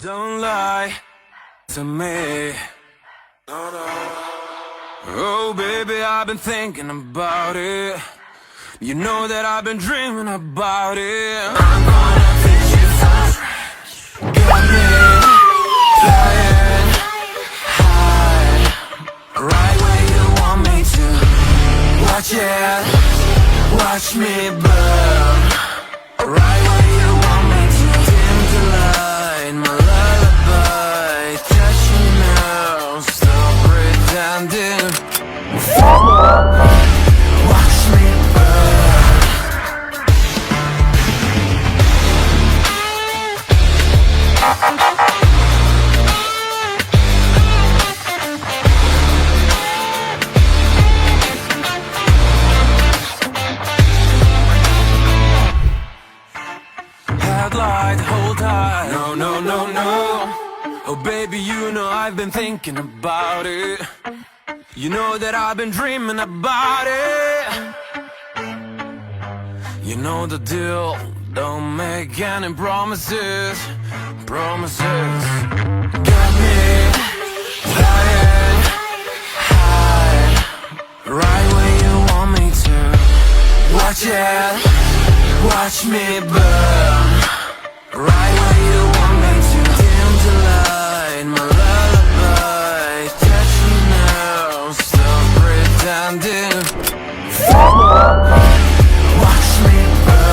Don't lie to me. Oh, baby, I've been thinking about it. You know that I've been dreaming about it. I'm gonna fix you from scratch. Got me flying high, right where you want me to. Watch it, watch me burn. Right where you want me to. Dim the light, my lullaby. Touch me now, stop pretending. Watch me burn. Headlight, hold tight. No, no, no, no. Oh, baby, you know I've been thinking about it. You know that I've been dreaming about it. You know the deal. Don't make any promises. Promises. Got me flying high, right where you want me to. Watch it, watch me burn. Right where you want me to. Dim the light, my lullaby. Touch me now, stop pretending. Watch me burn.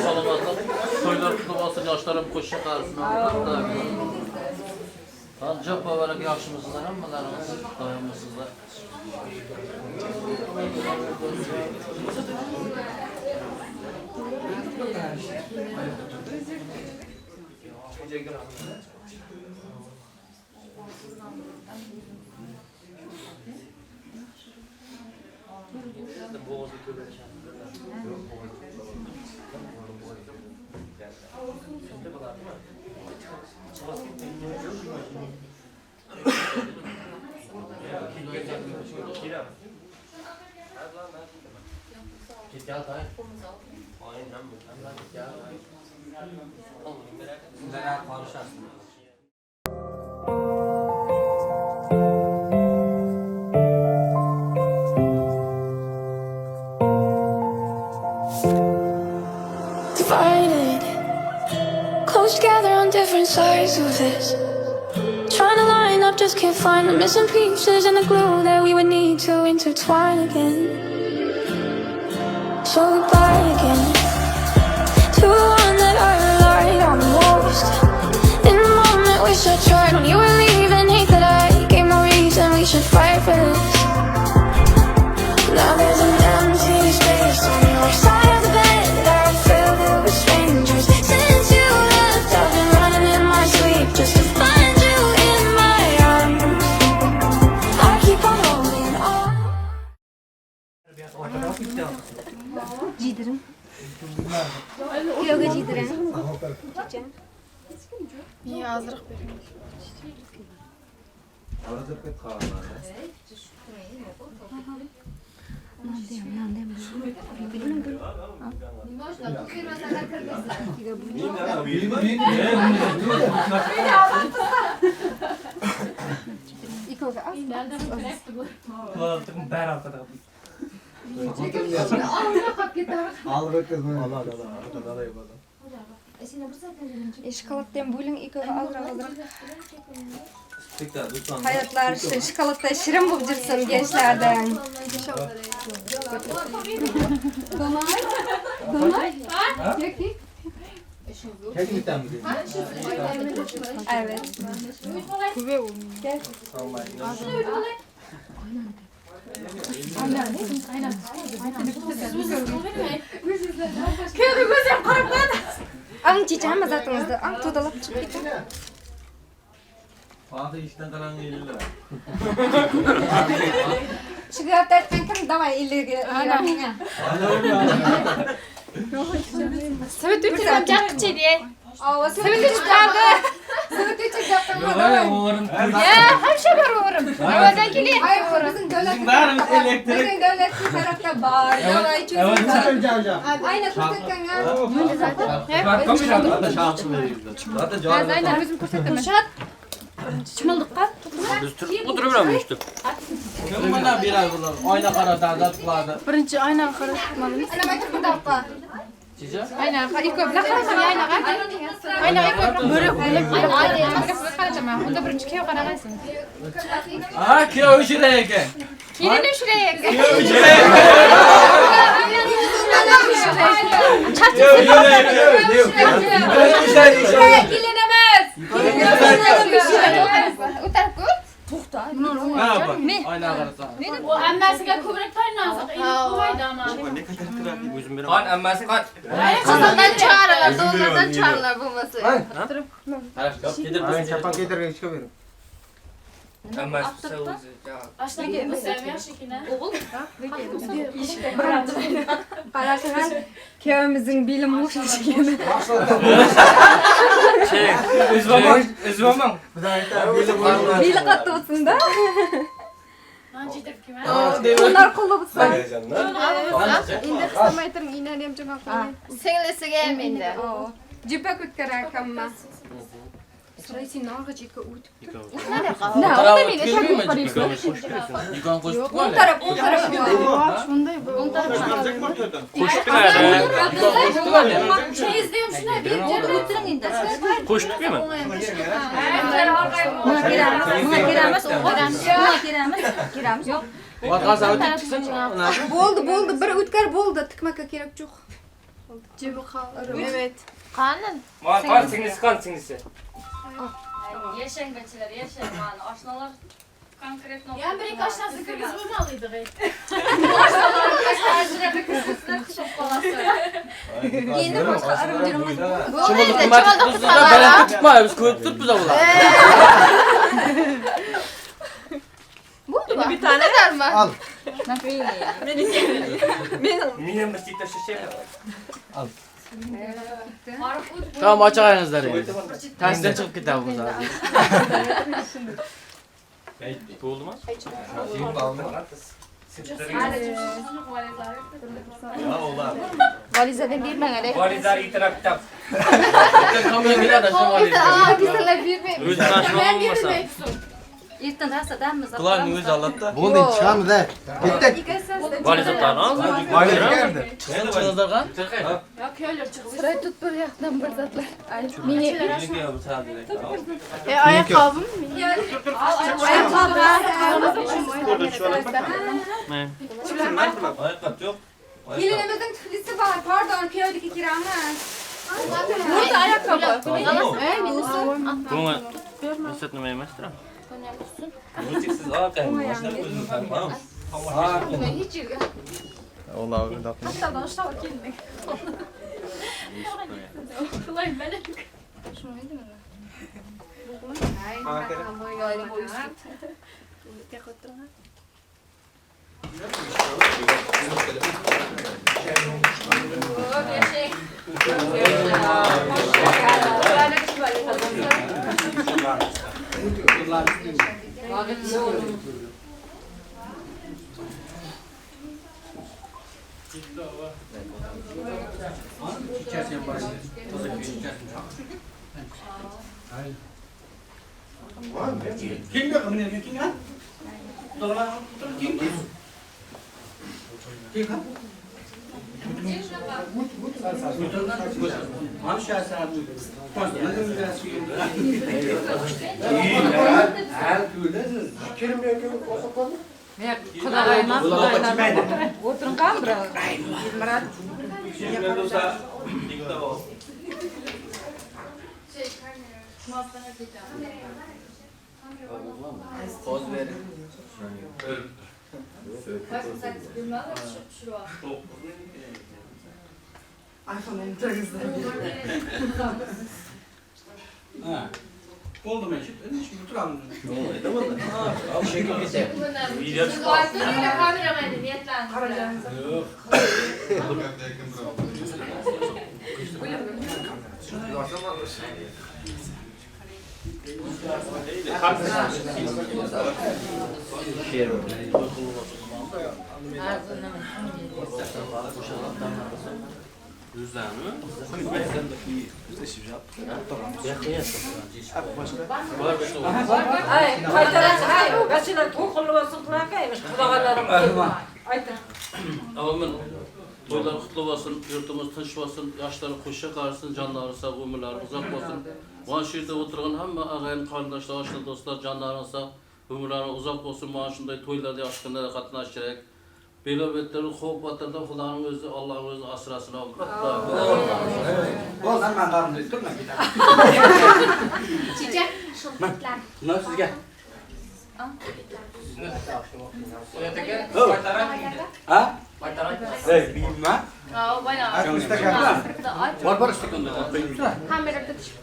Salomatlik, to'ylar qutlug' bo'lsin, yoshlarim qo'shiq qarisin. Ancha muborak, yaxshimisizlar hammalaringiz, doimmisizlar? Divided, close together on different sides of this. Trying to line up, just can't find the missing pieces and the glue that we would need to intertwine again. So goodbye again to the one that I relied on the most. In the moment, wish I tried when you were leaving. Hate that I gave no reason. We should fight for this. Now there's an empty space on your side of the bed that I filled it with strangers. Since you left, I've been running in my sleep just to find you in my arms. I keep on holding on. Jiydirim. Kuyovga jiydirim. Checha. Menga ozroq bering. Nondayam, nondayam. Bo'ling, bo'ling. Можно, ko'rmasalar kirgizlar. Ikkovga az. Kulağım bari arkada. Og'zida qolib ketamiz. Alıb ötküzmə. Allah Allah Allah Allah yapalım. Shokoladdan bo'ling, ikkovga ozroq ozroq. Hayatlar şokoladda şirin bulup жүрсін gençlerden. Donay. Donay. Evet. Gel. Alın çiçeği ama zaten al todalap çık git. Fatih işten kalan 50 lira. Çıkıp dertten kim davay 50 lira. Sebet üçüm cakçı diye. Sebet üç kaldı. Sebet üç yaptım. Ya hem şey var oğlum. Havadan geliyor. Hayır bizim devlet. Bizim devlet tarafta var. Davay çözüm. Aynen kurtarkan. Aynen bizim kurtarkan. Chimildiqqa Biz turib o'tiraveramiz işte. Kim bana birer bular? Oyna qara davlat qiladi. Birinchi aynan qara tutmalimiz. Ana bak bu dakika. Aynan qara ikki bilan qarasan aynaga. Aynaga ikki bilan qarachaman. Unda birinchi kuyov qarag'aysin. Ha, kuyov ushray ekan. Kelin ushray ekan. Kuyov ushray. Kelin emas. U taraf ko'r. Oyna qarasan. O ammasiga ko'proq tayinlansa, qo'ydi ama. O'zim beraman. Qon ammasi qon. Qizildan chiqarilar, dollardan chiqarilar bo'lmasa. Chapan kiydirib chiqib bering. Ammasi o'zi. Oshnaga bo'lsa ham yaxshigina. O'g'il. Qarasang, kuyovimizning beli musht ekan. Uzvamang. Beli qattiq bo'lsin-da. Man jedirib kelman. Qo'llar qo'lli bo'lsin. Endi qismay turing, iynani ham jama qiling. Singlisiga ham endi. Jipak o'tkarar ekanman. Сұрайсың нарғы жеке өтіп тұр. Na, unda men eshak qaraysan. Yukon qo'shib O'ng taraf, o'ng taraf. Shunday bu. O'ng taraf. Cheyizda ham shunday berib o'tiring endi. Qo'shib mi? Buna kiramiz, buna kiramiz, o'g'il. Buna kiramiz, kiramiz. Yo'q. Orqasi o'tib chiqsin. Bo'ldi, bo'ldi, bir o'tkar bo'ldi, tikmaka kerak yo'q. Jibi qoldi. Evet. Qani? Qon singlisi, qon singlisi. Yashang bachalar, yashang. Mana oshnalar konkretно. Ya bir ikki oshnasini kirgizib bo'lmaydi. Endi boshqa arim-jirimiz Bo'ldi endi, chimildiq Balandda tutmaymiz, ko'rib turibmiz ular. Bo'ldi. Bir tane mi? Al. Men ham bir Al. Tamam ochag'ingizlar endi. Tasdan chiqib ketadi bu hozir. Bo'ldimi? Valizadan bermang ale. Valizlar itiraf kitab. Valizalar bermang. O'zi tashib olmasa. Ertan rasadamiz. Bularning o'zi albatta. Bo'ldi, endi chiqamiz-da. Ketdik. Valizatlarni oldi. Valiz keldi. Chiqsin chiqingizlar. Sıray tut bir yoqdan bir zatlar. Ay, meni ayaqqabim. Oyoqqap yo'q. Kelinimizning tuflisi bor, pardon, kuyovniki kiramiz. Burada ayakkabı. Bunga ruxsat nima emasdir? Siz Hiç yerga. Hattodan ushlab keldik. Poz verin. Ha. Oldu mu eşit? Şimdi oturalım. Amin. Toylar kutlu olsun, yurtumuz tinch olsun, yaşları qo'sha qarasin, canları sağ, ömürleri uzak olsun. Mana shu yerda o'tirgan hamma ag'ayin, qarindoshlar, oshna, do'stlar canları sağ, ömürleri uzak olsun. Mana shunday to'ylarda, yaxshi kunlarda qatnash kerak. Belo betleri, xavf batırda Xudoning o'zi, Allohning o'zi asrasin. Bo'ldi, men qarnimni turma ketaman. Chicha, shilqitlar. Nima sizga? Ha? Ey, bilma. Bor, bor istakanda. Kamerada tushib.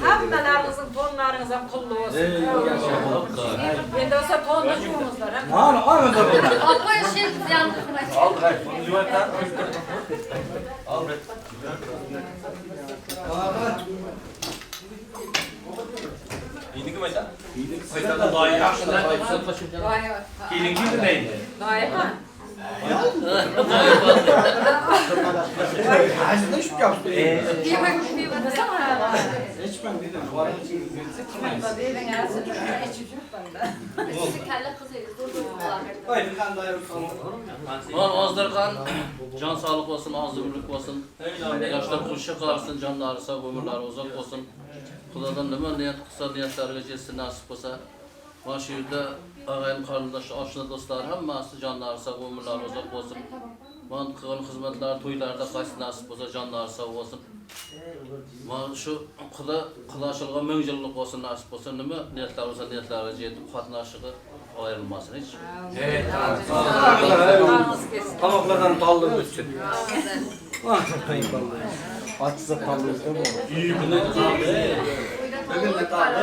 Hammalaringizning to'nlaringiz ham qullu bo'lsin. Endi olsa to'nni yuvingizlar. Ozdırgan can sağlık olsun, ağzı ömürlük olsun. Yaşlar qo'sha qarsin, canları sağ, ömürleri uzak olsun. Xudodan nima niyat qilsa, niyatlariga jetsin, nasib bo'lsa. Mana shu yerda ag'ayin, qarindosh, oshna, do'stlar hammasi jonlari sog', umrlari uzoq bo'lsin. Mana qilgan xizmatlar, to'ylarda qaysi nasib bo'lsa, jonlari sog' bo'lsin. Mana shu xudo qilashilgan 1000 yillik bo'lsin, nasib bo'lsa, nima niyatlar bo'lsa, niyatlariga yetib, qatnashiga ayrilmasin hech. Tomoqlardan toldim o'tsin. Açsa toldim. İyi bunu toldi. Bugün de toldi.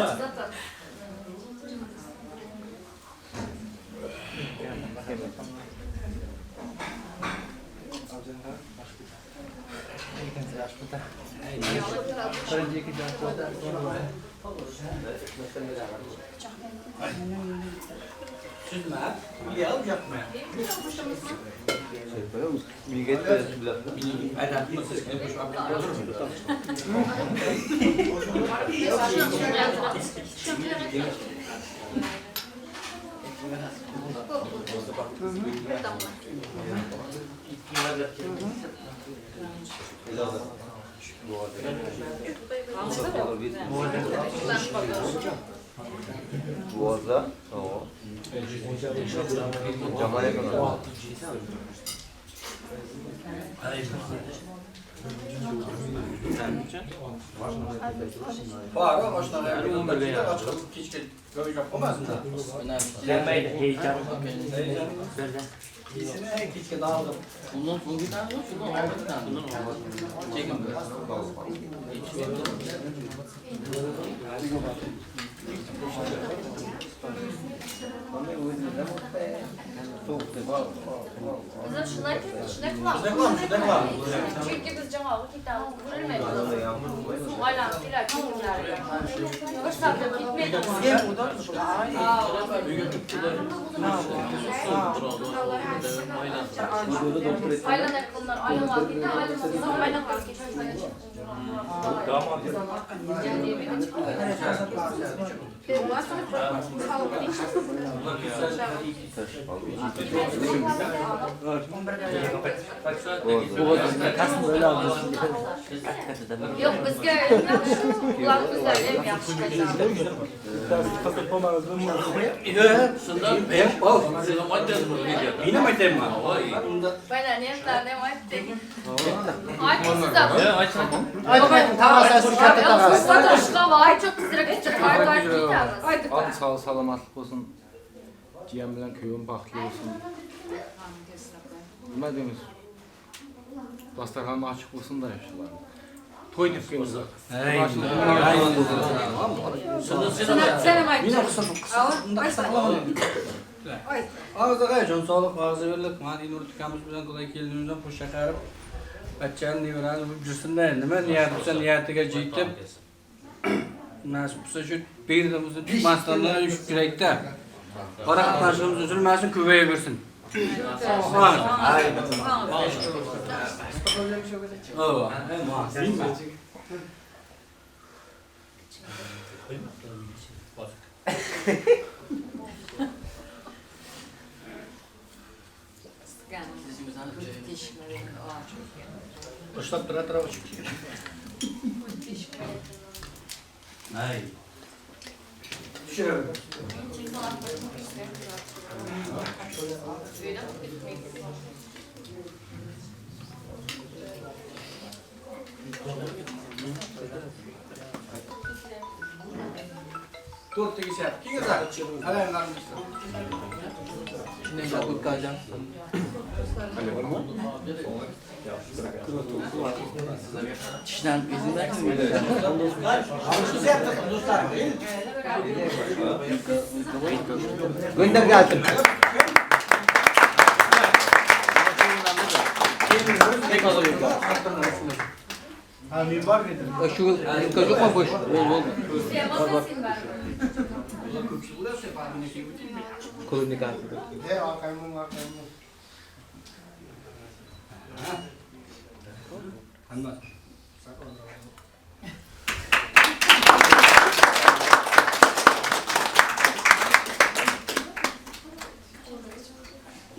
Bor, oshnalar 11ga kechga joyga qolmasin. Gelmaydi heyecan. Kesini kechga dağıldım. Bundan soğuk bir tane var, şundan altı bir tane. Bundan altı. Çekin böyle. Biz shunday shunday qilamiz. Chunki biz jamoaga ketamiz, ko'rilmaydi. Suv aylanib keladi ko'ngillariga. Bir soatda ketmaydi. Aylanib bunlar aylanib ketadi, aylanib ketadi. Yo'q, bizga yaxshi, ular o'zlari ham yaxshi qaytardi. Meni aytayman. Mana niyatlarni ham aytdik. Aytdingizmi? Aytmayın, tağası, katta tağası. Alın sağ salamatlık olsun. Jiyan bilan kuyovim baxtli bo'lsin. Nima deymiz? Dasturxon ochiq bo'lsin da shular. To'y deb qo'yamiz. Og'ziga jon sog'lik, og'zi berlik. Mana Inur ukamiz bilan Xudo kelinimizdan qo'sha qarib, bachchani nevarani bo'lib yursinda, nima niyat bo'lsa niyatiga yetib, nasib bo'lsa shu berdimizni tutmasdan shu kerakda. Qora qatnashimiz uzilmasin, ko'payaversin. Ushlab tura tura uchib ketdi. Ay. Tushiradi. To'rtta keshyapti. Kengizlar. Shunday gap o'tkazgan. Tishdan Gönder gelsin. Şu yo'q mu bo'sh? Bo'ldi, bo'ldi. Клубника.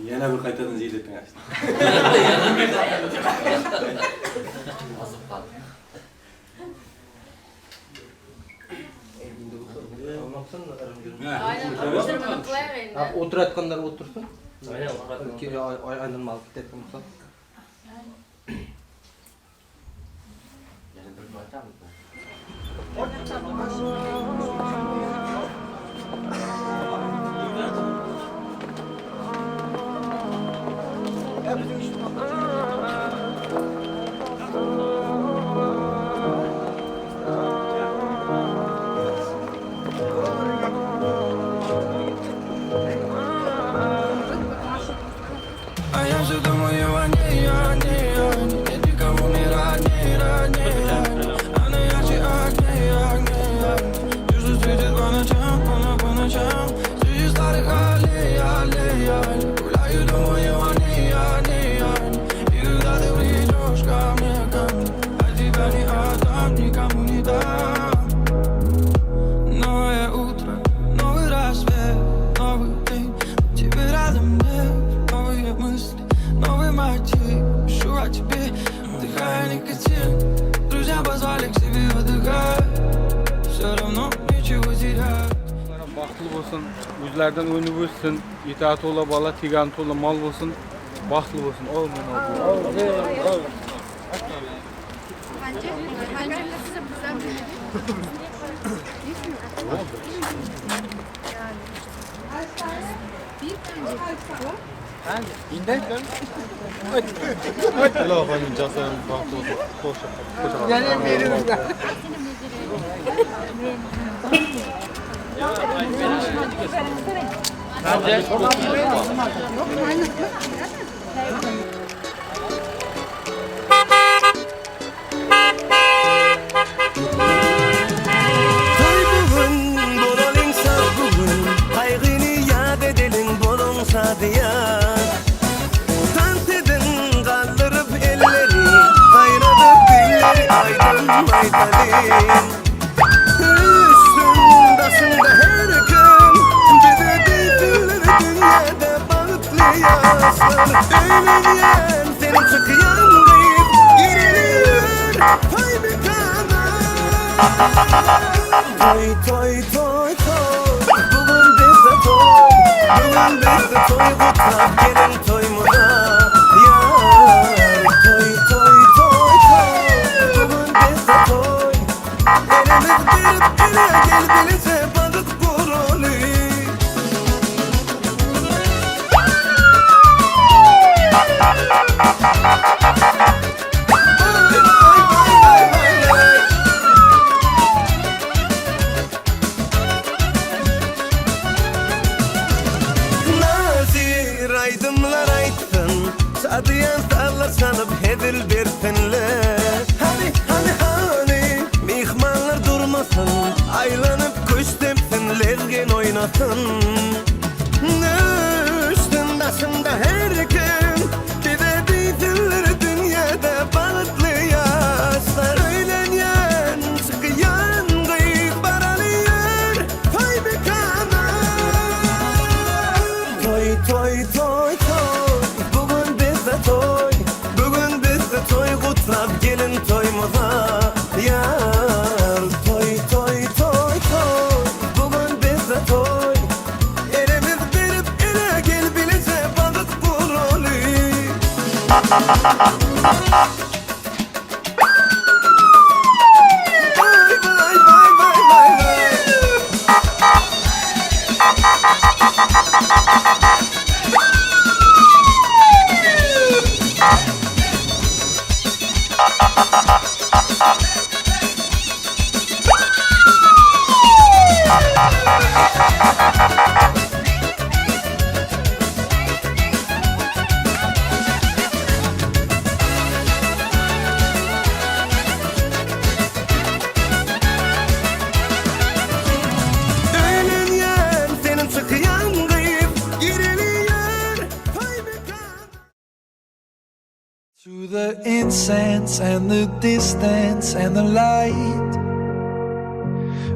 Yana bir qaytadan ziylatding. Ozib qoldi. O'tirayotganlar o'tirsin. Aylanma olib ketayotgan bo'lsa. Yana bir aytamiz. А я все думаю о ней, о ней, о ней. Нет никого не родней, родней, родней. Она ярче огней, огней, огней. Чувство светит по ночам, по ночам. Среди старых аллей, аллей, аллей. Гуляю, думаю о ней, о ней, о ней. И когда ты придешь ко мне, а тебя не отдам, никому не дам. Новое утро, новый рассвет, новый день. Тебе рядом нет, новые мысли, новый мотив. Пишу о тебе, вдыхая никотин. Друзья позвали к себе отдыхать. Все равно нечего терять. Baxtli bo'lsin, o'zlaridan o'nib o'ssin, itoati to'la bola, tegani to'la mol bo'lsin, baxtli bo'lsin. Amin. Toy bugun bo'laling shod bugun, qayg'ini yod edeling bo'ling shodiyan. Tant edin qoldirib elleri, qaynadıp dilleri aydın aytalin. Üstün başında her kim, bize deysinler dünyada bahtlı yaşlar. Öğlenyen senin çıkyan gıyıp giriliyor toy mekana. Toy toy toy toy, bugün bizde toy, bugün bizde toy kutlap gelin toyumuza yar. Toy toy toy toy, bugün bizde toy, elimiz berip ele gel bilece balık kurulu. Vay vay vay vay vay. Nazir aydınlar aytsın, Sadıyan sağlar çalıp hezil bersinler. Hani hani hani mihmanlar durmasın, aylanıp kuş tepsin, lezgin oynasın. Üstün başında her kim, bize deysinler dünyada bahtlı yaşlar. Öğlenyen çıkyan gıyıp baralıyor toy mekana. Toy toy toy toy, bugün bizde toy, bugün bizde toy kutlap gelin toyumuza yar. Toy toy toy toy, bugün bizde toy, elimiz berip ele gel bilece balık kurulu. Vay vay vay vay vay vay. Öğlenyen senin çıkyan gıyıp giriliyor toy mekana. To the incense and the distance and the light,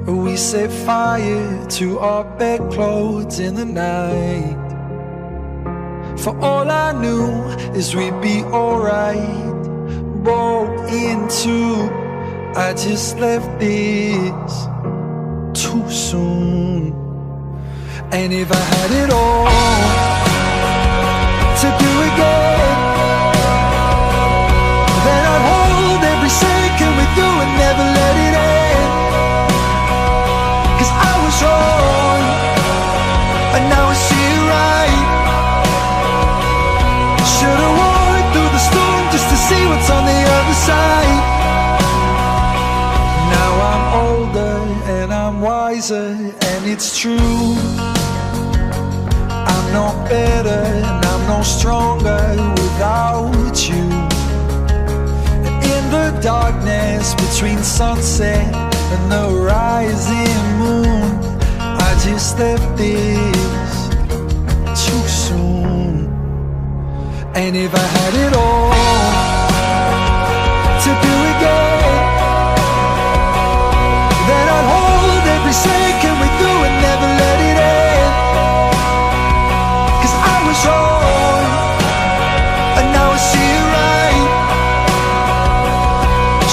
we set fire to our bedclothes in the night. For all I knew is we'd be alright. Broke in two, I just left this too soon. And if I had it all to do again, then I'd hold every second with you and never let it end. 'Cause I was wrong, and now I see it right. Should've walked through the storm just to see what's on the other side. Now I'm older and I'm wiser, and it's true. I'm no better and I'm no stronger without you. And in the darkness between sunset and the rising moon, I just left this too soon. And if I had it all to do again, then I'd hold every second with you and never let it end. 'Cause I was wrong, and now I see it right.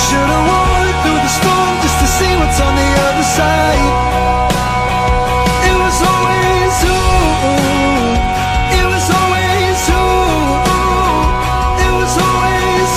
Should've walked through the storm just to see what's on the other side. It was always you. It was always you. It was always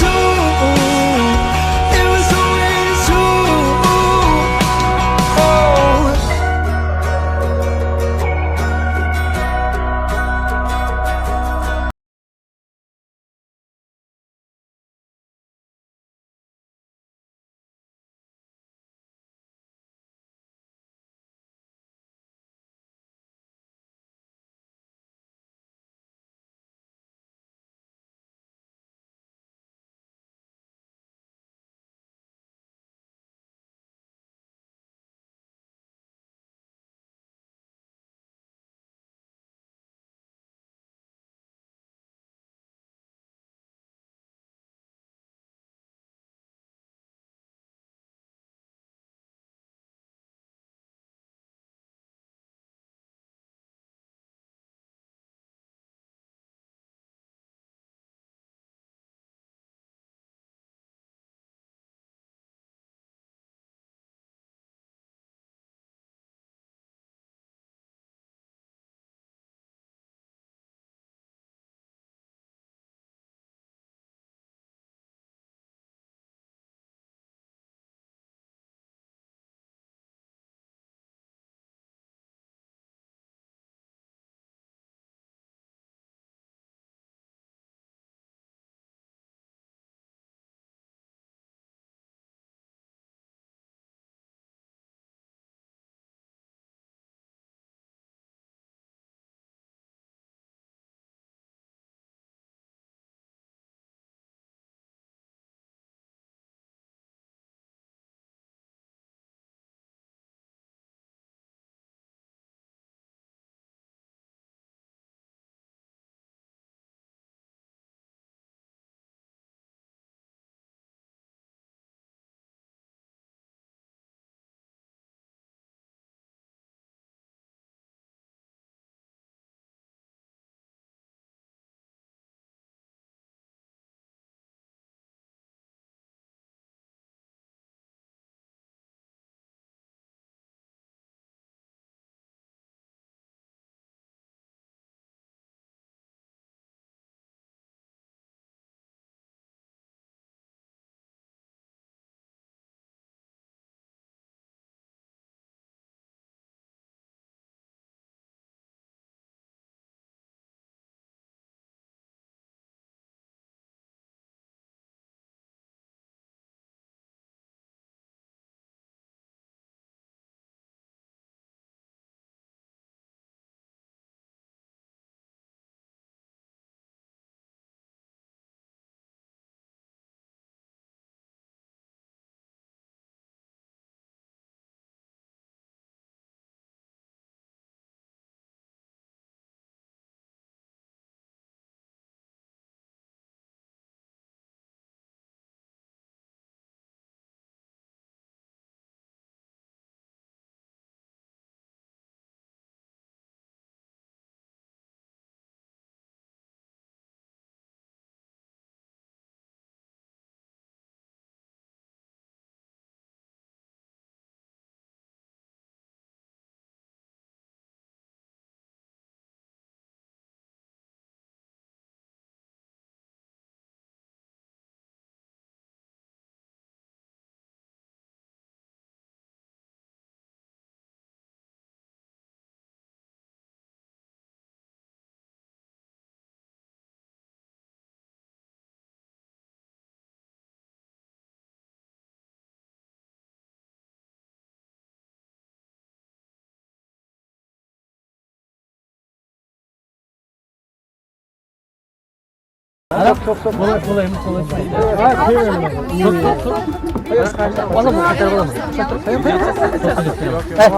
Kolay kolay mı kolay?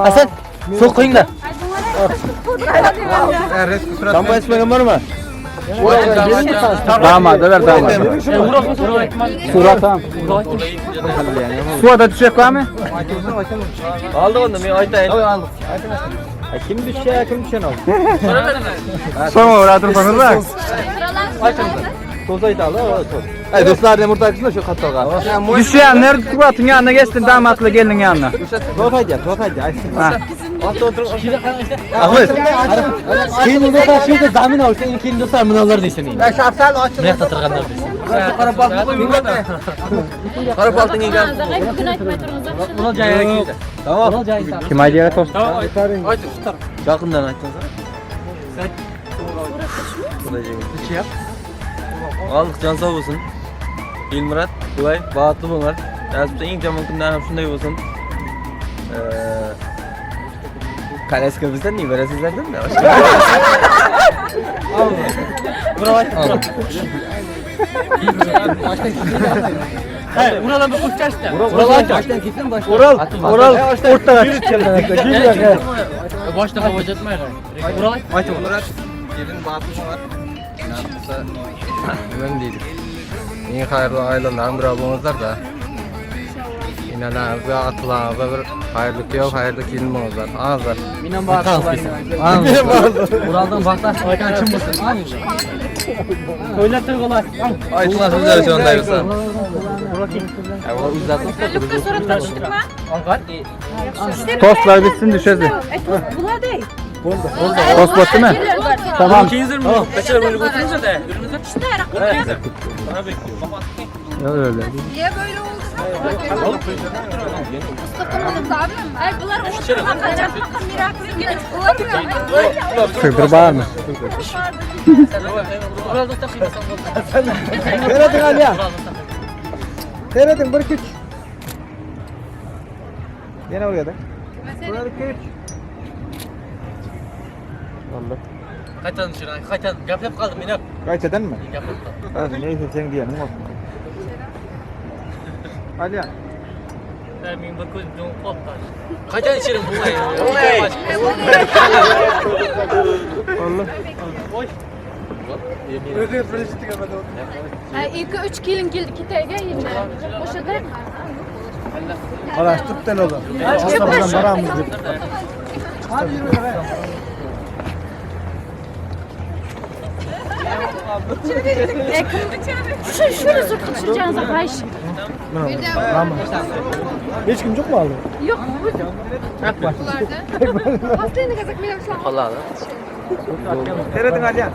Hasan, so'q qo'yinglar. Şampuan içmeyen var mı? Damadı ver damadı. Surat tamam. Suada düşecek var mı? Aldık onu men aytayın. Aldık. Kim düşe, kim düşen oldu? Sonra uğradır bana. Toz aytalı, toz. Ay dostlar ne murtak şu kattalga. Düşenler suratın yanına geçsin damatlı gelin yanına. Toz aytya, toz aytya. Ahmet. Keyin dostlar şurada zamin olsa, keyin dostlar mınalar desin. Ya şapsal açın. Ne yaqda desin. Qora paltini yegan. Ular joyiga keldi. Tamam. Kim aytya tost? Yaqindan aytsangiz. Aldık can sağ olsun. Elmurat, Gulay, bahtlı bunlar. Nasibda eng yomon kunlar ham shunday bo'lsin. Kalaska bizdan ne berasizlardan da. Uraldan bir qo'shchashdi. Ural, Ural o'rtaga chiqdi. Boshda havoc etmay. Ural Murat, kelin bahtlı bunlar. Nasibsa Nima deydi? Eng xayrli oilalarning biri bo'lingizlar da. Enalaringizga, otalaringizga bir xayrli kuyov, xayrli kelin bo'lingizlar. Ağızlar. Men ham bahtli. Uraldan bahtli aytgan kim bo'lsin? To'ylar to'y qolay. Aytma so'zlar shunday bo'lsa. Tostlar bitsin düşezi. Bular değil. Tost bitti mi? Tamam. Öyle. Niye böyle oldu? Ay bular unutturma kaçakmakka meraklı. Sığdır var mı? Seyredin Aliya. Seyredin bir küç. Yine oraya da. Bir küç. Qaytadan tushiraman, qaytadan gaplab qoldim men. Qaytadan mı? Gaplab qoldim. Ha, neyse sen diyelim olsun. Aliya. Men bir ko'zim do'ng qolib qoldi. Qaytadan tushirim bo'lmay. Allah. Ay 2-3 kelin keldi ketayga endi. O'shada Qarashtirib oldu. Boramiz deb. Shuni surtib tushirganingizda qarash. Hech kim yo'qmi hali? Yo'q. Pastlayni kazak men ham Qoladi. Seyredin Aliya.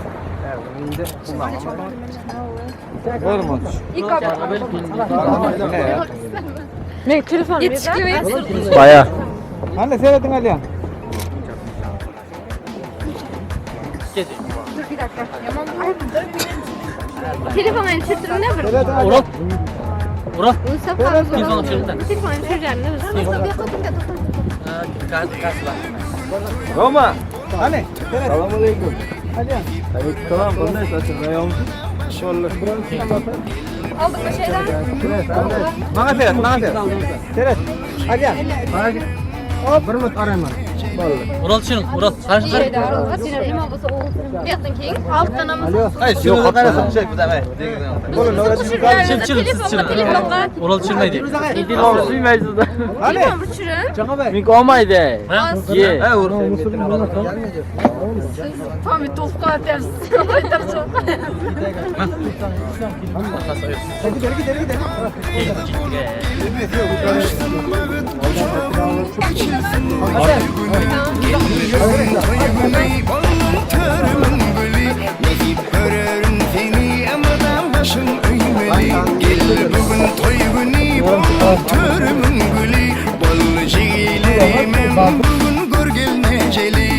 Men telefon yetishib Baya. Anne seyredin Aliya. Dur bir dakika. Yaman Telefonunu tushirdim bir. Ural. Ural. Telefonni tushirdim. Telefonni tushirganimda Roma. Anne. Selamun aleyküm. Aliya. Aleykümselam. Qanday Aldık mı şeyden? Bana seyret, bana seyret. Seyret. Aliya. Hop. Bir minut arayman. Ural tushiring, Ural. Qarash, qarash. Bu yoqdan keyin altdan ham Ay, shuni qarasam tushak bu damay. Chirin, siz chirin. Ural tushirmaydi. Anne. telefon tushiring. Ming olmaydi. Ye. Ha, Ural. Tam bir to'p qo'yapsiz. Bugün görgel neceli.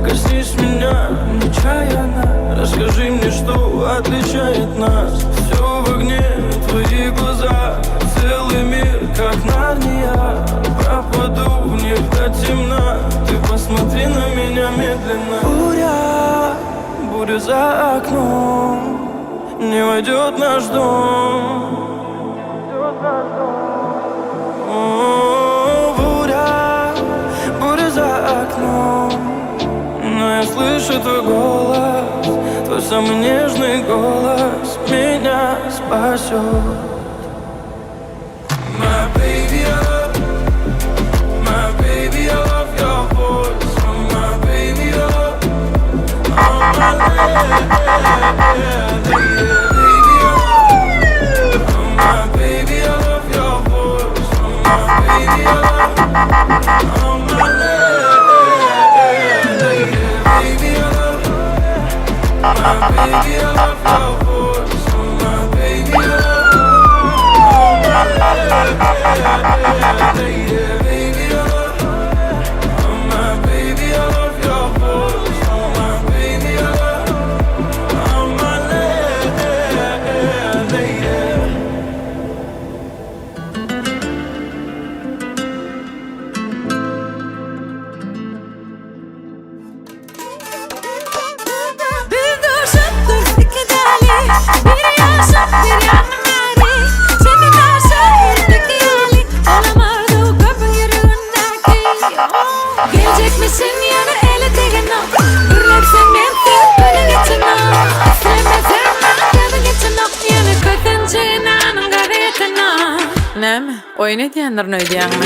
Коснись меня нечаянно. Расскажи мне, что отличает нас. Все в огне, твои глаза. Целый мир, как Нарния. Пропаду в них до темна. Ты посмотри на меня медленно. Буря, буря за окном. Не войдет в наш дом. О, буря, буря за окном. Но я слышу твой голос, твой самый нежный голос меня спасет. My baby, I love, my baby, I love your voice. Oh, my baby, I love, oh, my lady, baby, I love, oh, my baby, I love your voice. Oh, my baby, I love, oh, my lady, baby, I love, my baby, I love your voice. Oh, my baby, I love, oh, my lady, baby, I love, oh, my baby, I love your voice. Oh, my baby, I love, oh, my lady. Bir duşupdur iki deli, bir yaşıp bir yanım eri. Seni taşır iki yeli, olamardı köpün yüreğindeki. Gelecek misin yana eli tegin o, gürlepsen men tüpünün içine o. Islemesen gözün içine o, yeni kötünçün anın gazetine o. Näme? Oýun edýänlerin öýdýäňmi?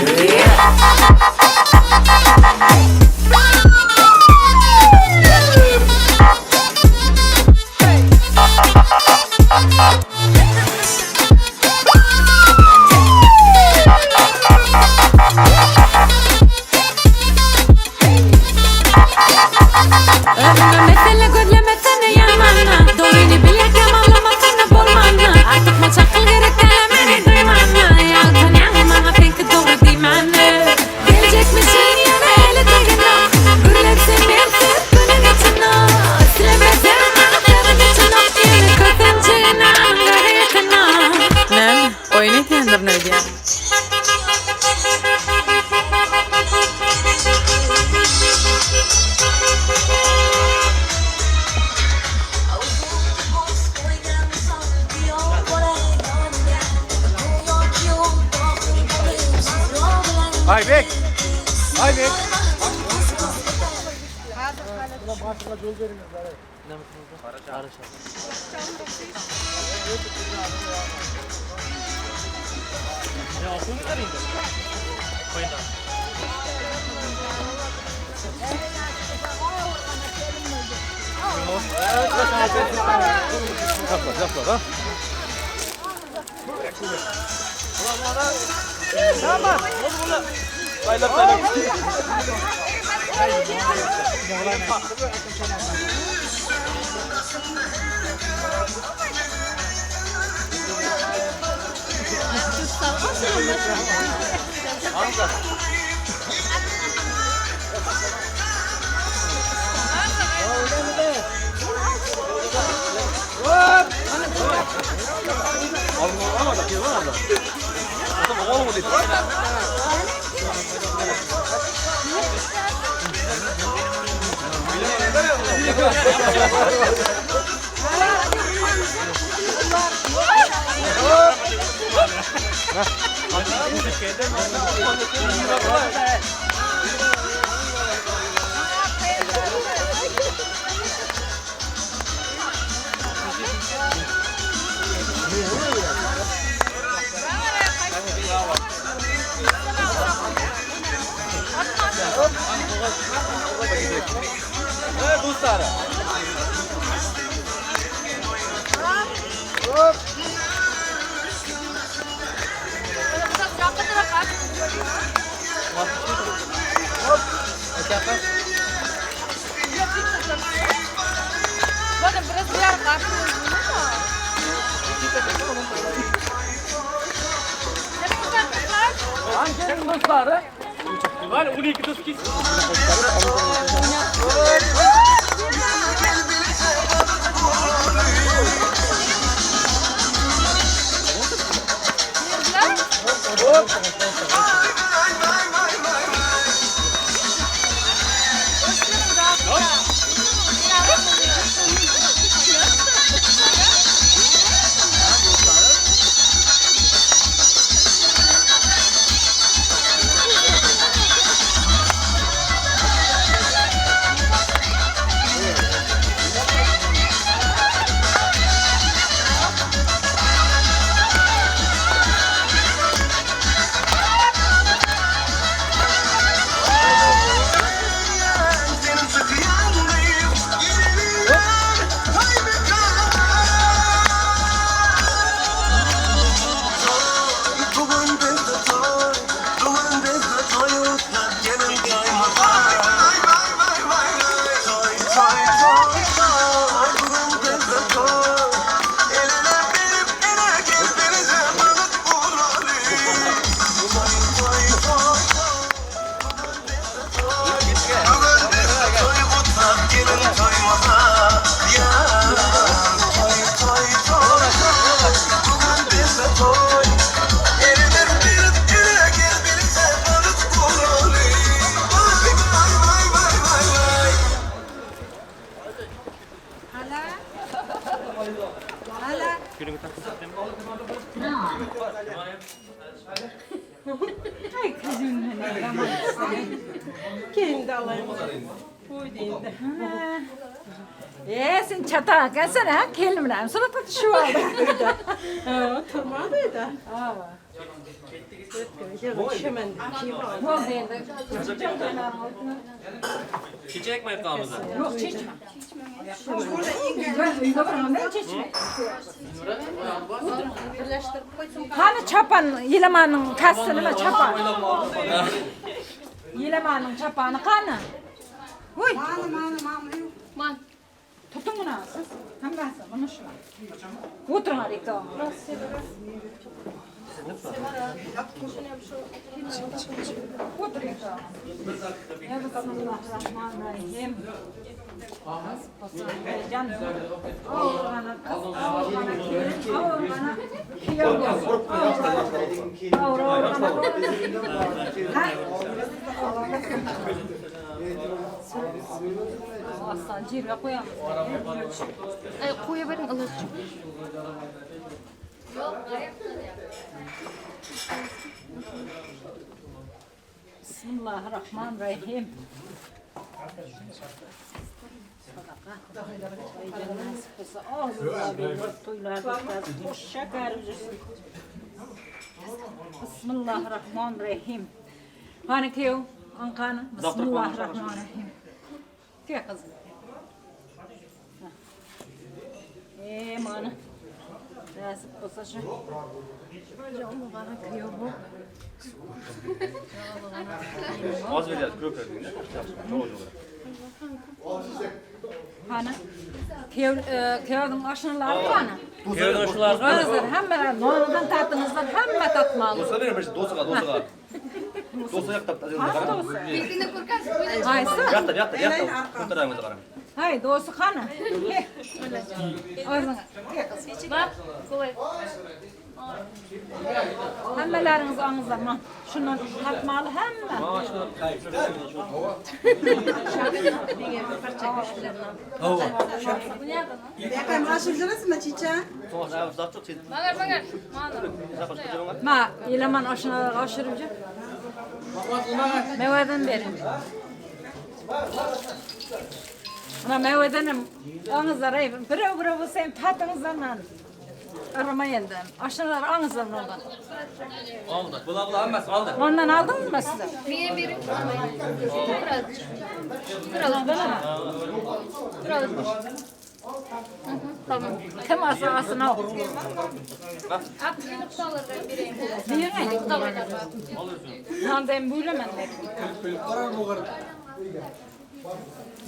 Özüme mesele gözlemesene yanmana. Doğrunu bilek yamanlamasana bolmana. Artık maçakıl gerek däl meni duymana. Ýaltan ýaňy senki dogry diýmäne. Gelecek misin ýene eli degin o. Gürlepsen men tüpünün içine o. Islemesen gözün içine o. Ýene kösençin anyň gazetine o. Näme? Oýun edýänlerin öýdýäňmi? Aybek! Aybek! Var 12 do'st. Qo'ydi endi. E sen chatoq ekansan ha, kelin bilan suratga tushib oldi. Ha, turmadi uyda. Ha. Bo'ldi endi. Chechakmi aytganmiz? Yo'q, chechma. Uyga chechma. Qani chapan, yelamanning kassi nima chapan? Yelamanning chapani qani? Voy. Mana, mana, mana. Man. Tuting buni siz. Hammasi mana shular. O'tiringlar ikkoving. O'tiring ikkoving. Bismillahirrahmanirrahim. Can. Og'rig'ini qiz, og'rig'ini kelin, og'rig'ini kuyov bo'lsin. Og'rig'ini. Ha? Aslan jirga qo'yamiz. Ay, qo'ya bering iloji. Bismillahirrahmanirrahim. Sadaqa. Nasip bo'lsa, og'zingizga to'ylarda o'tkazib, qo'sha karib yursin. Bismillahirrahmanirrahim. Qani kuyov, qani. Bismillahirrahmanirrahim. Kel qizim. E mana. Nasip bo'lsa shu. Jonig'ana kuyov bu. Oz beradi, ko'p beradi. Qani? Kuyovning oshnalari qani? Kuyovning oshnalari qani? Qizlar, hammalari nonidan tatingizlar, hamma tatmali. Do'stlar bering, birinchi do'stiga, do'stiga. Do'sti yoqda, Qaysi do'sti? Betini ko'rkansiz, Qaysi? Yoqda, yoqda, yoqda. O'tiramiz qarang. Hay, do'sti qani? O'zing. Bak, qo'y. Hammalaringiz ongizlar, mana shundan tatmali hamma. Magar, magar. Mana. Ma, yelaman oshnalarga oshirib jur. Mevadan bering. Mana mevadan ham ongizlar, ey, birov birov bo'lsa ham tatingizlar nan. Arama endi. Oshnalar ongizlar nondan. Oldi. Bular bular hammasi oldi. Nondan oldingizmi sizlar? Menga bering. Biraz. Biraz. Tamam. Kim olsa olsin ol. Bering. Nondan ham bo'laman lekin.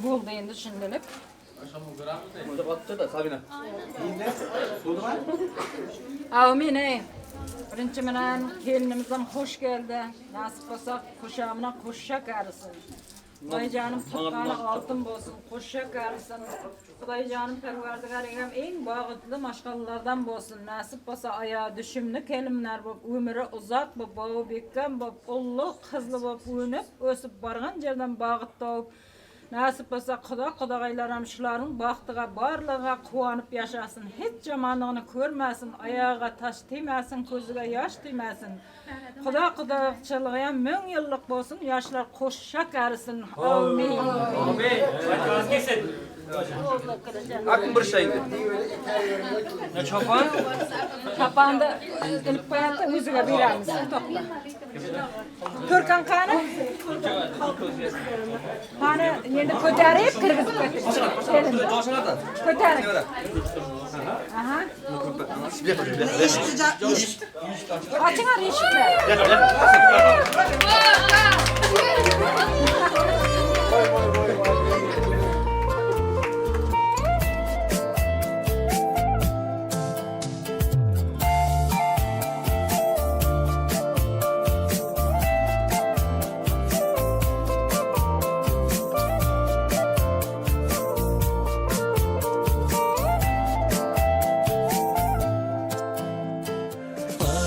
Bo'ldi endi shunday. Amin ey. Birinchi bilan kelinimiz ham xush keldi. Nasib bo'lsa qo'shamidan qo'sha qarisin. Xudoyjonim tuqqani oltin bo'lsin, qo'sha qarisin. Xudoyjonim parvardigor egam eng baxtli mashg'ullardan bo'lsin. Nasib bo'lsa oyo dushimni kelinlar bo'lib, umri uzoq bo'lib, bovi bekam bo'lib, ulug' qizli bo'lib, unib, o'sib borgan yerdan baxt topib, nasib bo'lsa xudo xudoylar ham shularning baxtiga borlig'iga quvonib yashasin. Hech yomonligini ko'rmasin, oyog'iga tosh tegmasin, ko'ziga yosh tegmasin. Xudo xudochiligi ham 1000 yillik bo'lsin, yoshlar qo'sha qarisin. Amin. Amin. Kelsin. Aklım bir şey indi. Ne chapan? Chapanni ilib qo'yadi, o'ziga beramiz. To'xta. To'rkan qani? Qani endi ko'tarib kirgizib qo'ying. Ko'taring. Aha. Ochinglar eshiklar.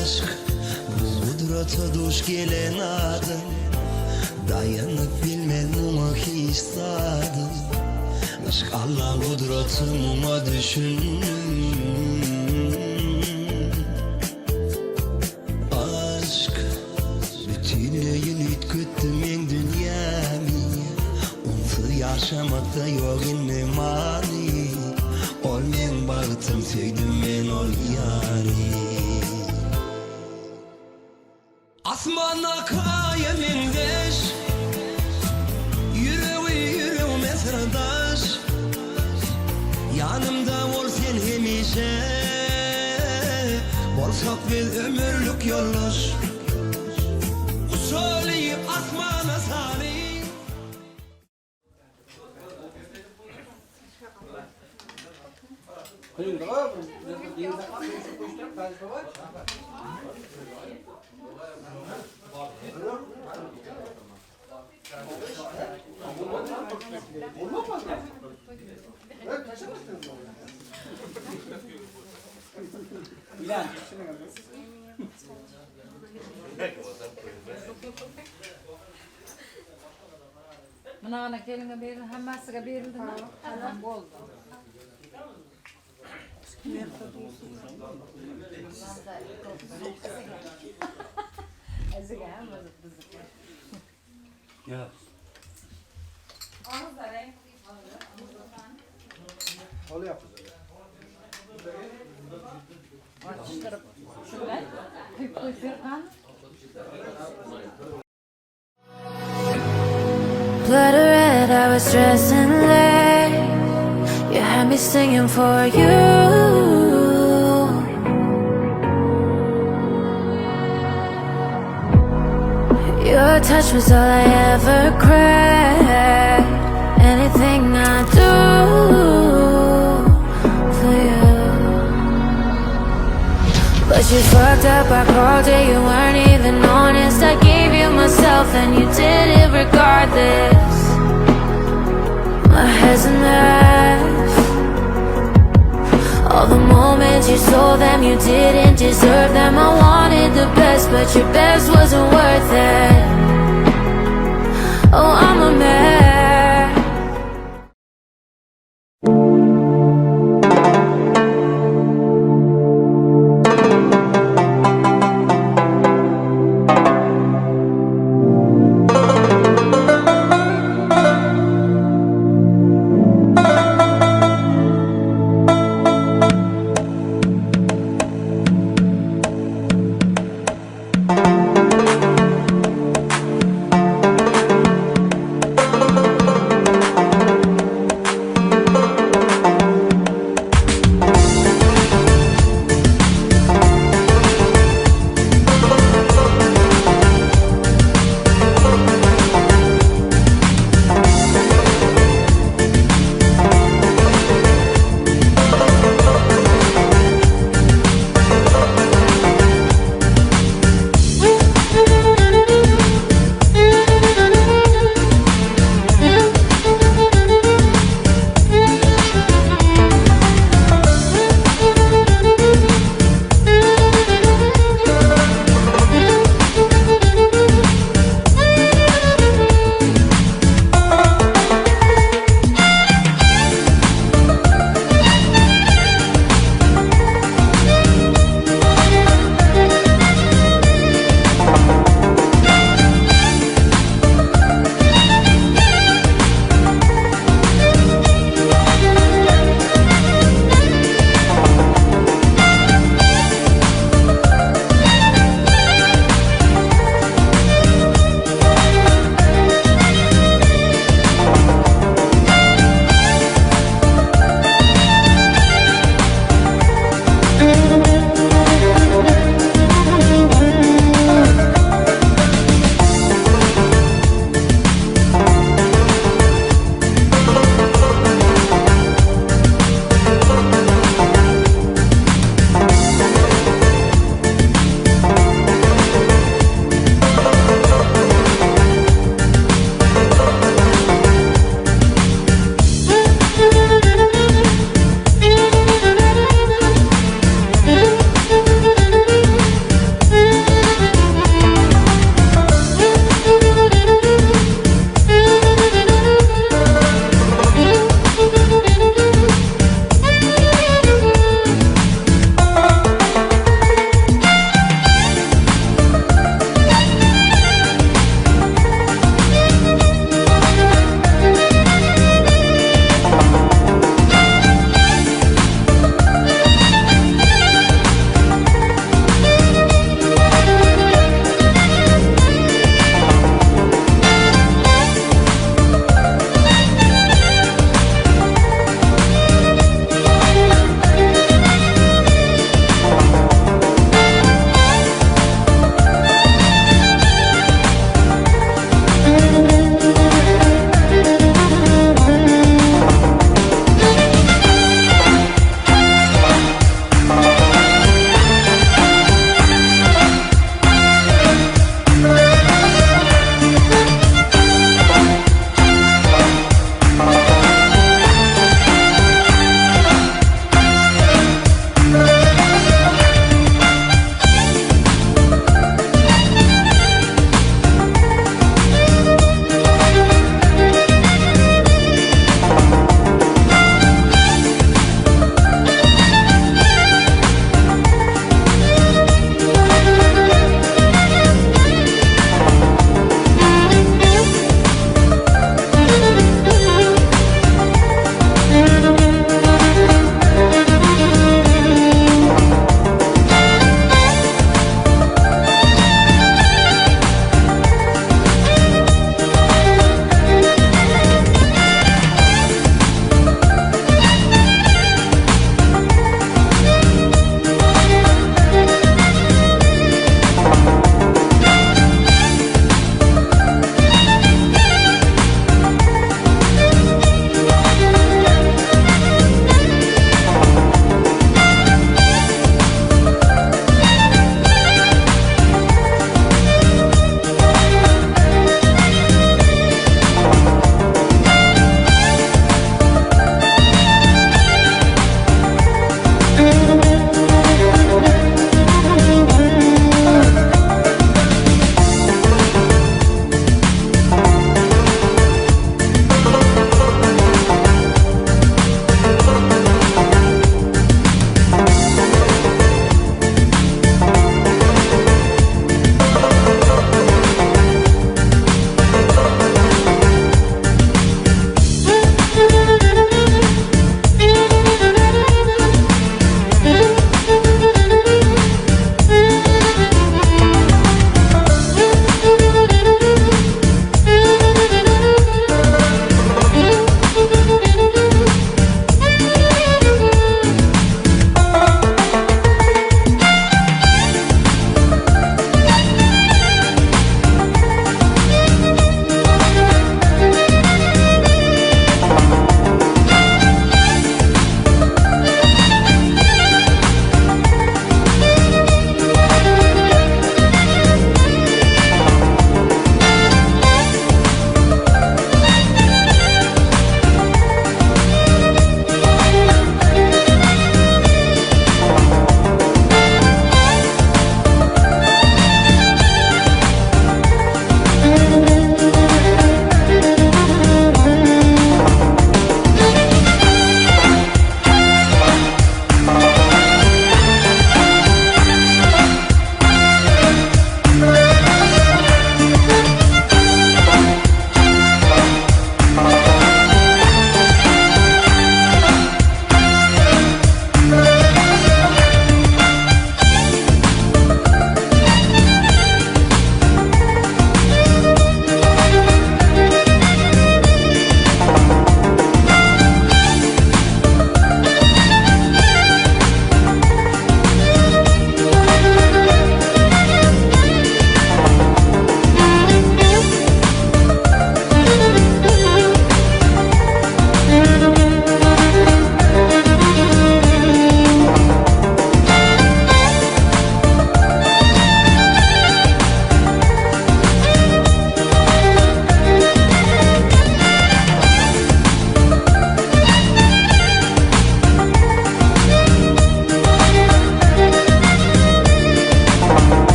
Aşk bu kudrete duş gelen adım. Dayanıp bilmem uma hiç sadım. Aşk Allah kudretim uma düşündüm. Aşk bütünlüğün ütküttü men dünyamı. Yaşamakta yok indi mani. Ol men bagtym söydüm men ol yari. Asmana kaya mendeş, yüreği yüreğime sırdaş. Yanımda ol sen hemişe, bolsak biz ömürlük yoldaş. Uçalı asmana salim. Mana ana kelinga berildi, hammasiga berildimi? Tamam, bo'ldi. Ya. Blood red, I was dressing late. You had me singing for you. Your touch was all I ever craved. Anything I do for you. But you fucked up, I called it, you weren't even honest. I gave you myself and you did it regardless. My head's a mess. All the moments you saw them, you didn't deserve them. I wanted the best, but your best wasn't worth it. Oh, I'm a mess.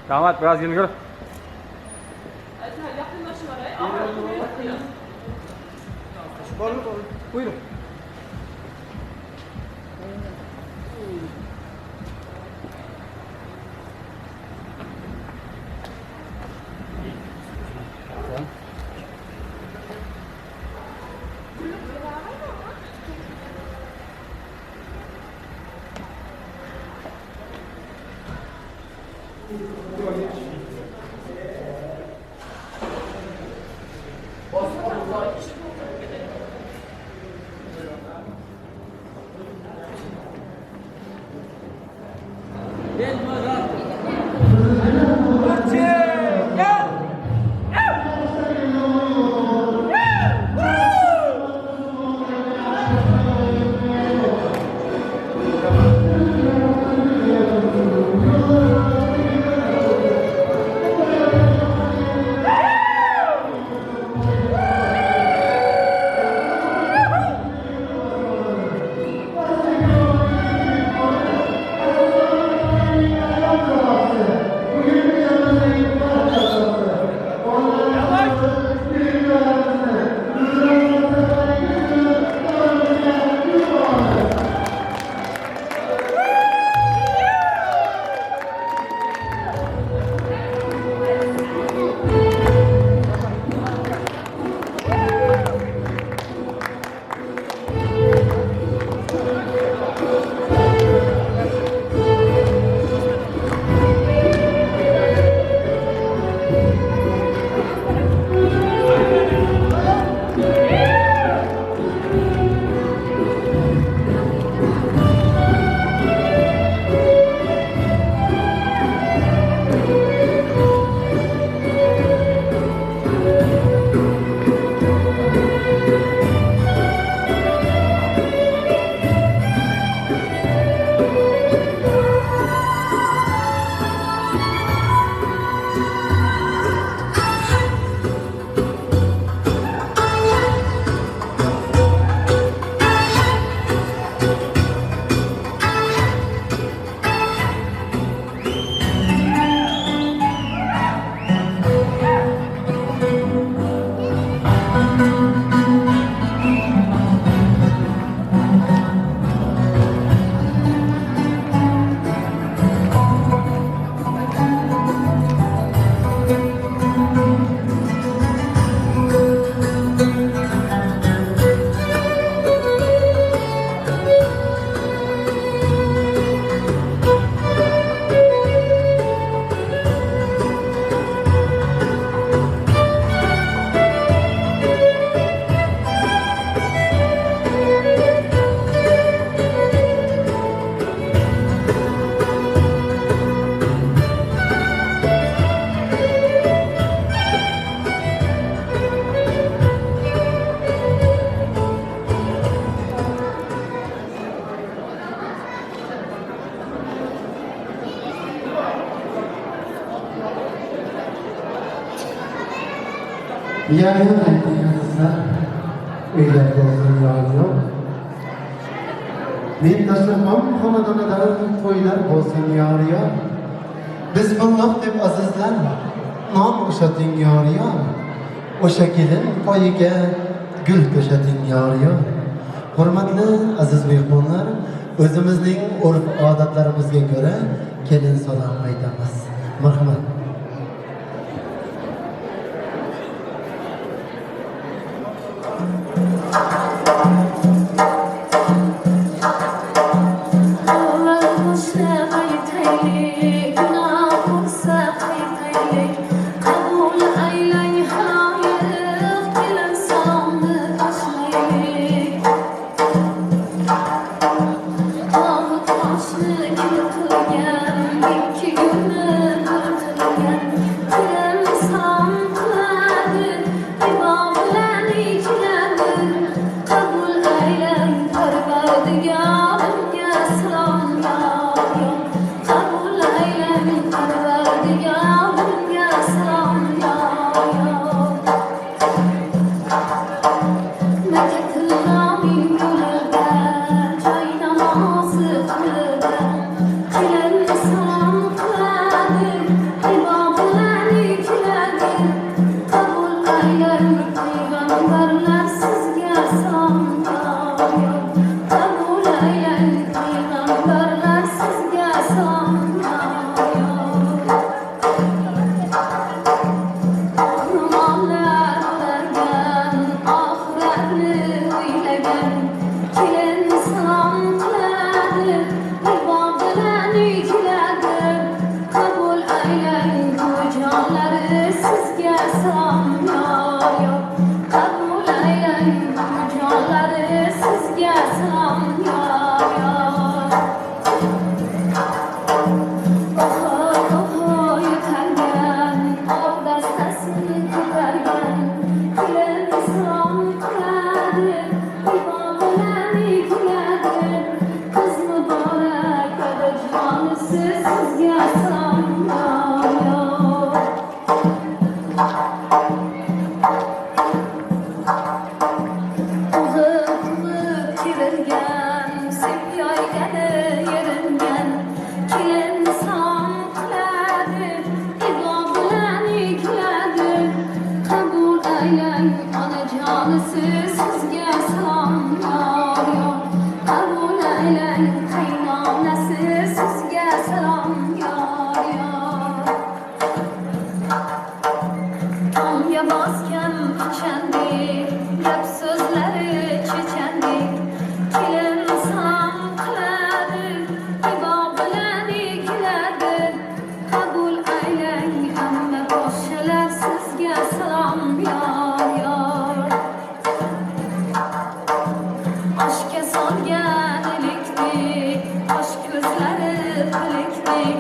Damat biraz gelin gör. Buyurun. Yarın aytayapsizlar, uylar bo'lsin yor. Men tashlabam xonadonidan to'ylar bo'lsin yor yor. Biz bundoq deb azizlar, non o'shating yor yor. O'sha kelin poyiga gul to'shating yor yor. Hurmatli aziz mehmonlar, o'zimizning urf-odatlarimizga ko'ra kelin salom aytamiz. Marhamat. Qaynonasi sizga salom yor yor. Qabul aylang qaynonasi sizga salom yor yor. Tomga bosgan pichandek, gap so'zlari chechandek. Kelin salom qiladi, ibo bilan ekiladi. Qabul aylang hamma boshilar sizga salom yor yor. Oshga solgan ilikdek, qosh ko'zlari pilikdek.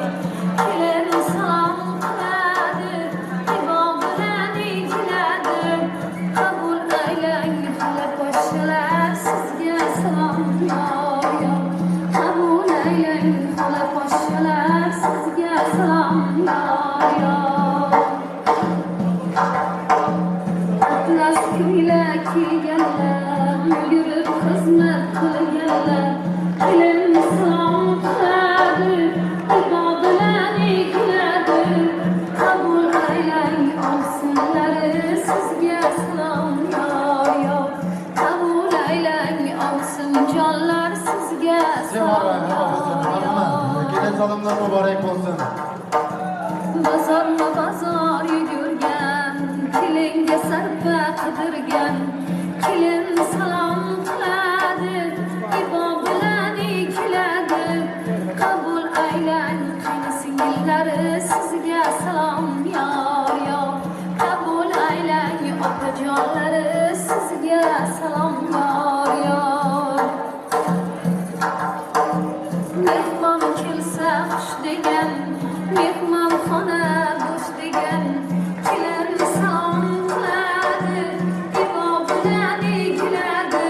Kelin salom qiladi, ibo bilan ekiladi. Qabul aylang xola poshalar sizga salom yor yor. Qabul aylang xola poshalar sizga salom yor yor. Atlas ko'ylak kiyganlar, yugurib xizmat qilganlar. Kelin salom qiladi, ibo bilan ekiladi. Qabul aylang ovsinlari sizga salom yor yor. Qabul aylang ovsinjonlar sizga salom yor yor. Kelin salomlar muborak bo'lsin. Bozorma bozor yugurgan, kelinga sarpa qidirgan. Kelin salom qiladi, ibo bilan ekiladi. Qabul aylang qaynasingillari sizga salom yor yor. Qabul aylang opajonlari sizga salom yor yor. Mehmon kelsa xush degan, mehmonxona bo'sh degan. Kelin salom qiladi, ibo bilan ekiladi.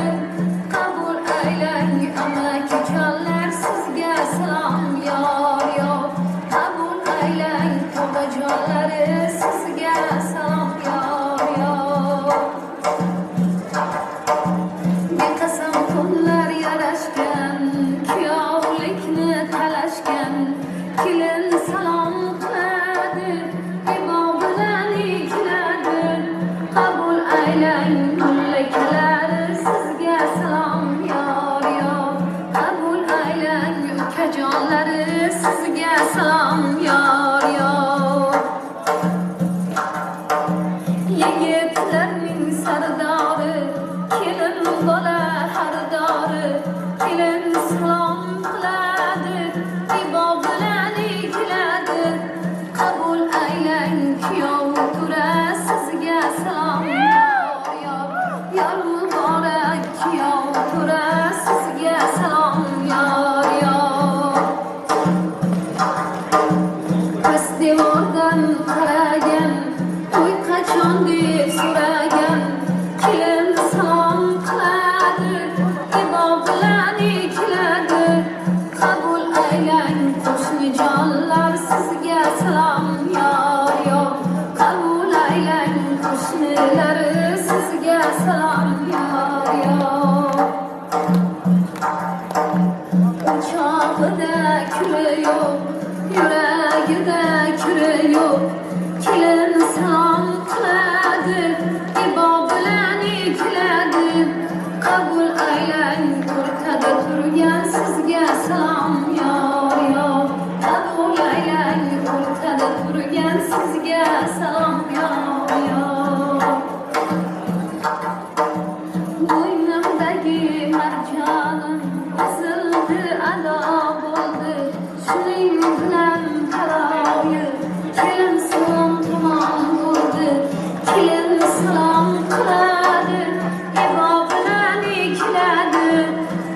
Qabul aylang amakijonlar sizga salom yor yor. Qabul aylang tog'ajonlari sizga salom yor yor. Beqasam kunlar yarashgan, kuyovlikni talashgan. Kelin salom qiladi, ibo bilan ekiladi. Qabul aylang mullakalari sizga salom yor yor. Qabul aylang ukajonlari sizga salom yor yor. Yigitlarning sardori, kelin bola xaridori. Kelin salom qiladi, ibo bilan ekiladi. Qabul aylang kuyov tura sizga salom yor yor. Yor muborak kuyov tura sizga salom yor yor. Past devordan qaragan, to'y qachon deb so'ragan. Kelin salom qiladi, ibo bilan ekiladi. Qabul aylang qo'shnijonlar sizga salom yor yor. Qabul aylang qo'shnilari sizga salom yor yor. O'chog'ida kuli yo'q, yuragida kiri yo'q. Kelin salom qiladi, ibo bilan ekiladi. Qabul aylang o'rtada turgan sizga salom yor yor. Qabul aylang o'rtada turgan sizga salom yor yor. Bo'ynimdagi marjonim uzildi, ado bo'ldi. Shuning bilan taroyi kelin salom tamom bo'ldi. Kelin salom qiladi, ibo bilan ekiladi.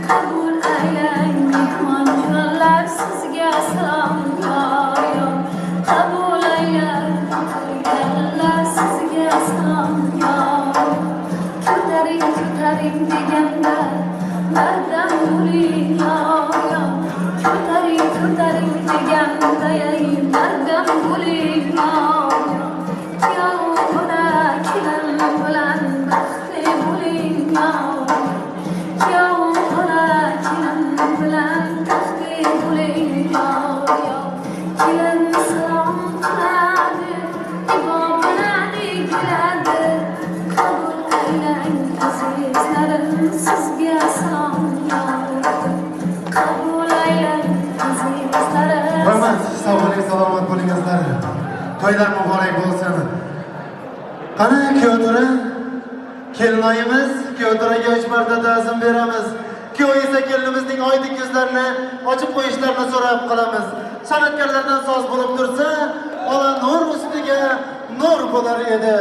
Qabul aylang mehmonjonlar sizga salom yor yor. Qabul aylang o'tirganlar sizga salom yor. Ko'taring ko'taring deganda bardam bo'ling yor yor. Ko'taring ko'taring deganda bardam bo'ling yor yor. Kuyov bola kelin bilan baxtli bo'ling yor yor. Kuyov bola kelin bilan taxtli bo'ling yor yor. Kelin salom qiladi, ibo bilan ekiladi. Qabul aylang bo'lsin. Qani kuyovto'ra, kelinoyimiz kuyovto'raga 3 marta ta'zim beramiz. Kuyov esa kelinimizning oydin ko'zlarini ochib qo'yishlarini so'rab qolamiz. San'atkorlardan soz bo'lib tursa, ola nur ustiga nur bo'lar edi.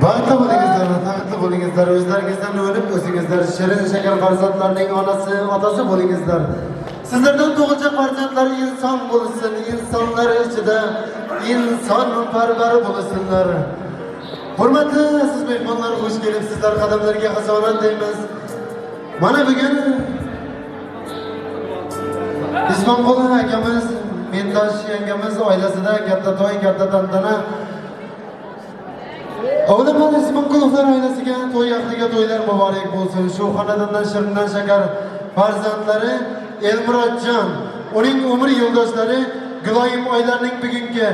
Baxtli bo'lingizlar, baxtli bo'lingizlar, o'zlaringizdan o'lib o'zingizlar shirin shakar farzandlarning onasi, otasi bo'lingizlar. Sizlardan tug'ilgan farzandlar inson bo'lsin, insonlar ichida inson parvari bo'lsinlar. Hurmatli aziz mehmonlar, xush kelibsizlar, qadamlarga xasorat deymiz. Mana bugun Ismonqul akamiz, Mendosh yangamiz oilasida katta to'y, katta tantana. Avvalambor Ismonqulovlar oilasiga to'y ahliga to'ylar muborak bo'lsin. Shu xonadondan shirindan shakar farzandlari Elmurodjon, uning umr yo'ldoshlari Guloyim oilarining bugungi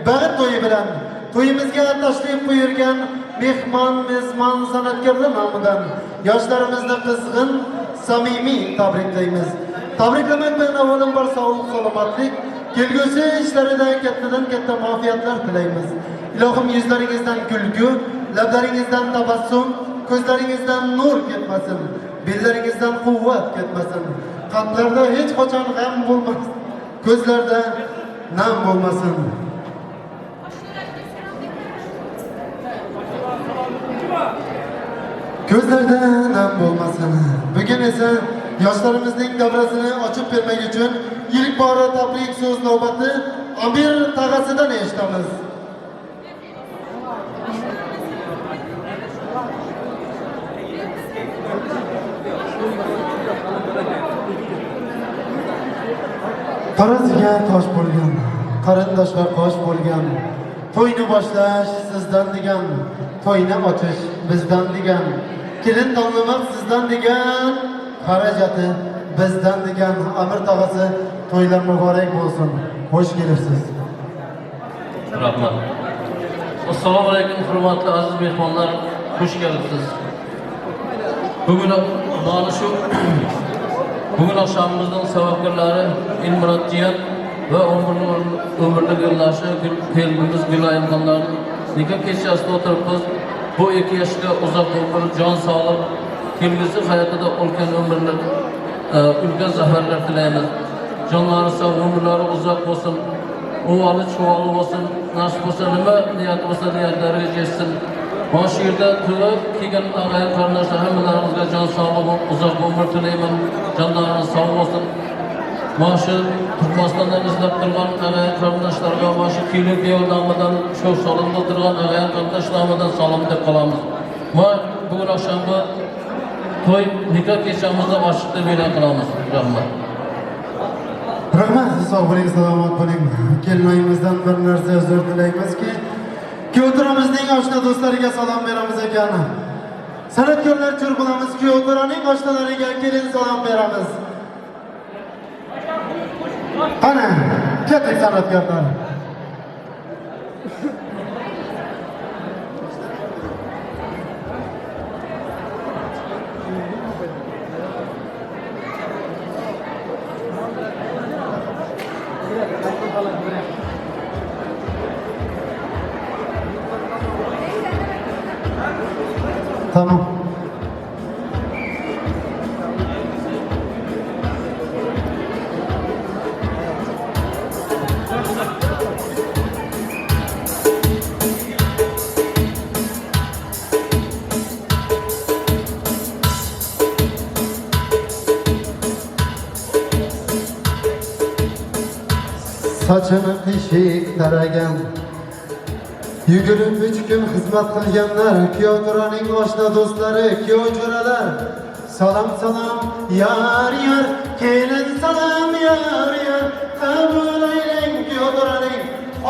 baxt to'yi bilan to'yimizga tashrif buyurgan mehmon, mezbon san'atkorlar nomidan yoshlarimizni qizg'in, samimiy tabriklaymiz. Tabriklamak bilan avvalambor sog'lik, salomatlik, kelgusi ishlarida kattadan katta muvaffaqiyatlar tilaymiz. Ilohim yuzlaringizdan kulgu, lablaringizdan tabassum, ko'zlaringizdan nur ketmasin, bellaringizdan quvvat ketmasin. Qalblarda hech qachon g'am bo'lmasin, ko'zlarda nam bo'lmasin. Ko'zlarda nam bo'lmasin. Bugun esa yoshlarimizning davrasini ochib bermak uchun ilk bora tabrik so'z navbati Amir tag'asidan eshitamiz. Taroziga tosh bo'lgan, qarindoshlar qosh bo'lgan, to'yni boshlash sizdan degan, to'yni ochish bizdan degan, kelin tanlamoq sizdan degan, xarajati bizdan degan Amir tog'asi, to'ylar muborak bo'lsin. Xush kelibsiz. Rahmat. Assalomu alaykum hurmatli aziz mehmonlar, xush kelibsiz. Bugun mana shu bugun akşamımızın sababkarları Elmurod Jiyan va umrli yo'ldoshi kelinimiz Guloyim xonlarning nikoh kechasida o'tiribmiz. Bu ikki yoshga uzoq umr, jon sog'lik, kelgusi hayotida ulkan umrlar, ulkan zafarlar tilaymiz. Jonlari sog', umrlari uzoq bo'lsin, uvoli chuvoli bo'lsin, nasib bo'lsa nima niyat bo'lsa niyatlariga yetsin. Mana shu yerda tug'ib kelgan og'ayni qarindoshlar hammalaringizga jon sog'lik, uzoq umr tilayman. Jonlaringiz sog' bo'lsin. Mana shu Turkmanistandan izlab turgan og'ayni qarindoshlarga, mana shu kelin kuyov nomidan, shu salonda o'tirgan og'ayni qarindosh nomidan salom deb qolamiz. Mana bugun oqshomgi to'y nikoh kechamizni ochiq deb e'lon qilamiz. Rahmat. Rahmat, sog' bo'ling, salomat bo'ling. Kelinoyimizdan bir narsa uzr tilaymizki, kuyovto'ramizning oshna do'stlariga salom beramiz ekan. San'atkorlar chur qilamiz, kuyovto'raning oshnalariga kelin salom beramiz. Qani, ketdik san'atkorlar. Tamam. Saçını qiyshiq taragan, yugurib 3 kun xizmat qilganlar, kuyovto'raning oshna do'stlari, kuyov jo'ralar, salom salom yor yor, kelin salom yor yor, qabul aylang kuyovto'raning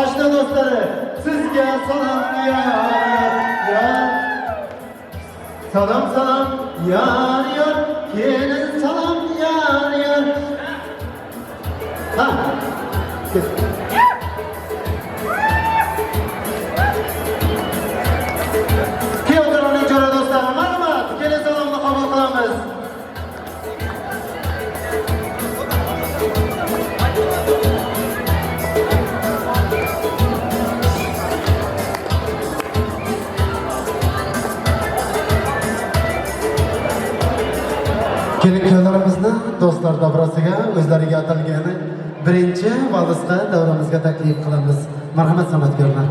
oshna do'stlari, sizga salom yor yor, salom salom yor yor, kelin salom yor yor. Ha. Kuyovto'raning jo'ra do'stlari, marhamat, kelin salomni qabul qilamiz. Do'stlar davrasiga o'zlariga atalgan birinchi valsga davramizga taklif qilamiz. Marhamat san'atkorlar.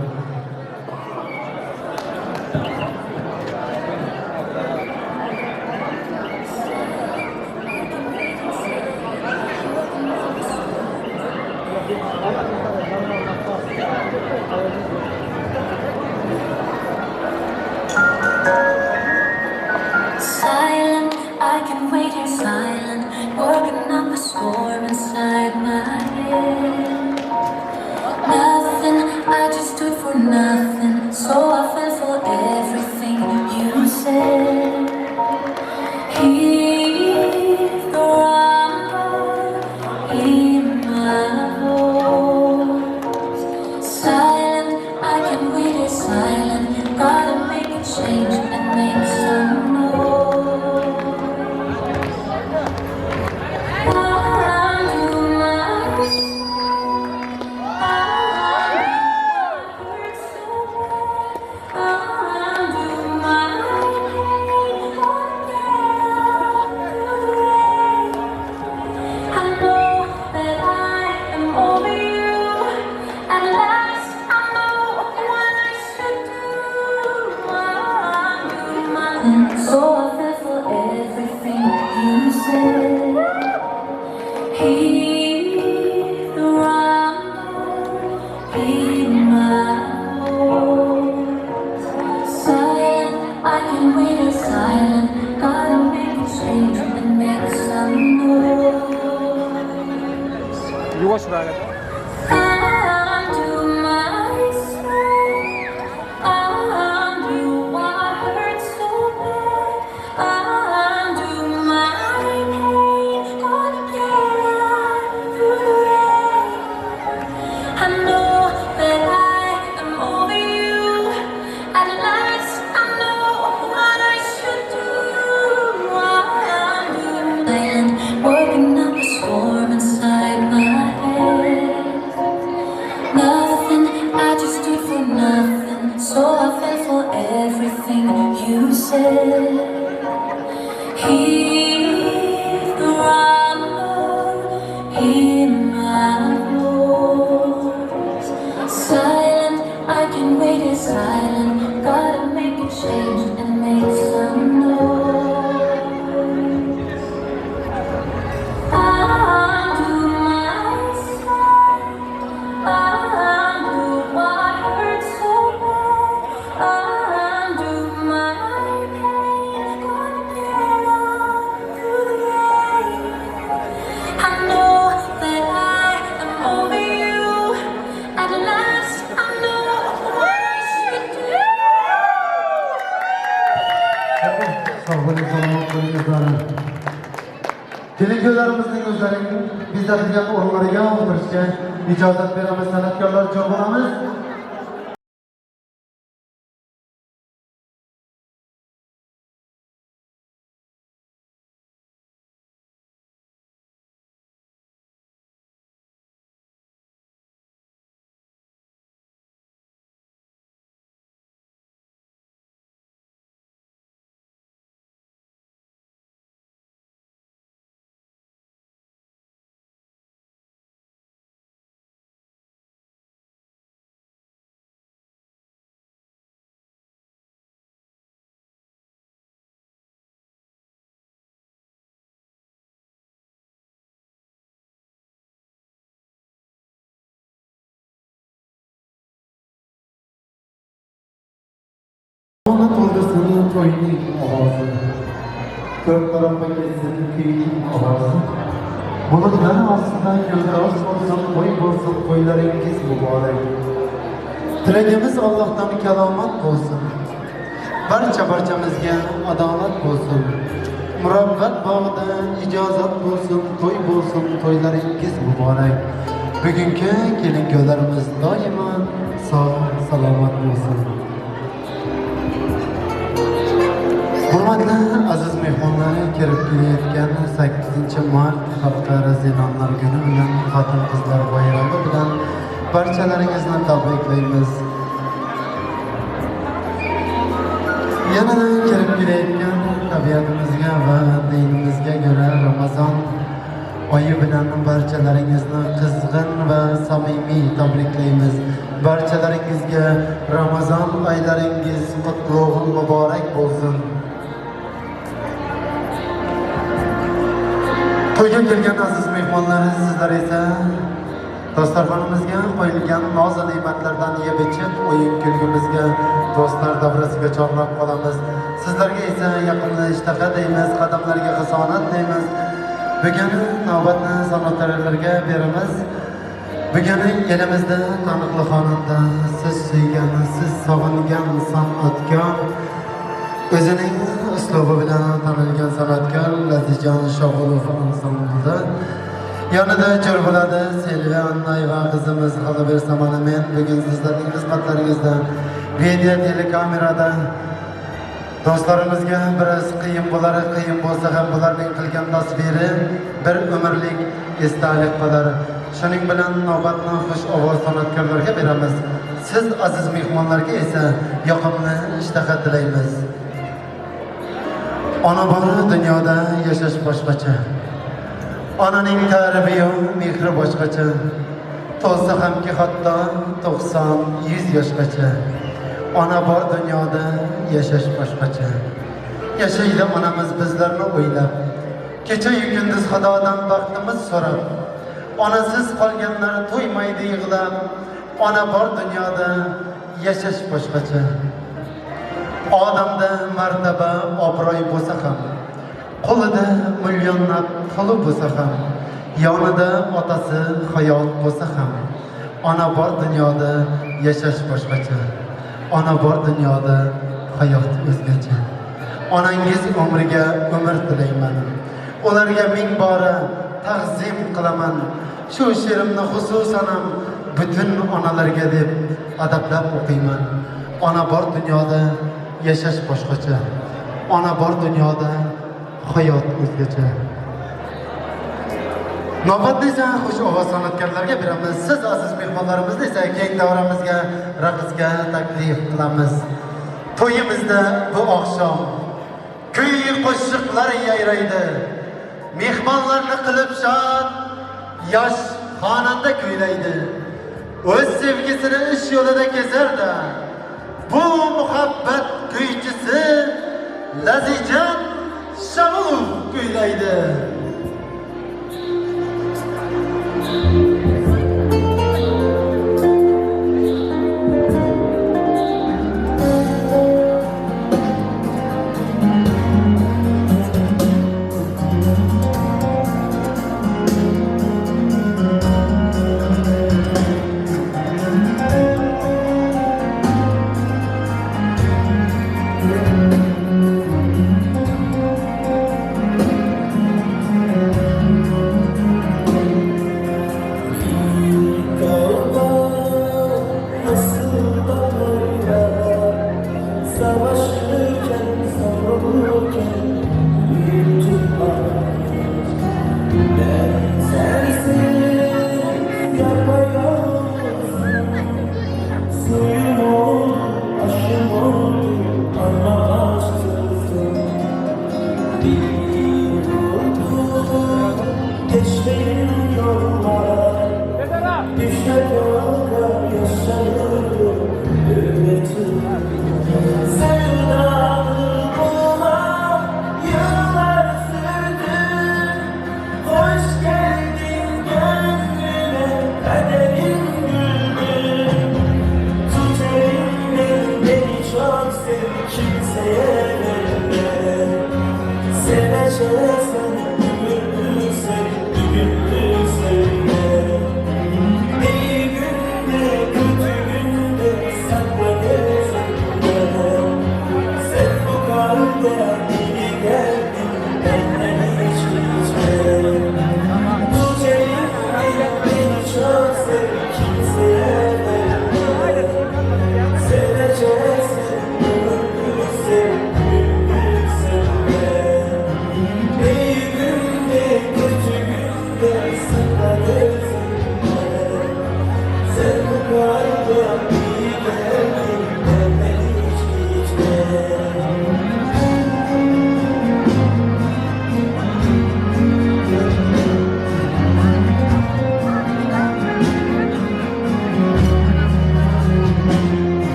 Silent, I can wait here silent, working up a storm inside my head. Nothing, I just do it for nothing, so I fell for everything you said. Hear the rumble in my voice. Silent, I can wait here silent, gotta make a change and make some noise. Undo my undo my I know that I am over you. At last, I know what I should do. Undo my so I fell for everything you said. Hear the rumble in my voice. Silent, I can wait here silent. Gotta make a change and make some noise. Yuvoshroq. Undo myself. Undo what hurts so bad. Undo my pain. Gonna get out through the rain. I know that I am over you. At last, I know what I should do. Undo island, working up a storm inside my head. Nothing, I just do it for nothing. So I fell for everything you said. Hear the rumble in my voice. Silent, I can wait here silent. Gotta make a change and make some noise. Undo myself. Undo what hurts so bad. Undo my pain. Gonna get out through the rain. I know that I am over you. At last, I know what I should do. Sog' bo'ling, salomat bo'ling o'zlari. Kelin kuyovlarimizning o'zlarining bezatilgan o'rinlariga o'tirishga ijozat beramiz. San'atkorlar joy bo'lamiz. Ona to'ldirsin to'yning ovozi. To'rt tarafga ketsin kuyning ovozi. Bulutlar ostida yo'ldosh bo'lsin, to'y bo'lsin, to'ylaringiz muborak. Tilagimiz Allohdan kalomat bo'lsin. Barcha barchamizga adolat bo'lsin. Murabbat bog'ida ijozat bo'lsin, to'y bo'lsin, to'ylaringiz muborak. Bugungi kelin kuyovlarimiz doimo sog' salomat bo'lsin. Hurmatli aziz mehmonlar, kirib kelayotgan 8-mart Xalqaro Zenonlar kuni bilan, xotin-qizlar bayrami bilan barchalaringizni tabriklaymiz. Yanada kirib kelayotgan tabiatimizga va dinimizga ko'ra Ramazon Oyi bilan barchalaringizni qizg'in va samimiy tabriklaymiz. Barchalaringizga Ramazon oylaringiz qutlug' muborak bo'lsin. To'yga kelgan aziz mehmonlar, sizlar esa dasturxonimizga qo'yilgan noz ne'matlardan yeb ichib, o'yin kulgimizga do'stlar davrasiga chorlab qolamiz. Sizlarga esa yaqinda ishtaha deymiz, qadamlarga hasonat deymiz. Bugun navbatni san'atkorlarga beramiz. Bugun elimizda taniqli xonanda, siz suygan, siz sog'ingan san'atkor, o'zining uslubi bilan tanilgan san'atkor Lazizjon Shohulov ansamblida yonida jo'r bo'ladi Selvi Annayeva qizimiz. Qolaversa mana men bugun sizlarning xizmatlaringizda video telekamerada do'stlarimizga biroz qiyin bo'lar, qiyin bo'lsa ham bularning qilgan tasviri bir umrlik esdalik qolar. Shuning bilan navbatni xush ovoz san'atkorlarga beramiz. Siz aziz mehmonlarga esa yoqimli ishtaha tilaymiz. Ona bor dunyoda yashash boshqacha. Onaning ta'rifi mehri boshqacha. To'lsa hamki hatto 90-100 yoshgacha. Ona bor dunyoda yashash boshqacha. Yashaydi onamiz bizlarni o'ylab. Kecha-yu kunduz Xudodan baxtimiz so'rab. Onasiz qolganlar to'ymaydi yig'lab. Ona bor dunyoda yashash boshqacha. Odamda martaba, obro'y bo'lsa ham, qo'lida millionlab puli bo'lsa ham, yonida otasi hayot bo'lsa ham, ona bor dunyoda yashash boshqacha. Ona bor dunyoda hayot o'zgacha. Onangiz umriga umr tilayman. Ularga ming bora ta'zim qilaman. Shu she'rimni xususan ham butun onalarga deb adablab o'qiyman. Ona bor dunyoda yashash boshqacha. Ona bor dunyoda hayot o'zgacha. Navbatni esa xush ovoz san'atkorlarga beramiz. Siz aziz mehmonlarimizni esa keng davramizga raqsga taklif qilamiz. To'yimizda bu oqshom kuy qo'shiqlar yayraydi. Mehmonlarni qilib shod, yosh xonanda kuylaydi. O'z sevgisini ish yo'lida kezardi. Bu muhabbat kuychisi Lazizjon Shamilov kuylaydi.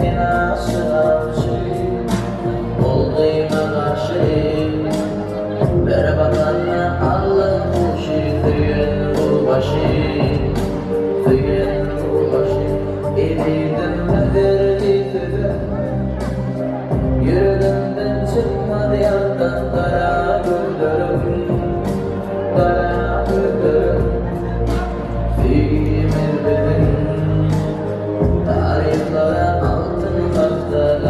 Men aşık Oldu aşık Bir bakanla Allah kuşu Düğün bu başı Düğün bu başı Edirdim verdi sözüm Yürüdümden çıkmadı yandan kara güldürüm Kara güldürüm Sevgimiz bizim Tarihlara altın tahtlar.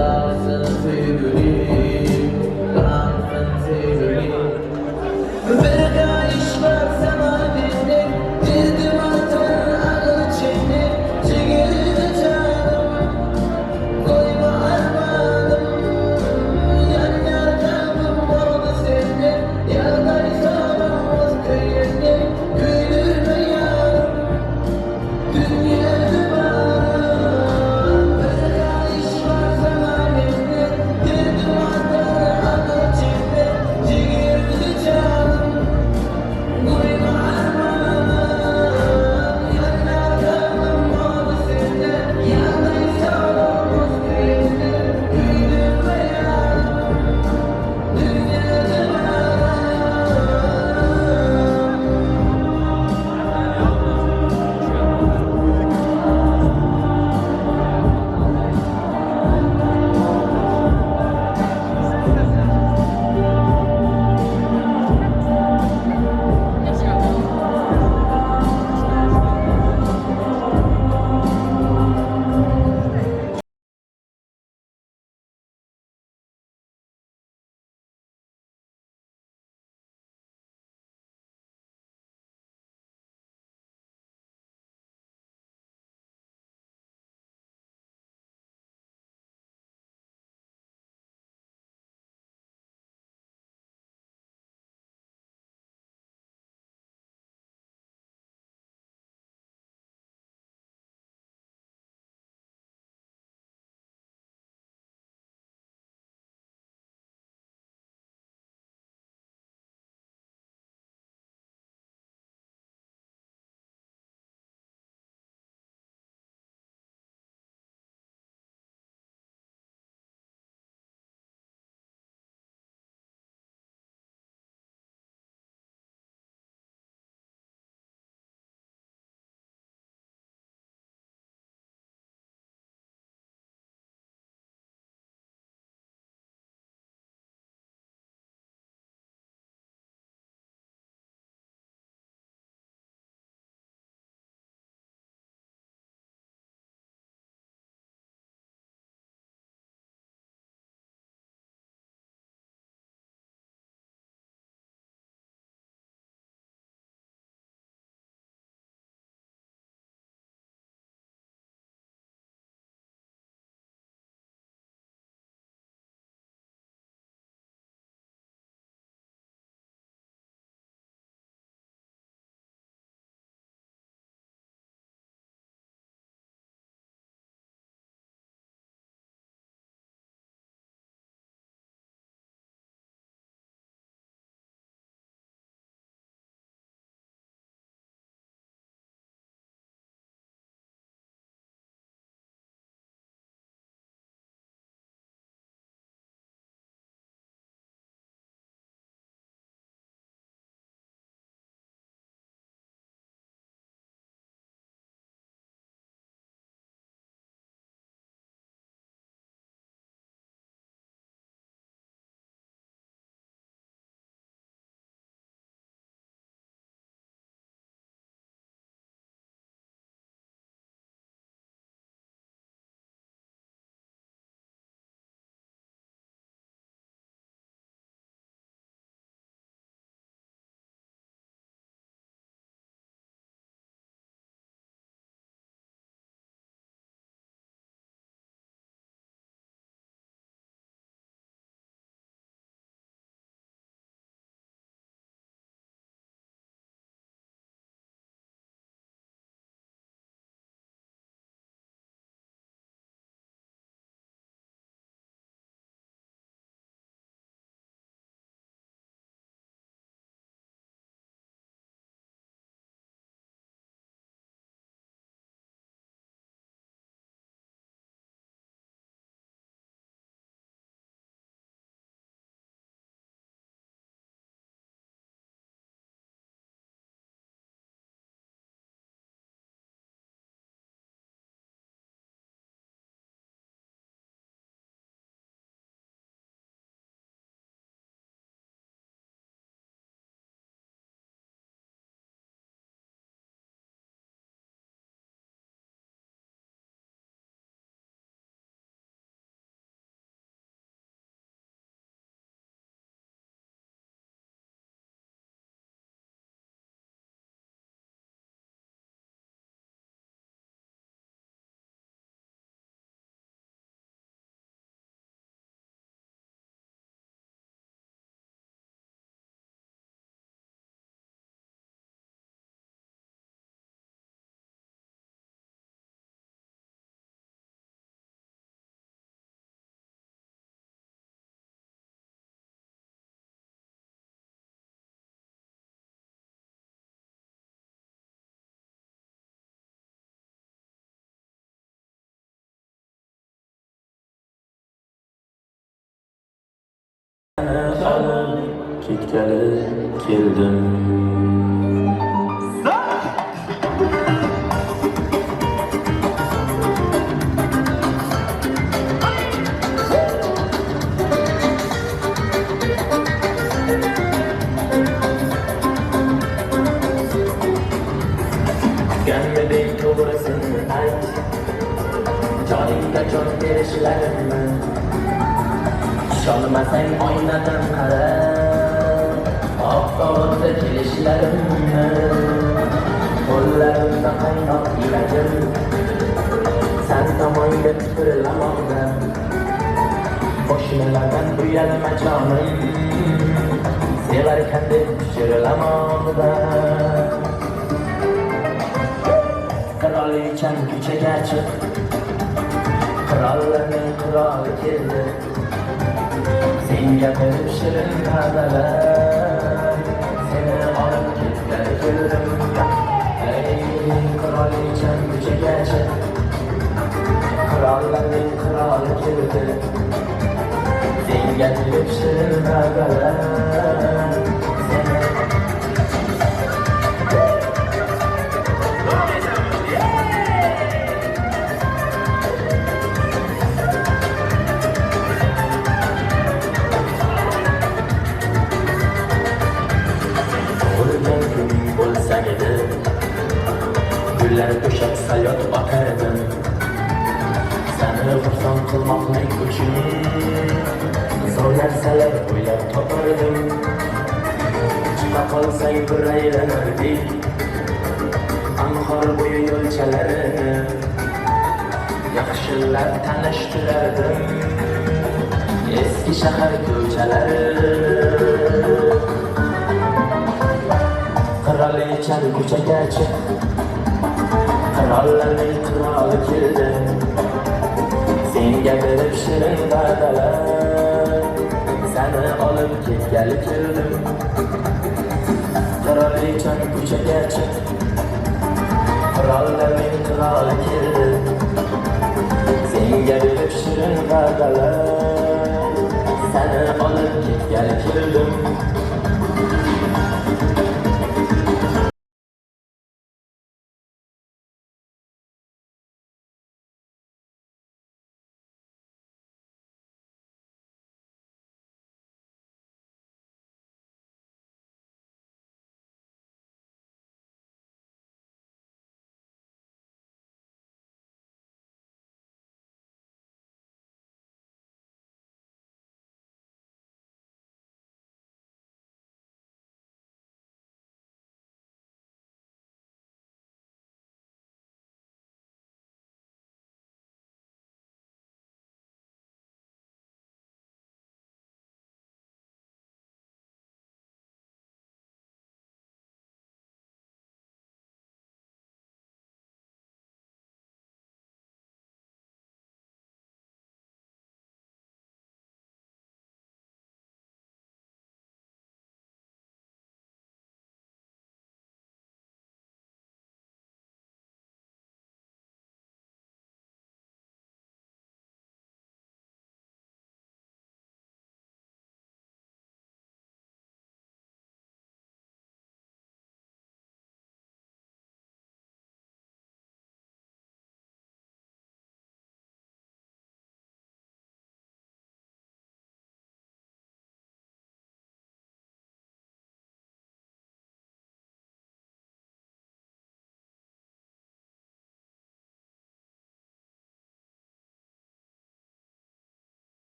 ketgali keldim. Kutganmiding to'g'risini ayt, joningga jon berishlarimni. Ishonmasang oynadan qara, oftobda kelishlarimni. Qo'llarimda qaynoq yuragim, san tomonga tipirlamoqda. Qo'shnilardan uyalma jonim, sevarkan deb pichirlamoqda. Qirolicham ko'chaga chiq, qirollarning qiroli keldi. Senga berib shirin va'dalar, seni olib ketgani keldim. Ey qirolicham ko'chaga chiq, qirollarning qiroli keldi. Senga berib shirin va'dalar, seni. Gullar to'shab sayoq otardim, seni xursand qilmoqlik uchun zo'r narsalar o'ylab topardim. Chiqa qolsang bir aylanardik anhor bo'yi yo'lchalarini, yaxshilab tanishtirardim eski shahar ko'chalarini. Qirolicham ko'chaga chiq, qirollarning qiroli keldi. Senga berib shirin va'dalar, seni olib ketgali keldim. Qirolicham ko'chaga chiq, qirollarning qiroli keldi. Senga berib shirin va'dalar, seni olib ketgali keldim.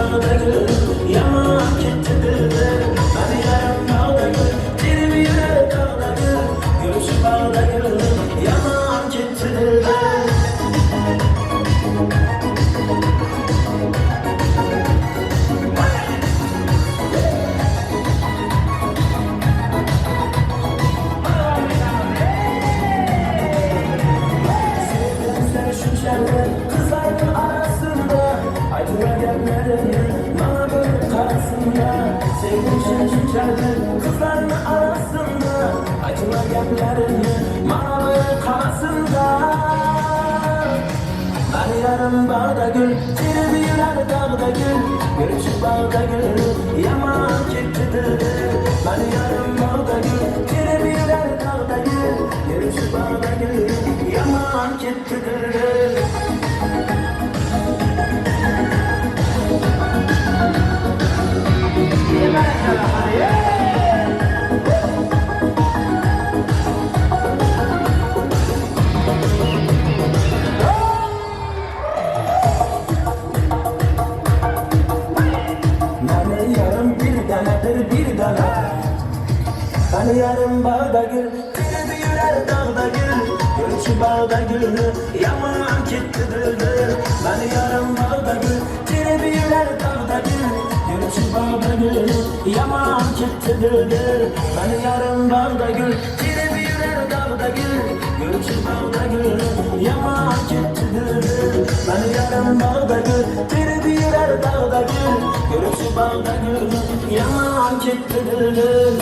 Bag'da gul, yomon ketdi dildir. Mani yarim bag'da gul, terib yurar tog'da gul. Yurishi bag'da gul, yomon ketdi dildir. Sevdim seni shunchalik qizlarning arasida, aytilgan gaplarimni mana bir qarasinda. Sevdim seni shunchalik qizlarning arasida, aytilgan gaplarimni mana bir qarasinda. Mani yarim bag'da gul, terib yurar dog'da gul. Yurishi bag'da gul, yomon ketdi dildir. Mani yarim bag'da gul, terib yurar dog'da gul. Yurishi bag'da gul, yomon ketdi dildir. Mani yarim bir danadir bir dana. Mani yarim bag'da gul, terib yurar dog'da gul. Yurishi bag'da gul, yomon ketdi dildir. Mani yarim bag'da gul, terib yurar dog'da gul. Yurishi bag'da gul, yomon ketdi dildir. Mani yarim bag'da gul, terib yurar dog'da gul. Yurishi bag'da gul, yomon ketdi dildir. Mani yarim bag'da gul, terib yurar dog'da gul. Yurishi bag'da gul, yomon ketdi dildir.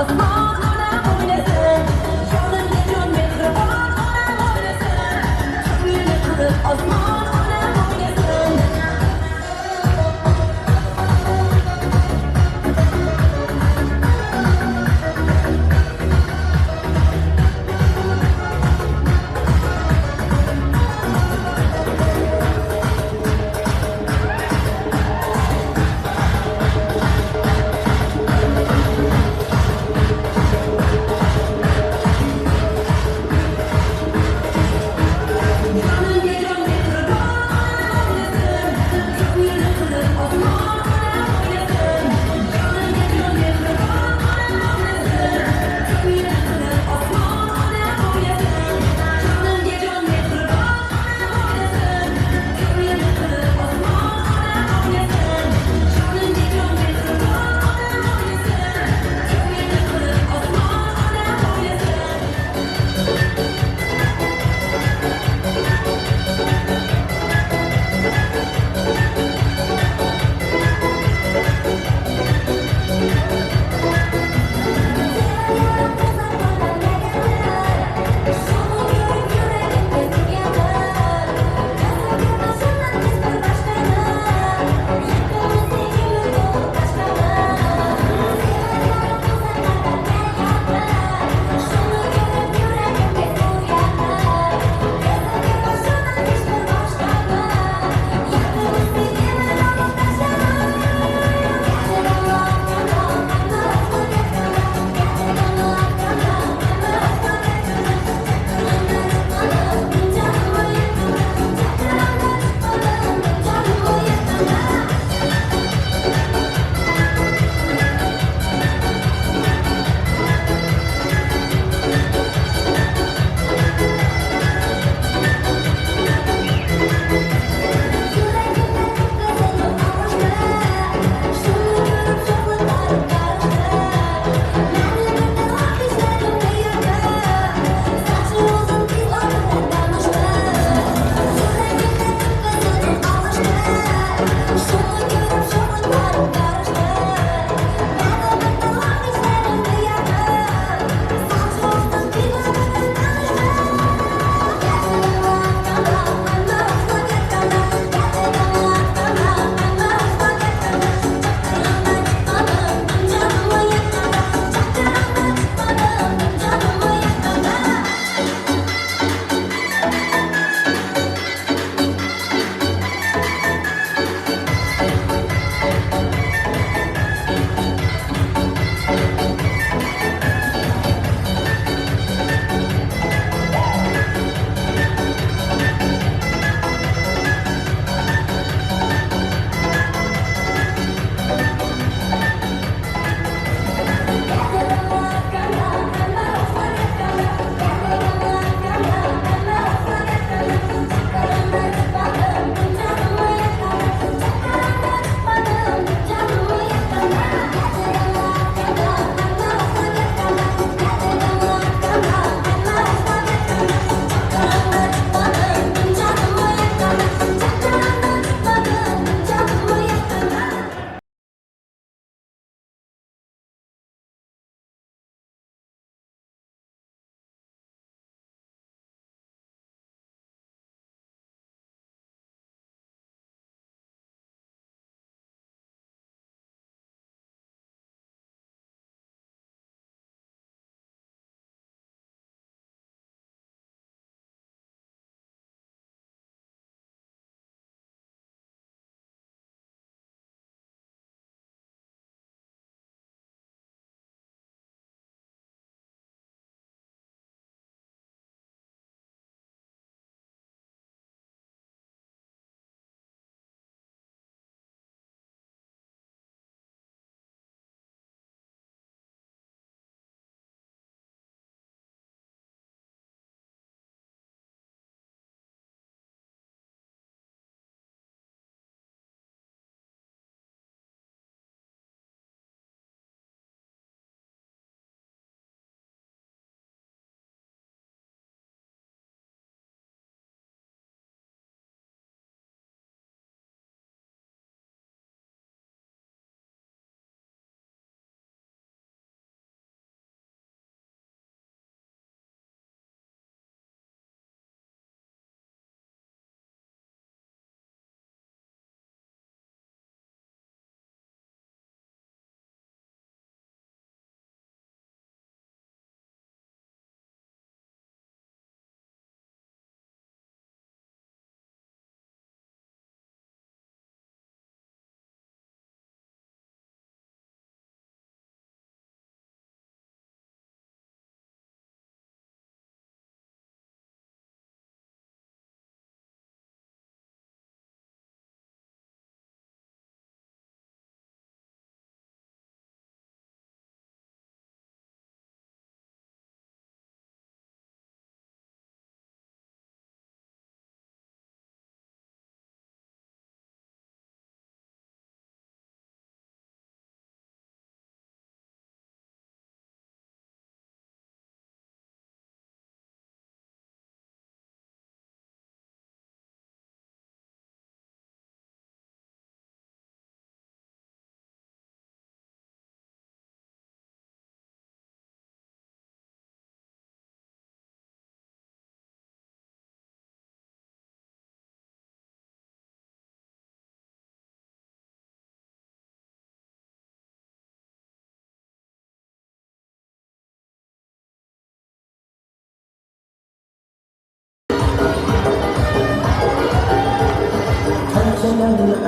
Osmon onam o'ynasin, jonimga jon mehribon onam o'ynasin. Ko'nglimni qilib osmon onam o'ynasin.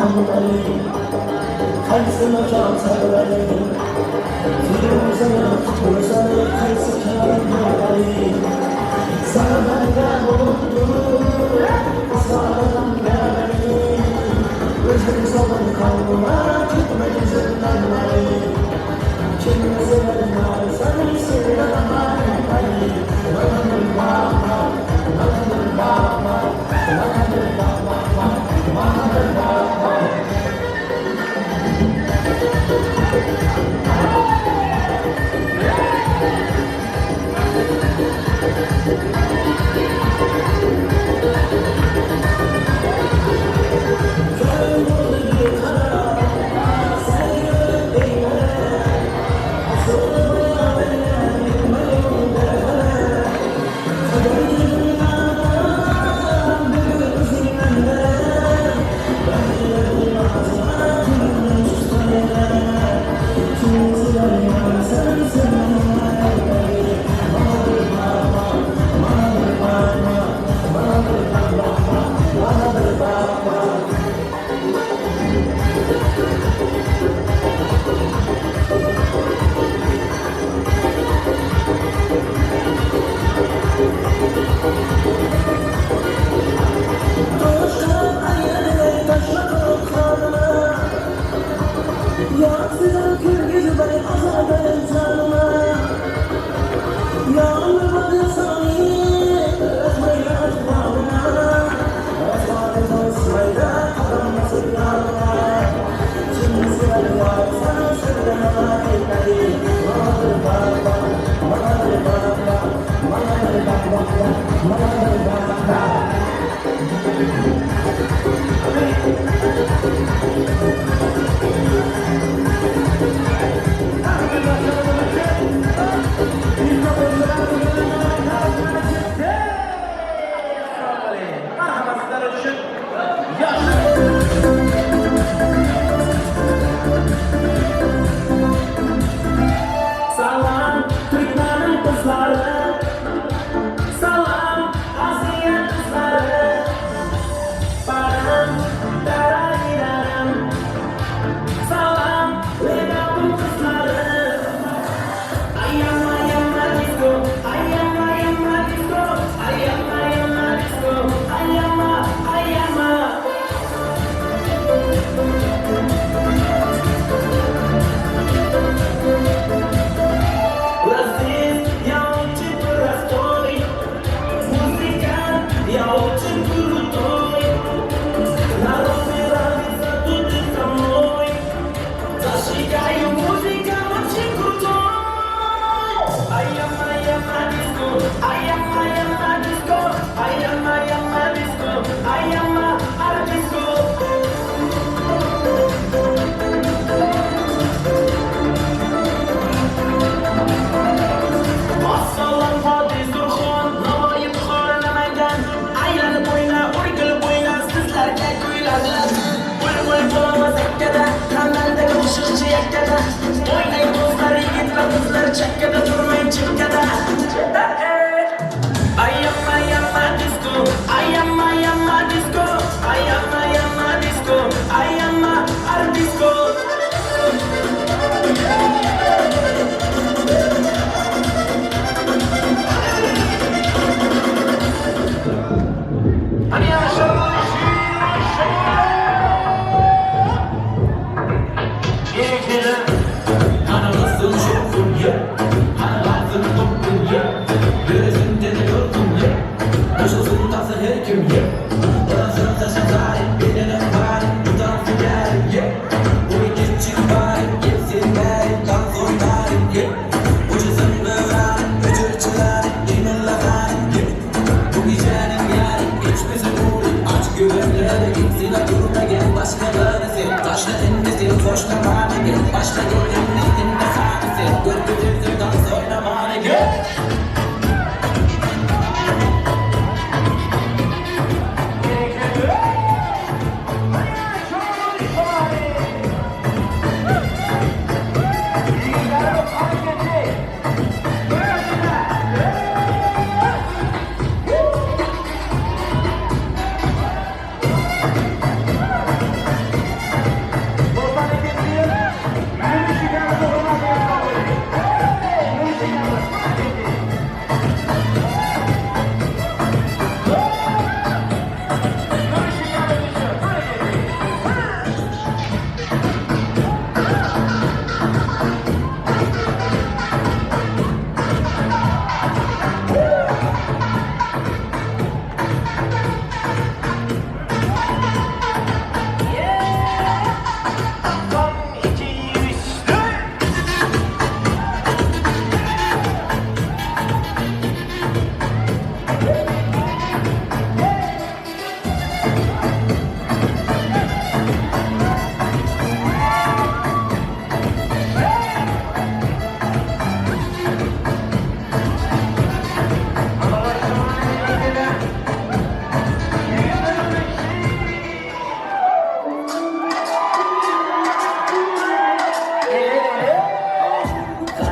Anbari, qaysi makon sarvari, Firuzani, Qutbuzani, qaysi karam bari, Sarvanga bo'lib, sarvanga bari, O'zing sog'in qolma, ketma izimdan nari, Kimni sevar seni sevaman bari, Manadir mama, manadir mama, manadir mama, manadir mama. Salam Türkmenin kızları, salam Asiya kızları, param daraylarım, salam Lebap'ın kızları. Ayam ayam disco, ayam ayam disco, ayam ayam disco, ayam ayam. Laziz, я очень простой, музыкант, я очень крутой. Народ нравится тут и со мной, зажигаю музыка очень крутой. Айям, айям, диско, айям, айям, диско, айям, айям, диско, айям, диско. Assalam Hadi Surxon, Navoiy, Buxoro, Namangan, aylanib o'yna, o'rgilib o'yna, sizlarga kuylar. Bulbul bo'lamiz akkada, Namangandagi qo'shiqchi yakkada. O'ynang do'stlar, yigit va qizlar, chakkada turmang chekkada. Ayam ayam disco, ayam ayam disco, ayam ayam disco, ayam disco.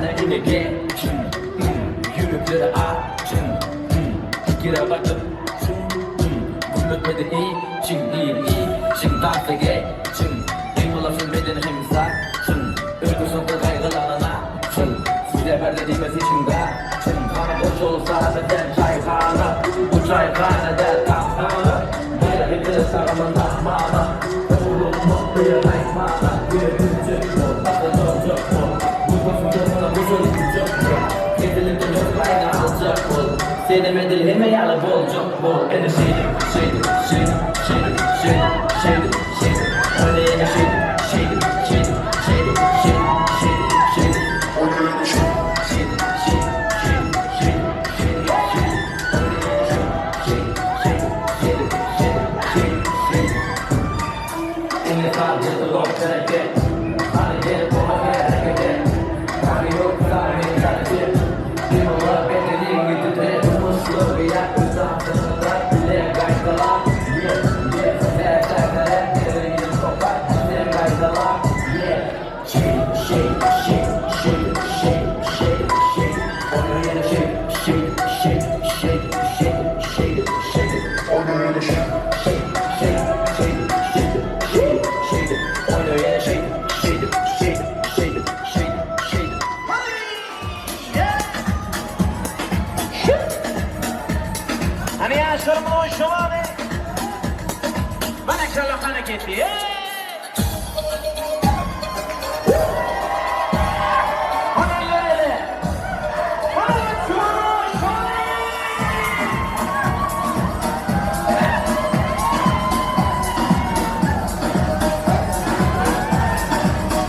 Hany ine geçiň, Ýürekleri açyň, Pikire batyp, Gürletmedi içiň, Içiň dansa geçiň, Duýgulaşyn beden hem saçyň, Öýde soňky gaýgylaryna çyn, Size berde diýmez içiň gaçyň, Hany boş bolsa bizden çaýhana, Bu çaýhana däl takhana, Bergili sagamyň rahmana, Ogluň bir aýtmana, Bir güljek bol, ata durjak bol, Bu bolsun bu jok bol, Kesilip aýna aljak bol, Senem edil hemme ýaly boljak bol, Ene şeýdip, şeýdip, şeýdip, şeýdip, şeýdip, şeýdip, şeýdip, Ene ene şeýdip, şeýdip, şeýdip, şeýdip, şeýdip, şeýdip, şeýdip, Ene ene şeýdip, şeýdip, şeýdip, şeýdip, şeýdip, şeýdip, şeýdip, Ene ene şeýdip, şeýdip, şeýdip, şeýdip, şeýdip, şeýdip, Ene sadece lok bereket, Hany gelip oňa hereket et, Hany ýok mentalite, Dimolar bedeniňi titret, Durmuşlygy ýa uzaklygyna bile gaýtala, Yeah, yeah, her derine sokar, sen gaýtala, Yeah, şeýdip, şeýdip, şeýdip, şeýdip, şeýdip, şeýdip, şeýdip, Ony ýene şeýdip, şeýdip, şeýdip, şeýdip, şeýdip, şeýdip, şeýdip, Ony ýene şeýdip, şeýdip, şeýdip, şeýdip, şeýdip, şeýdip, şeýdip, Ony ýene şeýdip, şeýdip, şeýdip, şeýdip, şeýdip, şeýdip. Hani yaşlarımın o şovani. Bana şalakana ketti.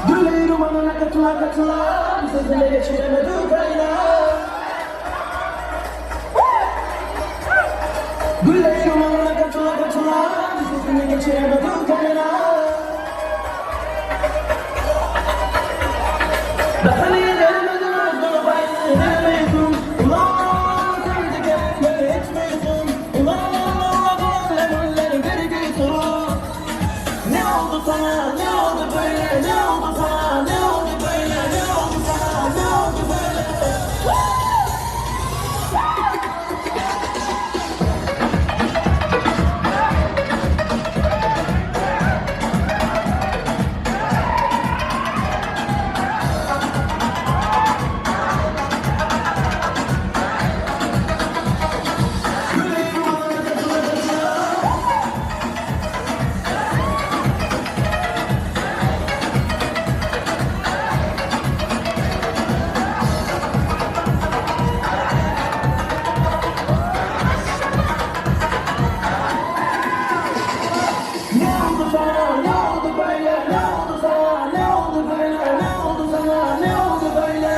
Güley romanına katıla katıla, sözüne geçiremedik ayna. Güley romanına katıla katıla, sözüne geçiremedik ayna. Daha niye vermedim özünü bayıldım. Ulan sen de gelme etmiyorsun. Ulan Allah bir götürür. Ne oldu sana, ne oldu böyle, ne oldu sana, ne oldu böyle, ne oldu sana, ne oldu böyle? Ne oldu sana, ne oldu böyle, ne oldu sana, ne oldu böyle, ne oldu sana, ne oldu böyle?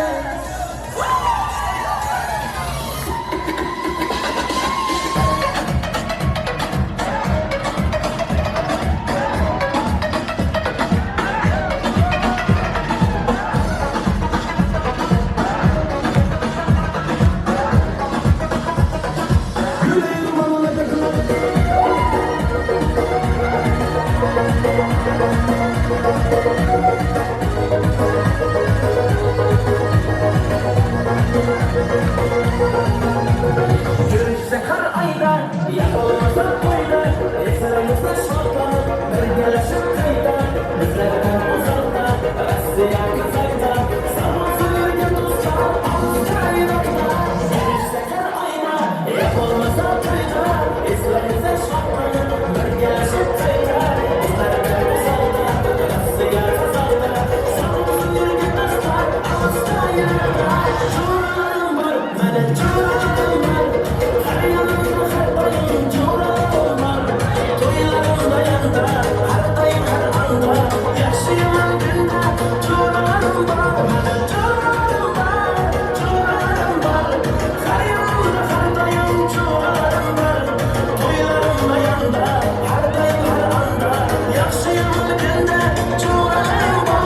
Güley romanına takılan. Görüşse her ayda, ya olmasa toyda, Esremizde şartlanıp, birgeleşip kıyda, Bizlerden uzakta, Rossiya kazakta, Sağolsun yürgen dostlar, Avstraliyada. Görüşse her ayda, ya olmasa toyda, Esremizde şartlanıp, birgeleşip kıyda, Bizlerden uzakta, Rossiya kazakta, Sağolsun yürgen dostlar, Avstraliyada. Jo'ralarim bor, mana jo'ralarim bor, Har yanımda har doim jo'ralarim bor. To'ylarimda yonda, har doim har onda, Yaxshi yomon kunda jo'ralarim bor, mana jo'ralarim bor, jo'ralarim bor. Har yanımda har doim jo'ralarim bor. To'ylarimda yonda, har doim har onda, Yaxshi yomon kunda jo'ralarim bor.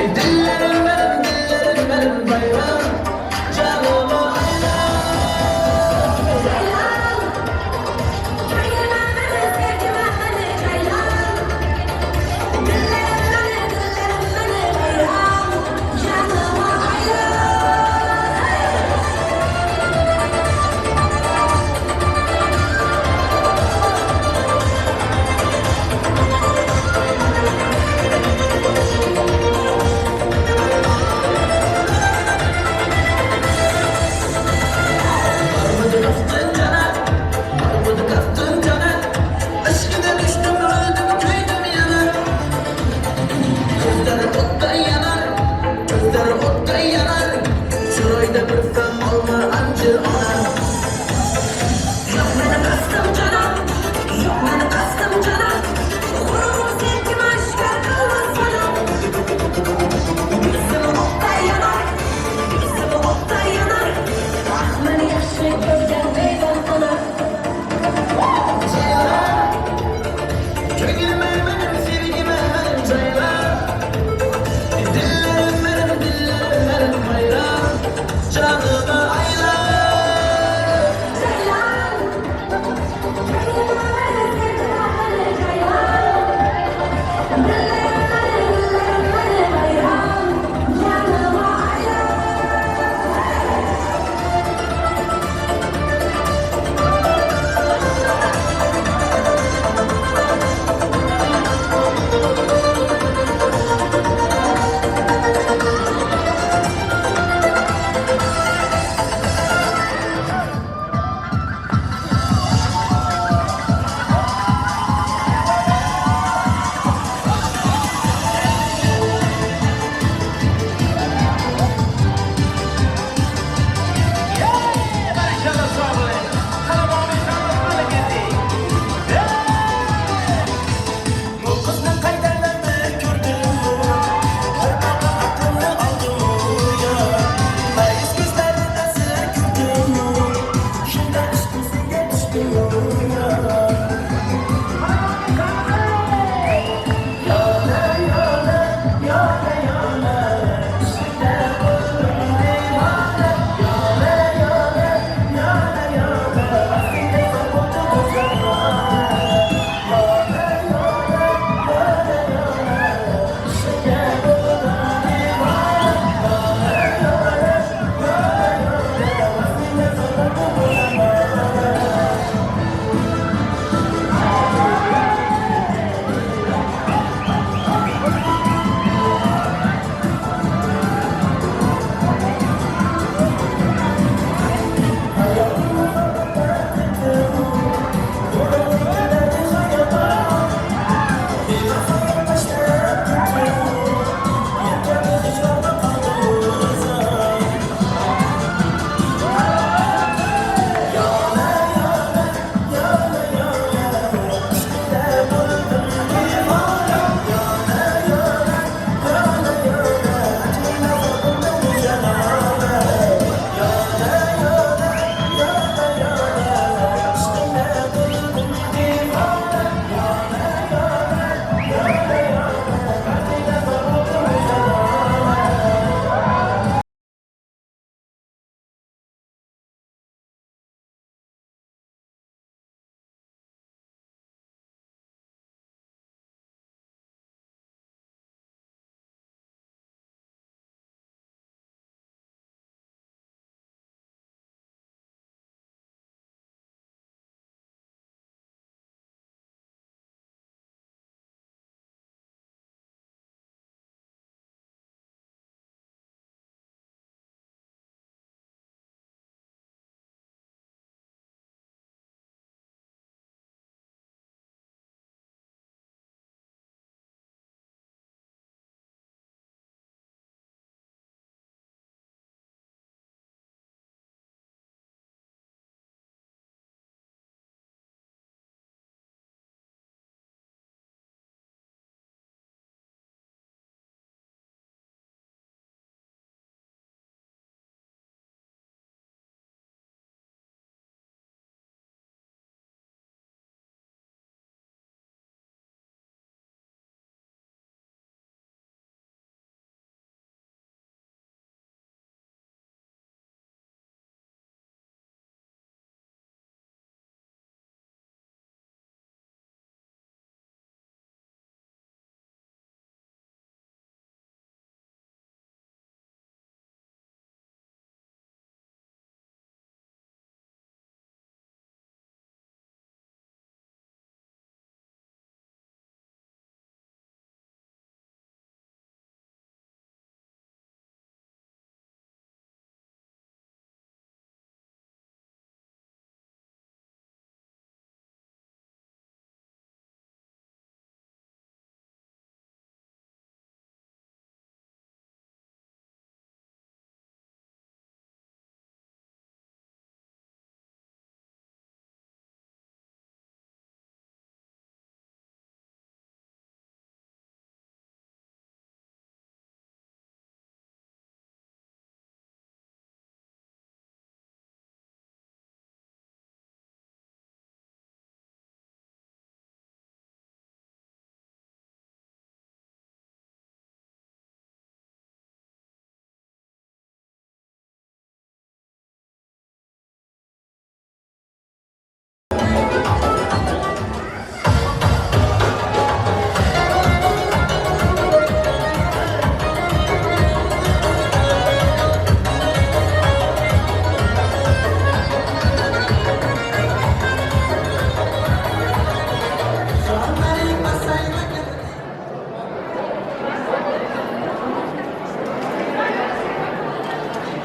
Dillerim benim, dillerim benim bayram. Canıma Dillerim benim, dillerim.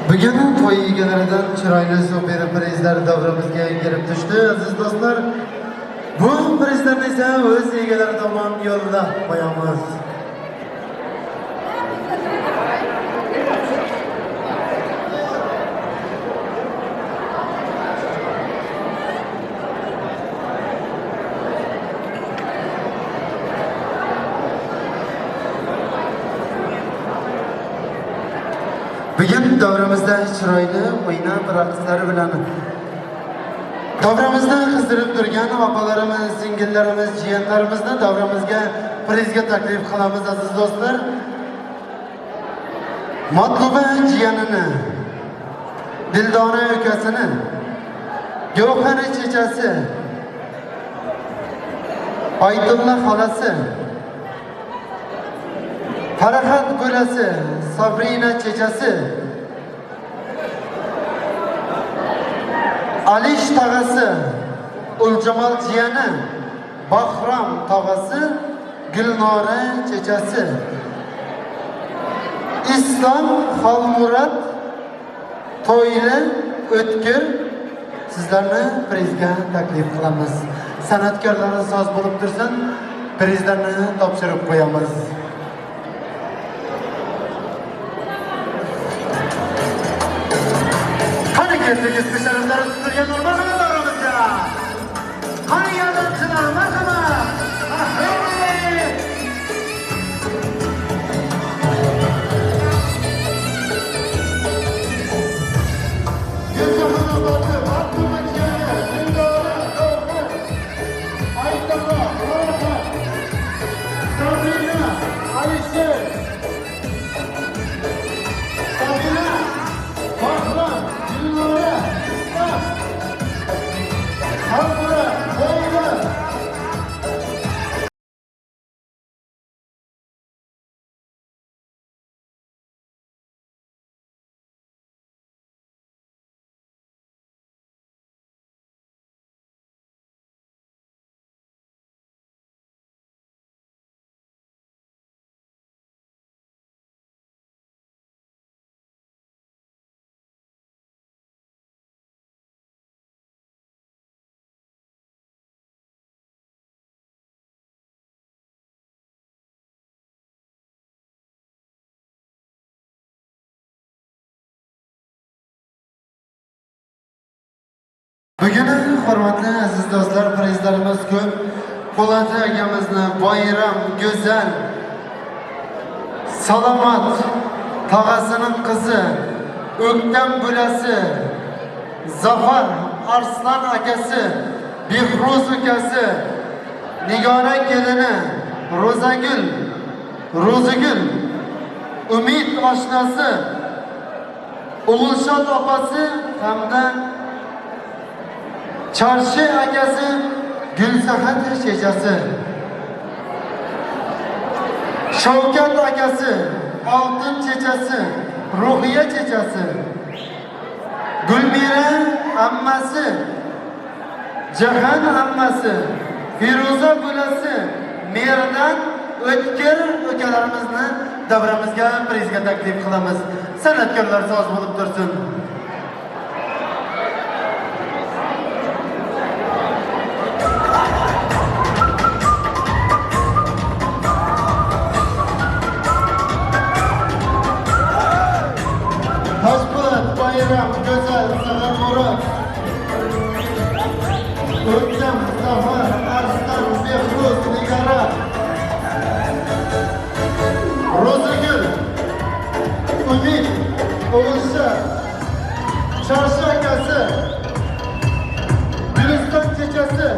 Bugun to'y egalaridan chiroyli super prizlar davramizga kelib tushdi, aziz do'stlar. Bu prizlarni esa o'z egalari tomon yo'llab qo'yamiz. Bugun davramizda chiroyli o'ynab raqslari bilan davramizni qizdirib turgan opalarimiz, singillarimiz, jiyanlarimizni davramizga prizga taklif qilamiz, aziz do'stlar. Matluba jiyanini, Dildora ukasini, Gavhar chechasi, Oydulla xolasi, Farahat bo'lasi, Sabrina chechasi, Alish tog'asi, Uljamol jiyani, Bahrom tog'asi, Gulnora chechasi, Islom Xolmurod To'yli O'tkir, sizlarni prizga taklif qilamiz. San'atkorlarni soz bo'lib tursin, prizlarni topshirib qo'yamiz. Qani ketdik, peshanalari tutilgan marhamat davramizga. Qani yordamchilar, marhamat. Sabrina, Alisher, Sabina, Bahram, Gulnora, Islam, Xalqura, To'yla. Bugun hurmatli aziz do'stlar, prizlarimiz ko'p. Po'lat akamizni Bayram, Go'zal, Salomat tog'asining qizi, O'ktam bo'lasi, Zafar Arslan akasi, Behruz ukasi, Nigora kelini, Ro'zagul, Ro'zigul, Umid oshnasi, O'g'ilshod opasi hamda Çarşı akasi, Gülsahat chechasi, Shavkat akasi, Oltin chechasi, Ruhiya chechasi, Gulmira ammasi, Jahan ammasi, Feruza bo'lasi, Merdan O'tkir ukalarimizni davramizga prizga taklif qilamiz. San'atkorlar soz bo'lib tursin. Toshpo'lat, Bayram, Go'zal, San'atmurod, O'ktam, Zafar, Arslan, Behruz, Nigora, Ro'zigul, Umid, O'g'ilsha, Charshi akasi, Guliston chechasi,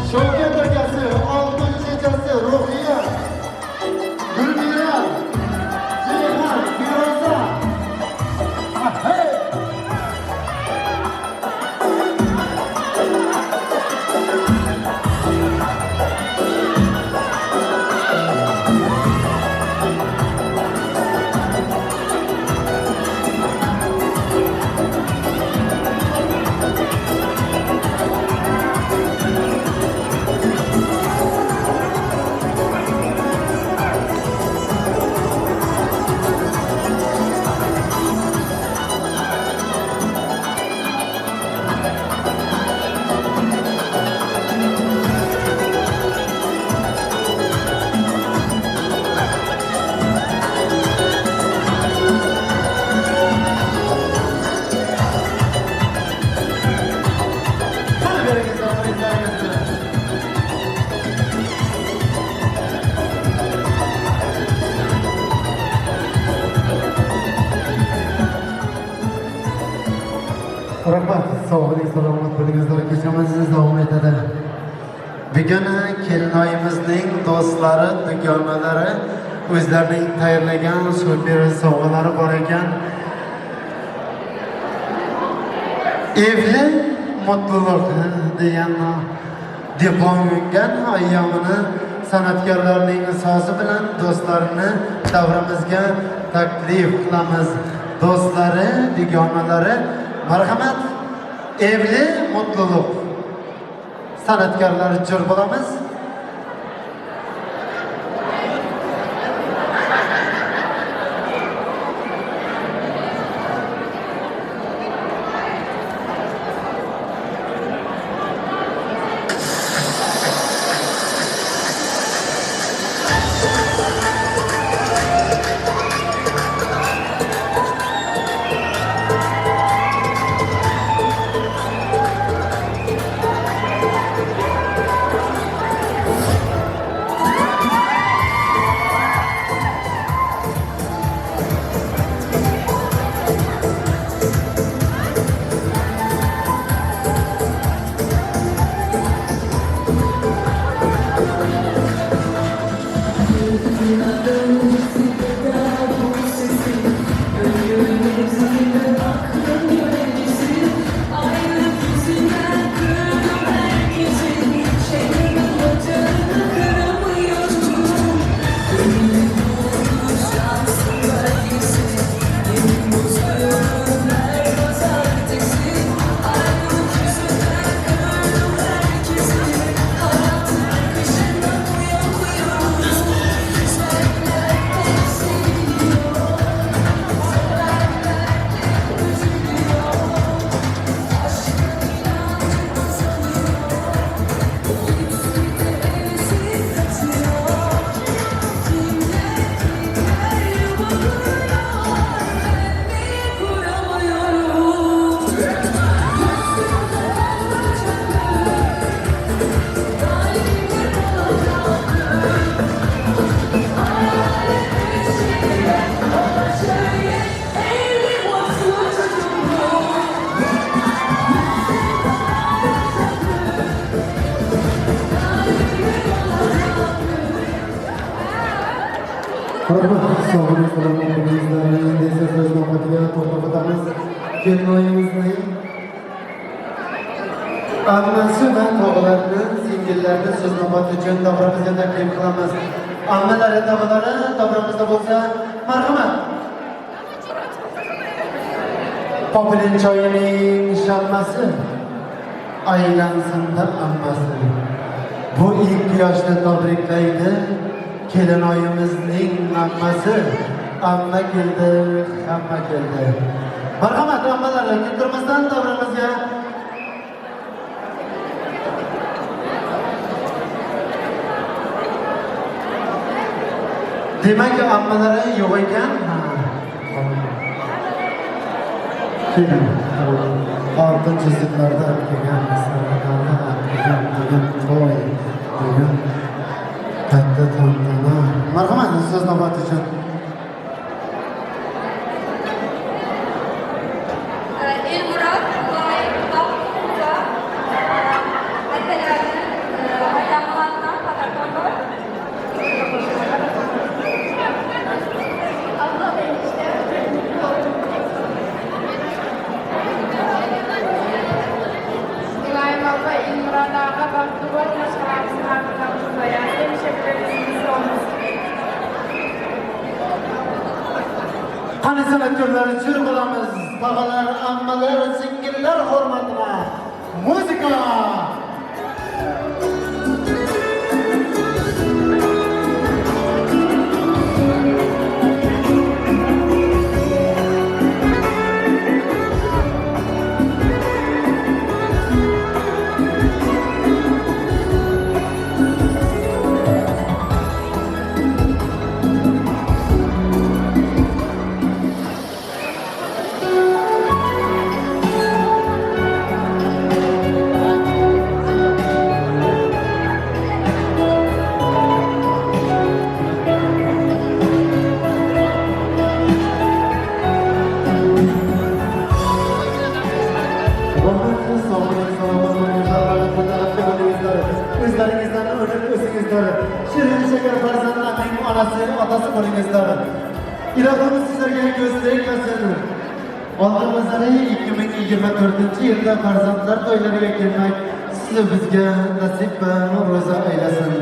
Shavkat akasi, Oltin chechasi, Ruhiya, Gulmira, Ceyhan, Firoza. Hey! Rahmat, sog' bo'ling, salomat bo'lingizlar. Kechamiz davom etadi. Bugun kelinoyimizning do'stlari, dugonalari o'zlarining tayyorlagan super sovg'alari bor ekan. Evli mutluluk degan diplom mingan ayyomini san'atkorlarning sozi bilan do'stlarini davramizga taklif qilamiz. Do'stlari, dugonalari, marhamat, evli mutluluk. San'atkorlar jur bo'lamiz. Kelinoyimizning ammasi va tog'alarini, singillarni so'z navbati uchun davramizga taklif qilamiz. Ammalari, tog'alari davramizda bo'lsa, marhamat. Popilin choyining shammasi, aylansinda ammasi. Bu ilk quyoshni tabriklaydi kelinoyimizning ammasi. Amma keldi, hamma keldi. Marhamat, ammalar, keltirmasdan davramizga. Demak, ammalari yo'q ekan. Keling. Oltin chiziklarda kelgan, masalada kelgan, degan to'y, degan katta tantana. Marhamat, so'z navbati uchun. Qani san'atkorlar jur bo'lamiz, tog'alar, ammalar, singillar hurmatina muzika. otasi bo'lingizlar. Ilohim sizlarga ko'z tegmasin. Oldimizda 2024-yilda farzandlar to'ylariga kelmak sizni bizga nasib va ro'za aylasin.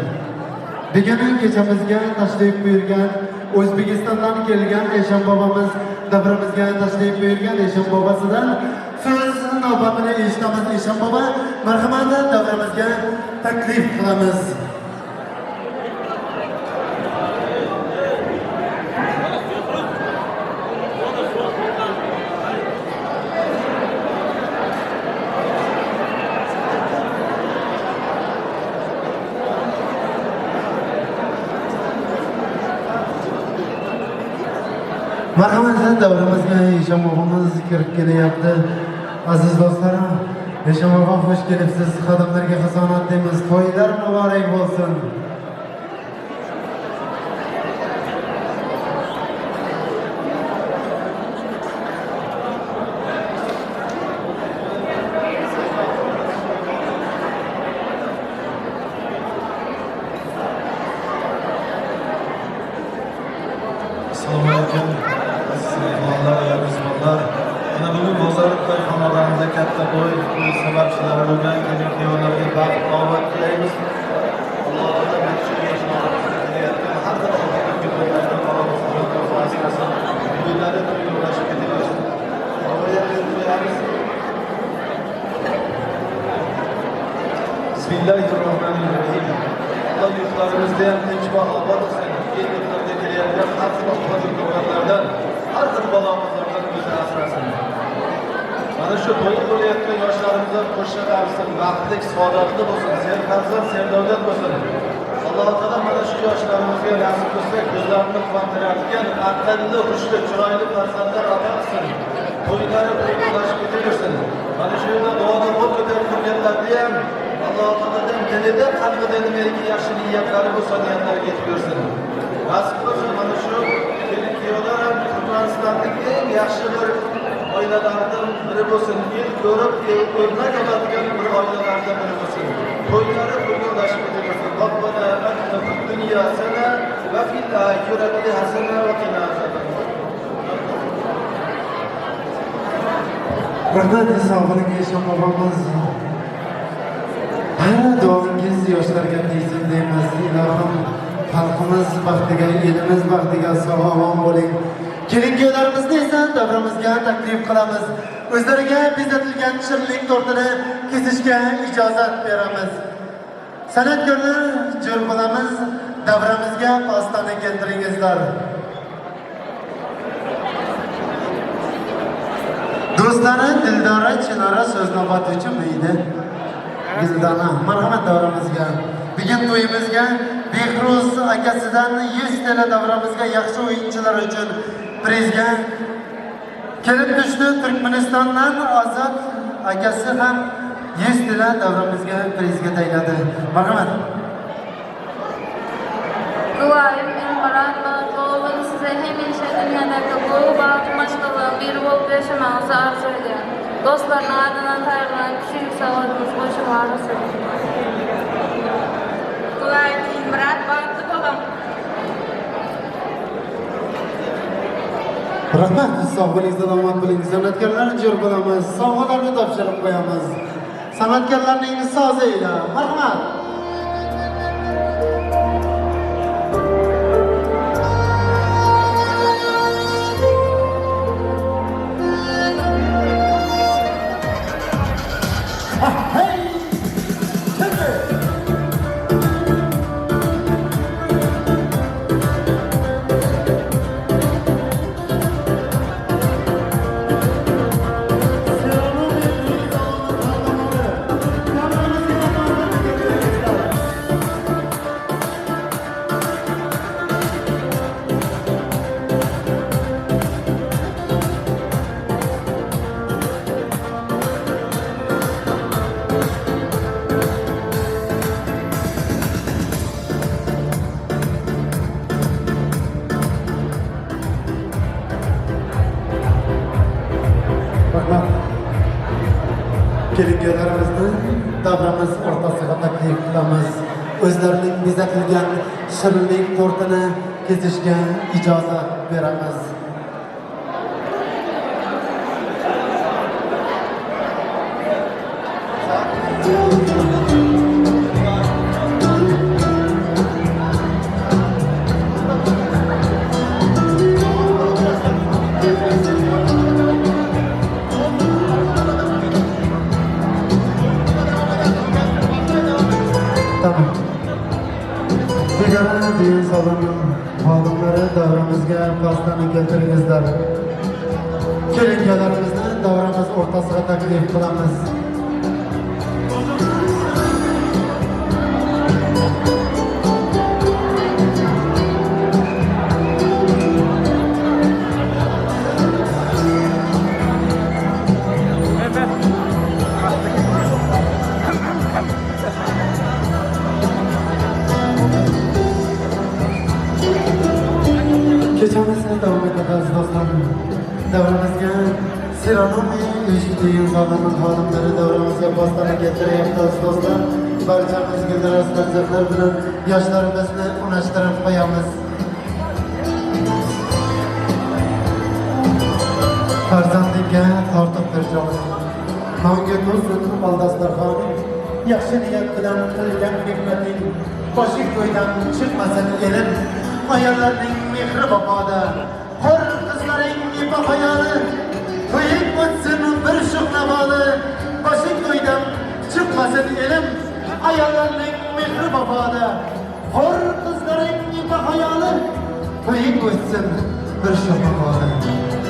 Bugun kechamizga tashrif buyurgan O'zbekistondan kelgan Eshon bobomiz, davramizga tashrif buyurgan Eshon bobosidan so'z navbatini eshitamiz. Eshon bobo, marhamat, davramizga taklif qilamiz. Marhamat, davramizga Eshon bobomiz kirib kelyapti. Aziz do'stlarim, Eshon bobo xush kelibsiz. Xodimlarga xizonat deymiz. To'ylar muborak bo'lsin. Assalomu alaykum aziz mehmonlar va mezbonlar. Mana bugun Bozorliklar xonadonida katta to'y sababchilari bo'lgan kelin kuyovlarga baxt omad tilaymiz. Alloh taolo mana shu yoshlarimizga kelayotgan har xil ofatlarga to'ylardan o'zi asrasin. To'ylari to'yga ulashib ketaversin. Duoya qilamiz. Bismillahirrohmanirrohim. Alloh yurtlarimizda ham tinch va obod qilsin. El yurtlarga kelayotgan har xil ofat-oqibatlardan, har xil balo-qazonlardan o'zi asrasin. Mana shu to'y bo'layotgan yoshlarimizga qo'shiq qilsin, baxtli, saodatli bo'lsin, serfarzand, serdavlat bo'lsin. Alloh taolo mana shu yoshlarimizga nasib qilsa, ko'zlarini quvontiradigan aqlli, hushli, chiroyli farzandlar ato qilsin. To'ylari to'yga ulashib ketaversin. Mana shu yerda duoda qo'l ko'tarib turganlarni ham Alloh taolodan dilida, qalbida nimaiki yaxshi niyatlari bo'lsa, niyatlariga yetib bersin. Nasib qilsin mana shu kelin kuyovlar ham Turkmanistonning eng yaxshi bir oilalaridan biri bo'lsin. El ko'rib, o'rnak oladigan bir oilalardan biri bo'lsin. To'ylari to'yga ulashib ketaversin. Robbana atina fid dunya hasana va fil oxirati hasana va qina azaban. Rahmat, sog'lik Eshon bobomiz. Ha, duoingiz yoshlarga tegsin deymiz. Ilohim xalqimiz baxtiga, elimiz baxtiga sog' omon bo'ling. Kelin kuyovlarimizni esa davramizga taklif qilamiz. O'zlariga bezatilgan shirinlik tortini kesishga ijozat beramiz. San'atkorlar jo'r bo'lamiz, davramizga pastani keltiringizlar. Do'stlari Dildora Chinora so'z navbati uchun edi. Dildona, marhamat davramizga. Bugun to'yimizga Behruz akasidan 100 TL davramizga yaxshi o'yinchilar uchun prizga kelib tushdi. Turkmanistondan Azat akasi ham 100 TL davramizga prizga tayladi. Marhamat. Duayım Elmaran Balatlıoğlu'nun size hemişe dünyadaki bu bahtı maşgalığın biri bolup yaşamanızı arzu ediyorum. Dostlarının ardından tayarlanan küçücük sağladığımız boşum arzu ediyorum. Duayım Elmaran Balatlı babam. Rahmat, sog' bo'ling, salomat bo'ling. San'atkorlar jo'r bo'lamiz, sovg'alarni topshirib qo'yamiz. San'atkorlarning so'zi ila marhamat. Kelin-kuyovlarimizni davramiz o'rtasiga taklif qilamiz. O'zlarining bezatilgan shirinlik tortini kesishga ijozat beramiz. Tamam. Begona düğün salonu xodimlari davramizga pastani keltiringizlar. Kelinkalarimizni davramiz o'rtasiga taklif qilamiz. Kechamizni davom etadi aziz do'stlar. Davramizga Sironomi eshik düğün saloni xodimlari davramizga pastani keltiryapti aziz do'stlar. Barchamiz guldiroz konsertlar bilan yoshlarimizni unashtirib qo'yamiz. Farzandingga tortiqdir jonim. Nonga to'lsin ol dasturxoning. Yaxshi niyat bilan qilgan mehnating boshi to'ydan chiqmasin elim. Ayollarning mehri vafoda, hur qizlaring ipa hayoli, to'ying o'tsin bir shuq navoli, boshi to'ydan chiqmasin elim. Ayollarning mehri vafoda, hur qizlaring ipa hayoli, to'ying o'tsin bir shuq navoli,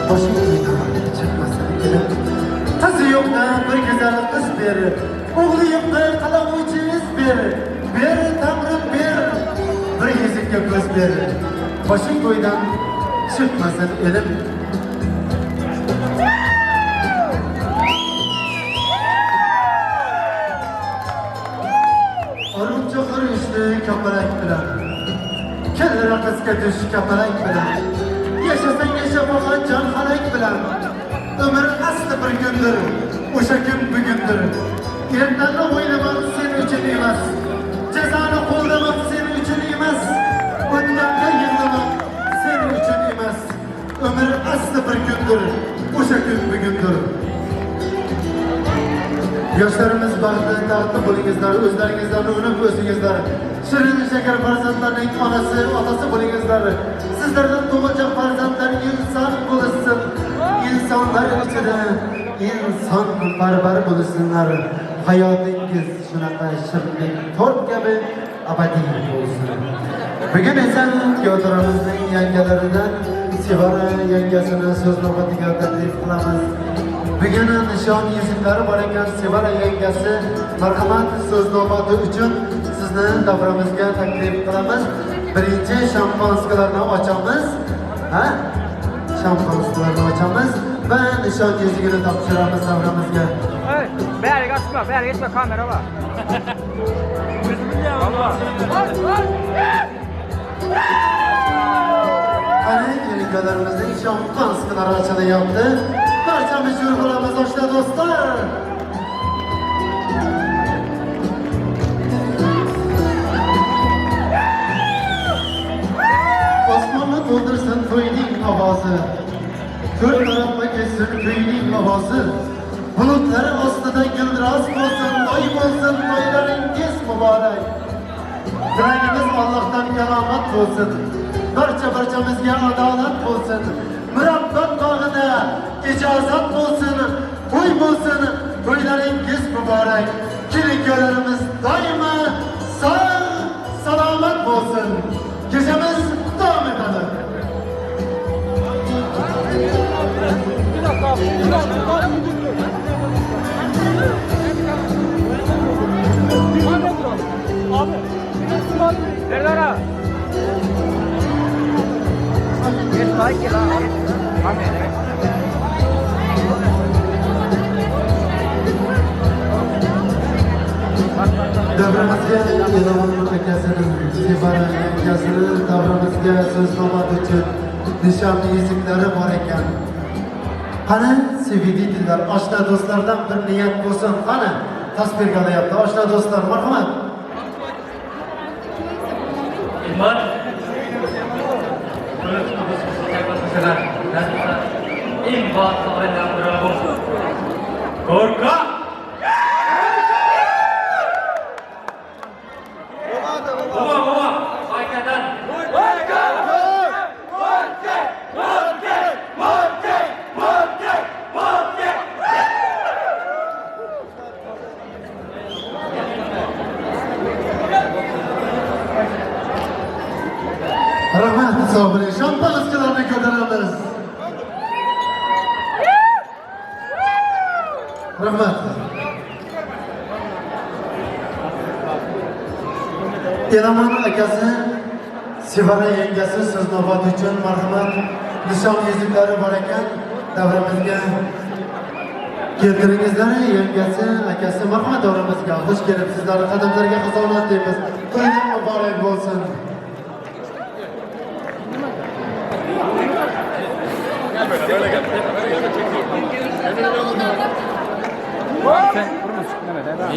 boshi to'ydan chiqmasin elim. Qizi yo'qda bir go'zal qiz ber, o'g'li yo'qda qalovchi iz ber, ber tangrim ber, bir yuzikka ko'z ber, boshing to'ydan chiqmasin elim. Arupcha xurishli kapalak bilan, kelra qizga tush kapalak bilan, yashasang yasha boqan jon xalak bilan, umr asli bir kundir, o'sha kun bugundir. Ertani o'ylamoq sen uchun emas, jazoni qo'llamoq sen uchun emas, o'tganga yig'lamoq sen uchun emas, umr asli bir kundir, o'sha kun bugundir. Yoshlarimiz baxtli, taxtli bo'lingizlar, o'zlaringizdan unib o'singizlar. Shirin shakar farzandlarning onasi, otasi bo'lingizlar. Sizlardan tug'ilgan farzandlar inson bo'lsin, insonlar ichida inson barbar bo'lsinlar. Hayotingiz shunaqa shirinlik tort kabi abadiy bo'lsin. Bugun esa kuyovto'ramizning yangalaridan Sevara yangasini so'z navbatiga taklif qilamiz. Bugun nishon yuzuklari bor ekan Sevara yangasi, marhamat, so'z navbati uchun sizni davramizga taklif qilamiz. Birinchi shampanskalarni ochamiz. Ha? Shampanskalarni ochamiz va nishon yuzugini topshiramiz davramizga. Beriga chiqma, beriga chiqma, kamera bor. Qani kelinkalarimizning shampanskalar ochilyapti. Barchamiz yurg'ilamiz oshna do'stlar. Osmonni to'ldirsin to'yning ovozi. To'rt tarafga ketsin kuyning ovozi. Bulutlar ostida guldiroz bo'lsin, to'y bo'lsin, to'ylaringiz muborak. Tilagimiz Allohdan karomat bo'lsin. Barcha barchamizga adolat bo'lsin. Murabbat bog'ida ijozat bo'lsin, to'y bo'lsin, to'ylaringiz muborak. Kelinkalarimiz doimo sog' salomat bo'lsin. Kechamiz davom etadi. Davramizga Elavon akasini, Sevara yangasini davramizga so'z navbati uchun nishonli yuzuklari bor ekan. Qani sevidiylar, oshna do'stlardan bir niyat bo'lsin. Qani tasvirga olyapti oshna do'stlar, marhamat. Elmar. Bagtly aýlandyralım. Gorka! Baba baba, qaytadan. Gorka! Gorka! Gorka! Gorka! Gorka! Gorka! Rahmat hisobini shampanskilarni ko'taramiz. Rahmat. Elaman akasi, Sevara yengasi so'z navbati uchun marhamat. Nishon yuzuklari bor ekan, davramizga keltiringizlar. Yengasi, akasi, marhamat davramizga. Xush kelibsizlar. Qadamlarga xizonat deymiz. To'ylar muborak bo'lsin.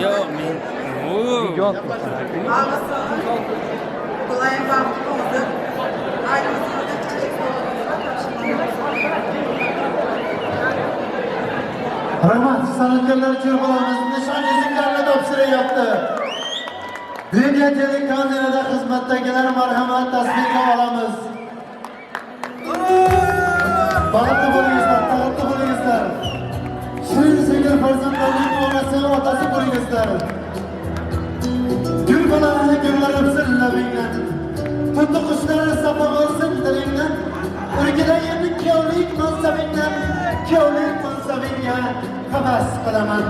Yo'q, men Kolay bağımlı oldu. Ailemizin de küçücük oğlumuz var. Rahmat, san'atkorlar uchun qolamiz. Nishon yuzuklarni topshiryapti. Dunyo telekanalida xizmatdagilar marhamat tasvirga olamiz. Baxtli bo'lingizlar, taxtli bo'lingizlar. Shirin shakar farzandlarning onasi, otasi bo'lingizlar. Gul bolalarni gullar o'psin labingdan. To'ti qushlar safo olsin tilingdan. O'rgilayin kuyovlik mansabingdan, kuyovlik mansabingga havas qilaman.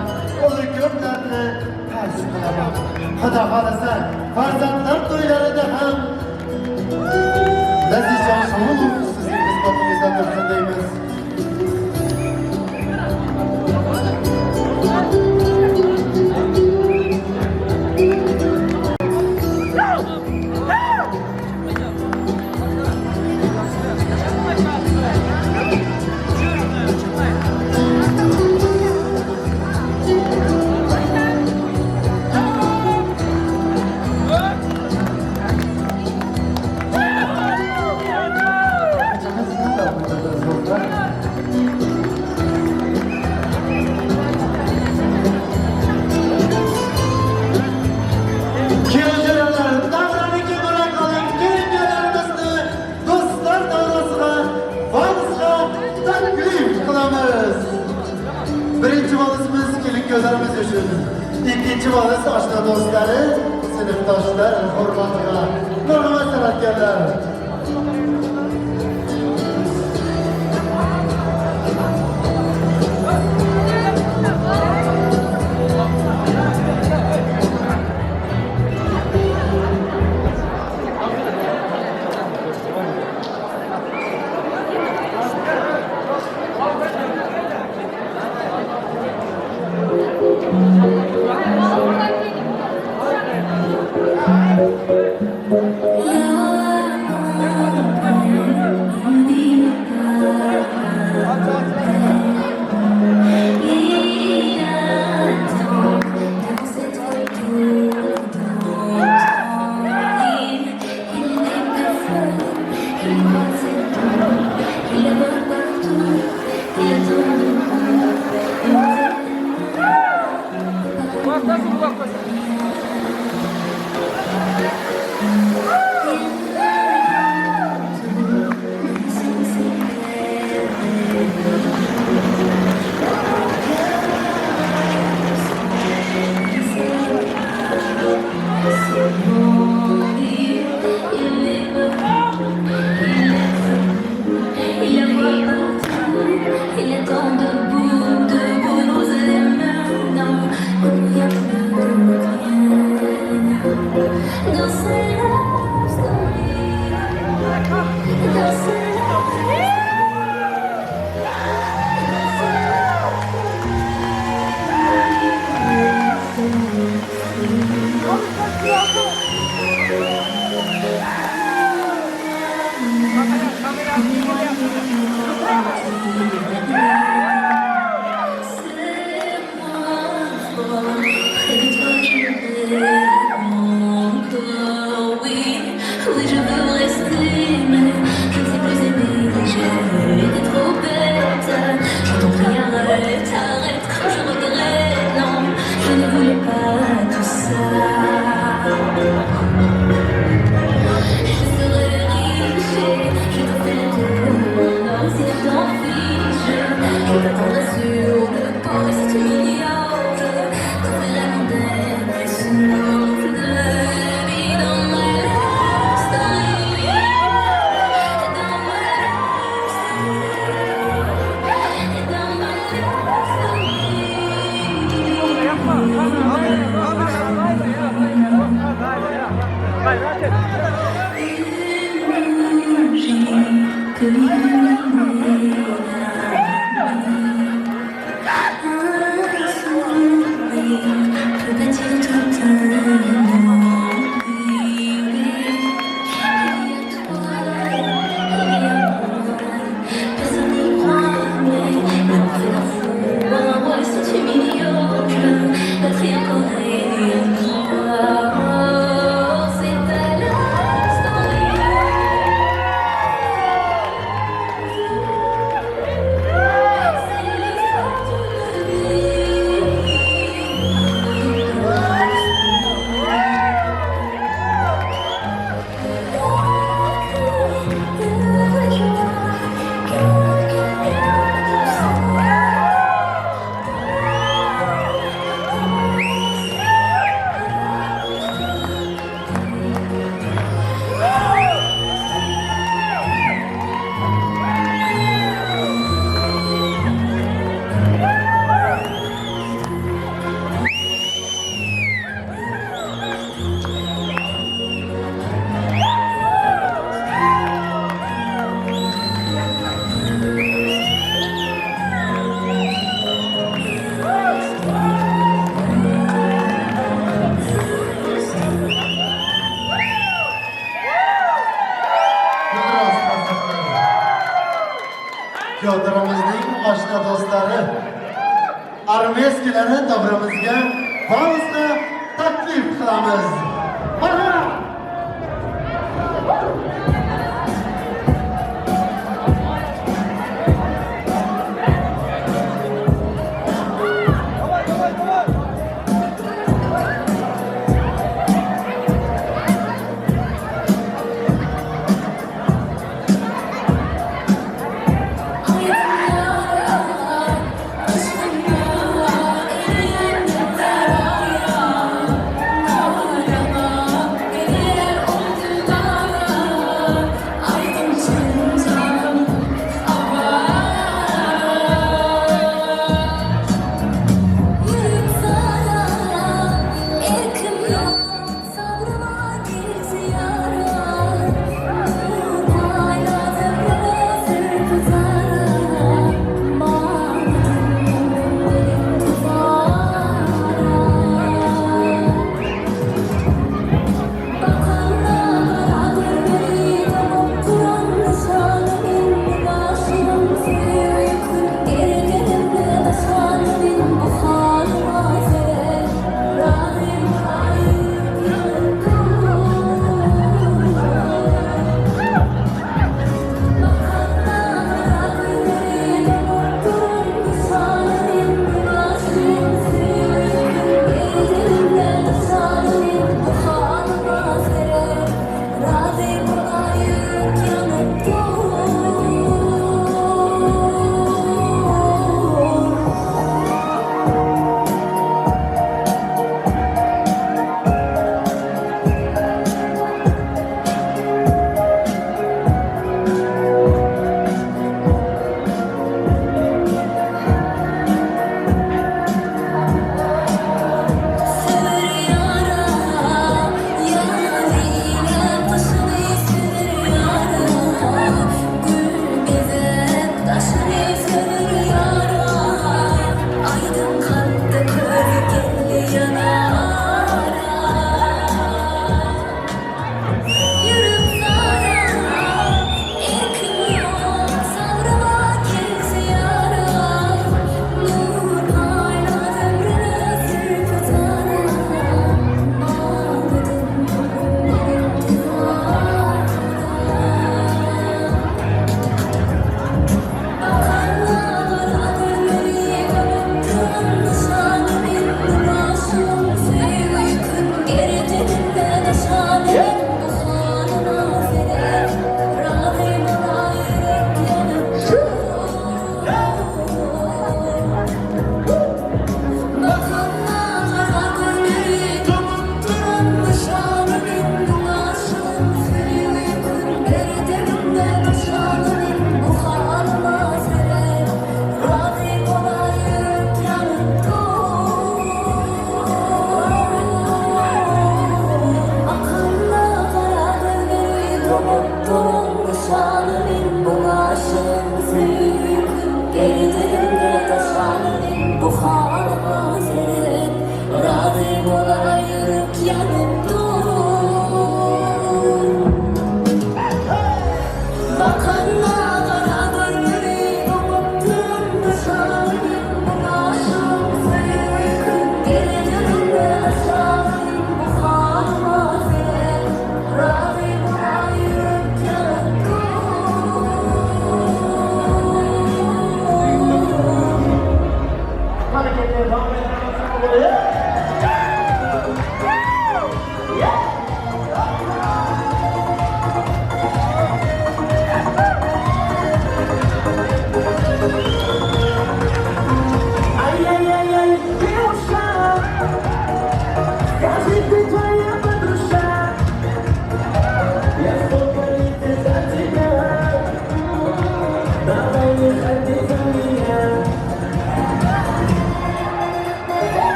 O'zi ko'plarni past qilaman. Xudo xolasa, farzandlar to'ylarida ham Lazizjon Shomilov sizning xizmatingizda tursin deymiz. Kuyovjo'ralar, davrani kengroq oling, kelinlarimizni do'stlar davrasiga, valsga taklif qilamiz. Birinchi valsimiz kelin ko'zlarimiz uchun. Ikkinchi vals oshna do'stlari, sinfdoshlar hurmatiga. Marhamat san'atkorlar. Now I'm Teatrimizning oshna do'stlari, armeyskilarni davramizga valsni taklif qilamiz. Marhamat!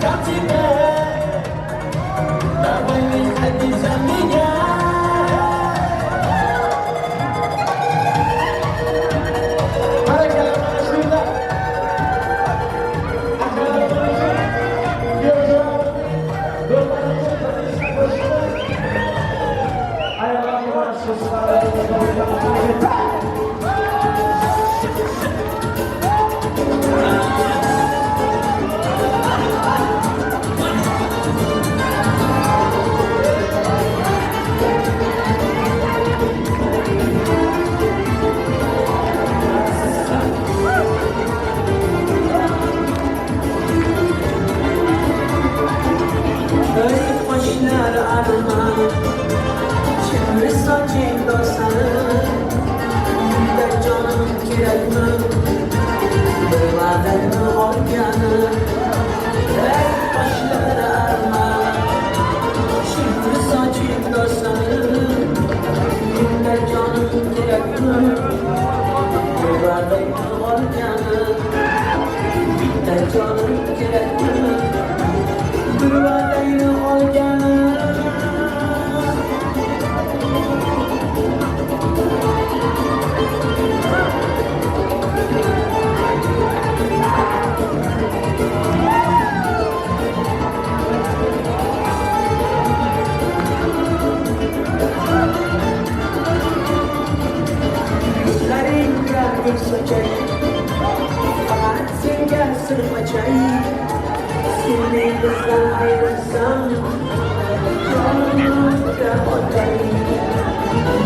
искал тебя. Давай выходи за меня. Qo'shlar arman, chimri soching dostani, Bunda jonim kerakmi, bir va'dani olgani. Ey qo'shlar arman, chimri soching dostani, Bunda jonim kerakmi, bir va'dani olgani. Bitta jonim kerakmi, bir va'dangni olgani. Ko'zlaringga gul sochay, faqat senga sirmachay. Seni bizdan ayrilsam, jonimga otay.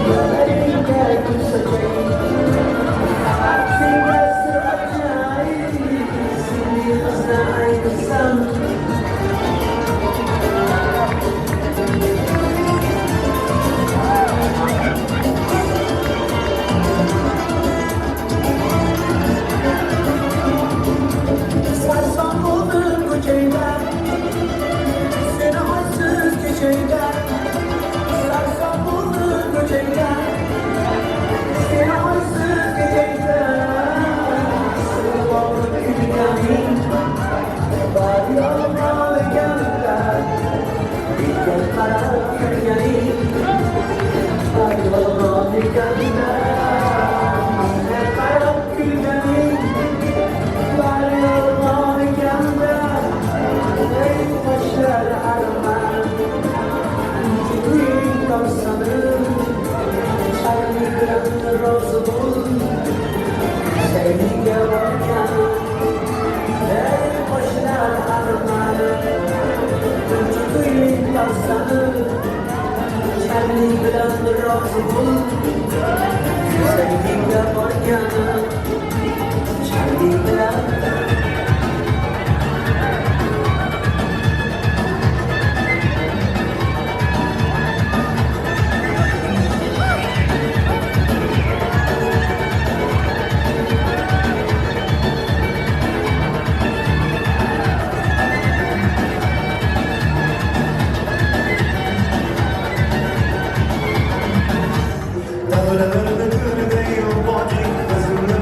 Ko'zlaringga gul sochay, faqat senga sirmachay. Seni bizdan ayrilsam. Sarson bo'ldim ko'changda, seni oysiz kechangda. Sarson bo'ldim ko'changda, seni oysiz kechangda. Sir borib kulganing, bari yolg'on ekanda. Menga qarab kulganing, bari yolg'on ekanda. Menga qarab kulganing, bari yolg'on ekanda. Ey qoshlar arman, ko'ngling topsani, Charli bilan rozi bo'l, Sayliga borgani. Ey qoshlar arman, ko'ngling topsani, Charli bilan rozi bo'l, Sayliga borgani. Charli bilan. Davralarni ko'rday boting, o'zimni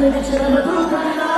Gönlümü geçiremedim kaynağı.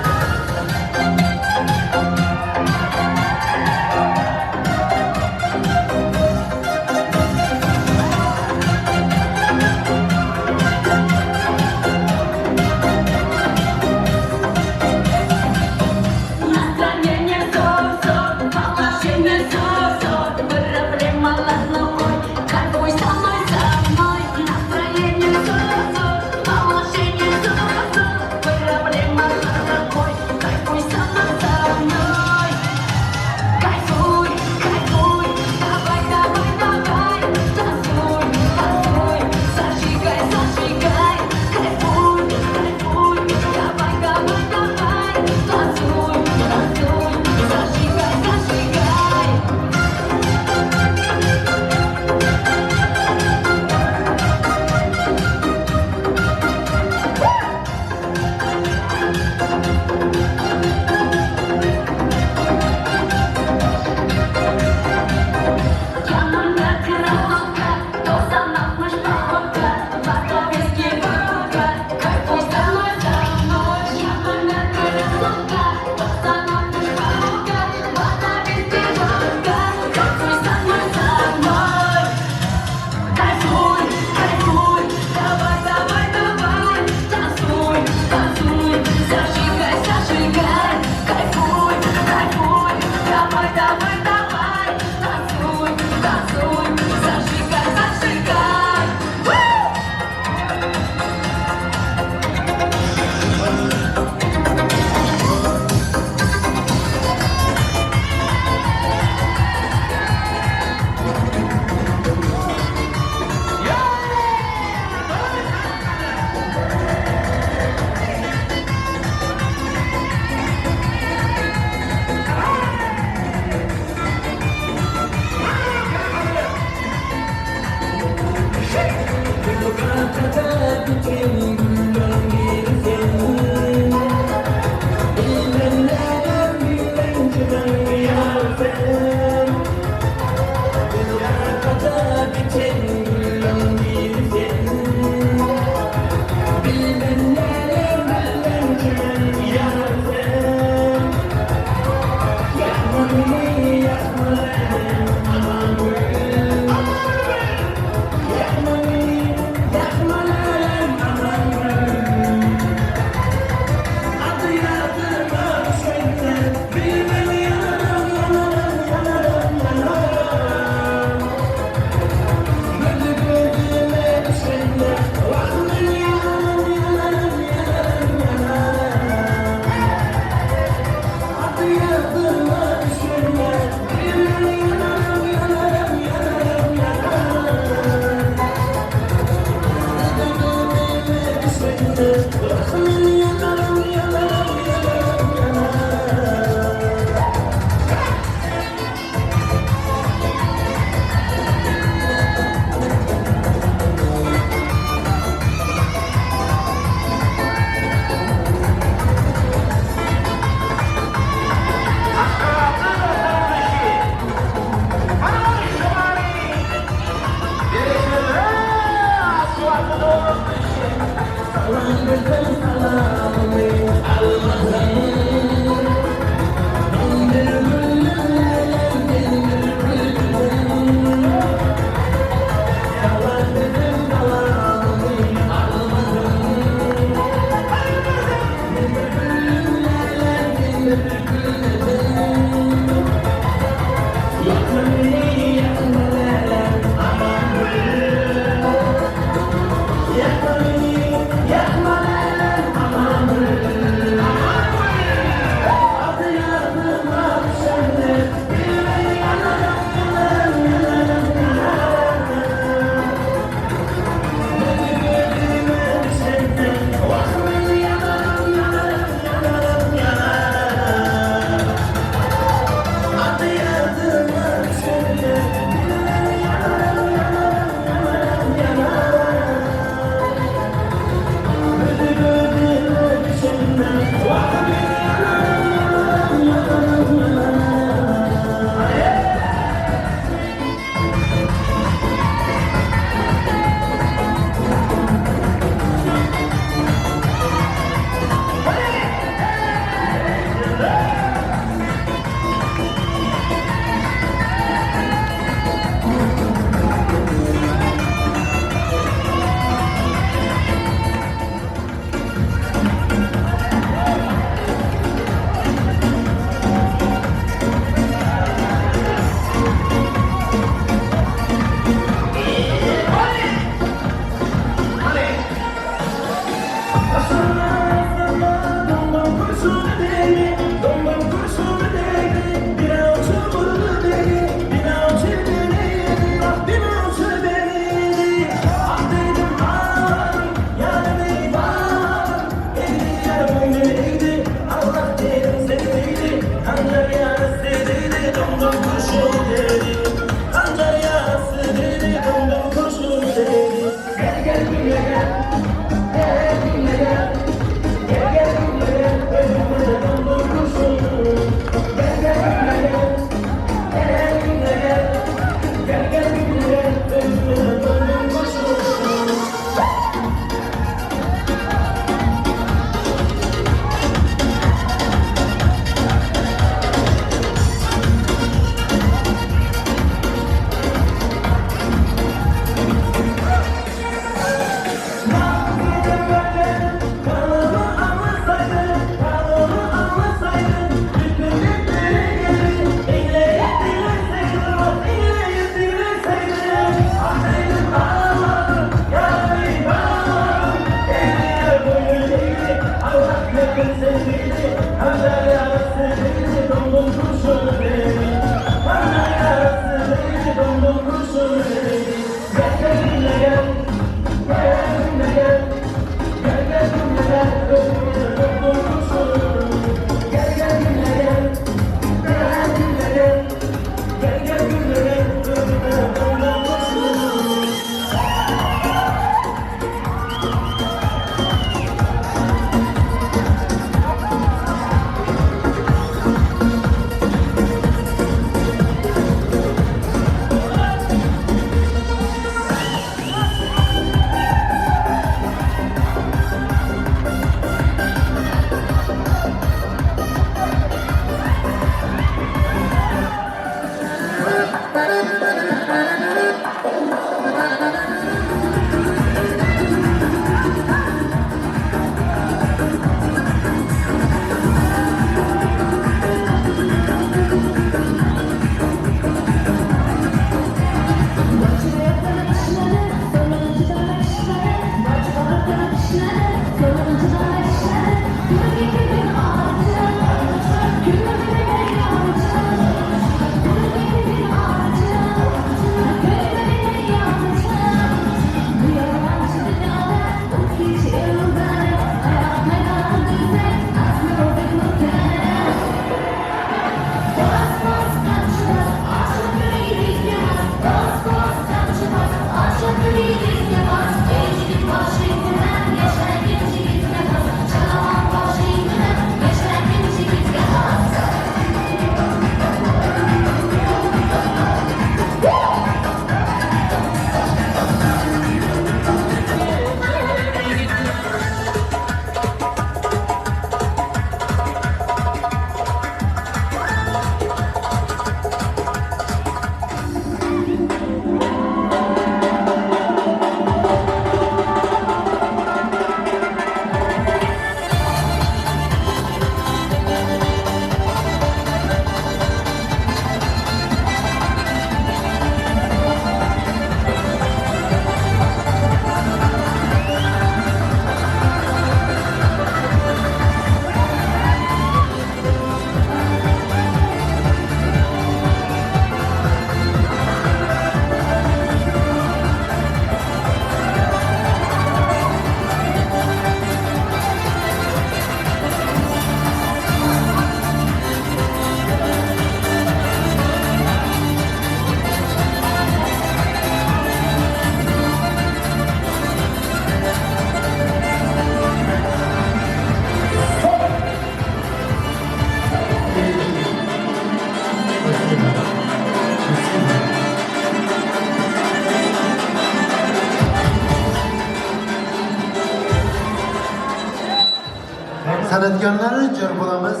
San'atkorlar jo'r bo'lamiz.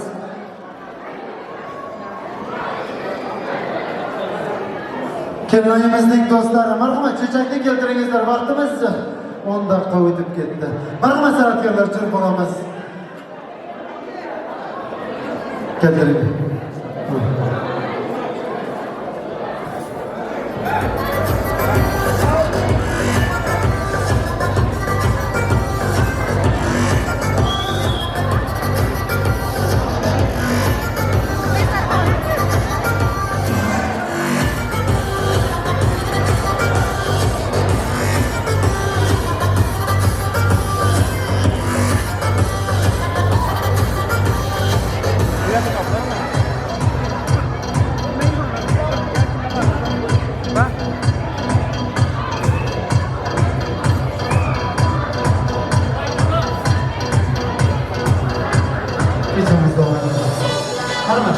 Kelinoyimizning do'stlari, marhamat, chechakni keltiringizlar. Vaqtimiz 10 daqiqa o'tib ketdi. Marhamat, san'atkorlar, jo'r bo'lamiz. Keltiring. Kechamiz davom etamiz. Marhamat.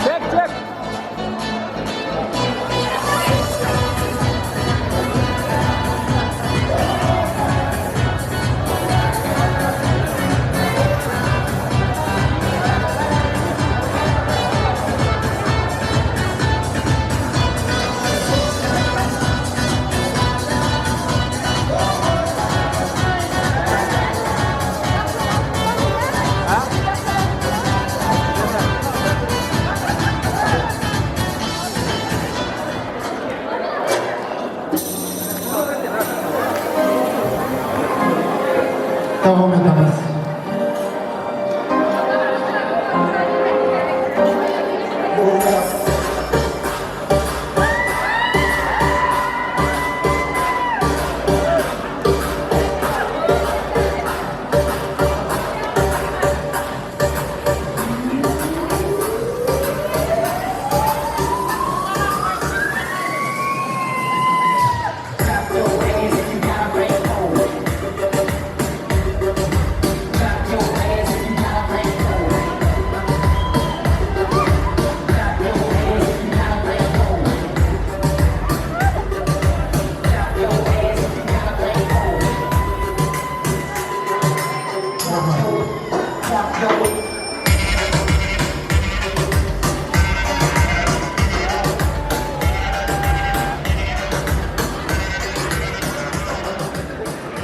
Çek çek. Davom etamiz.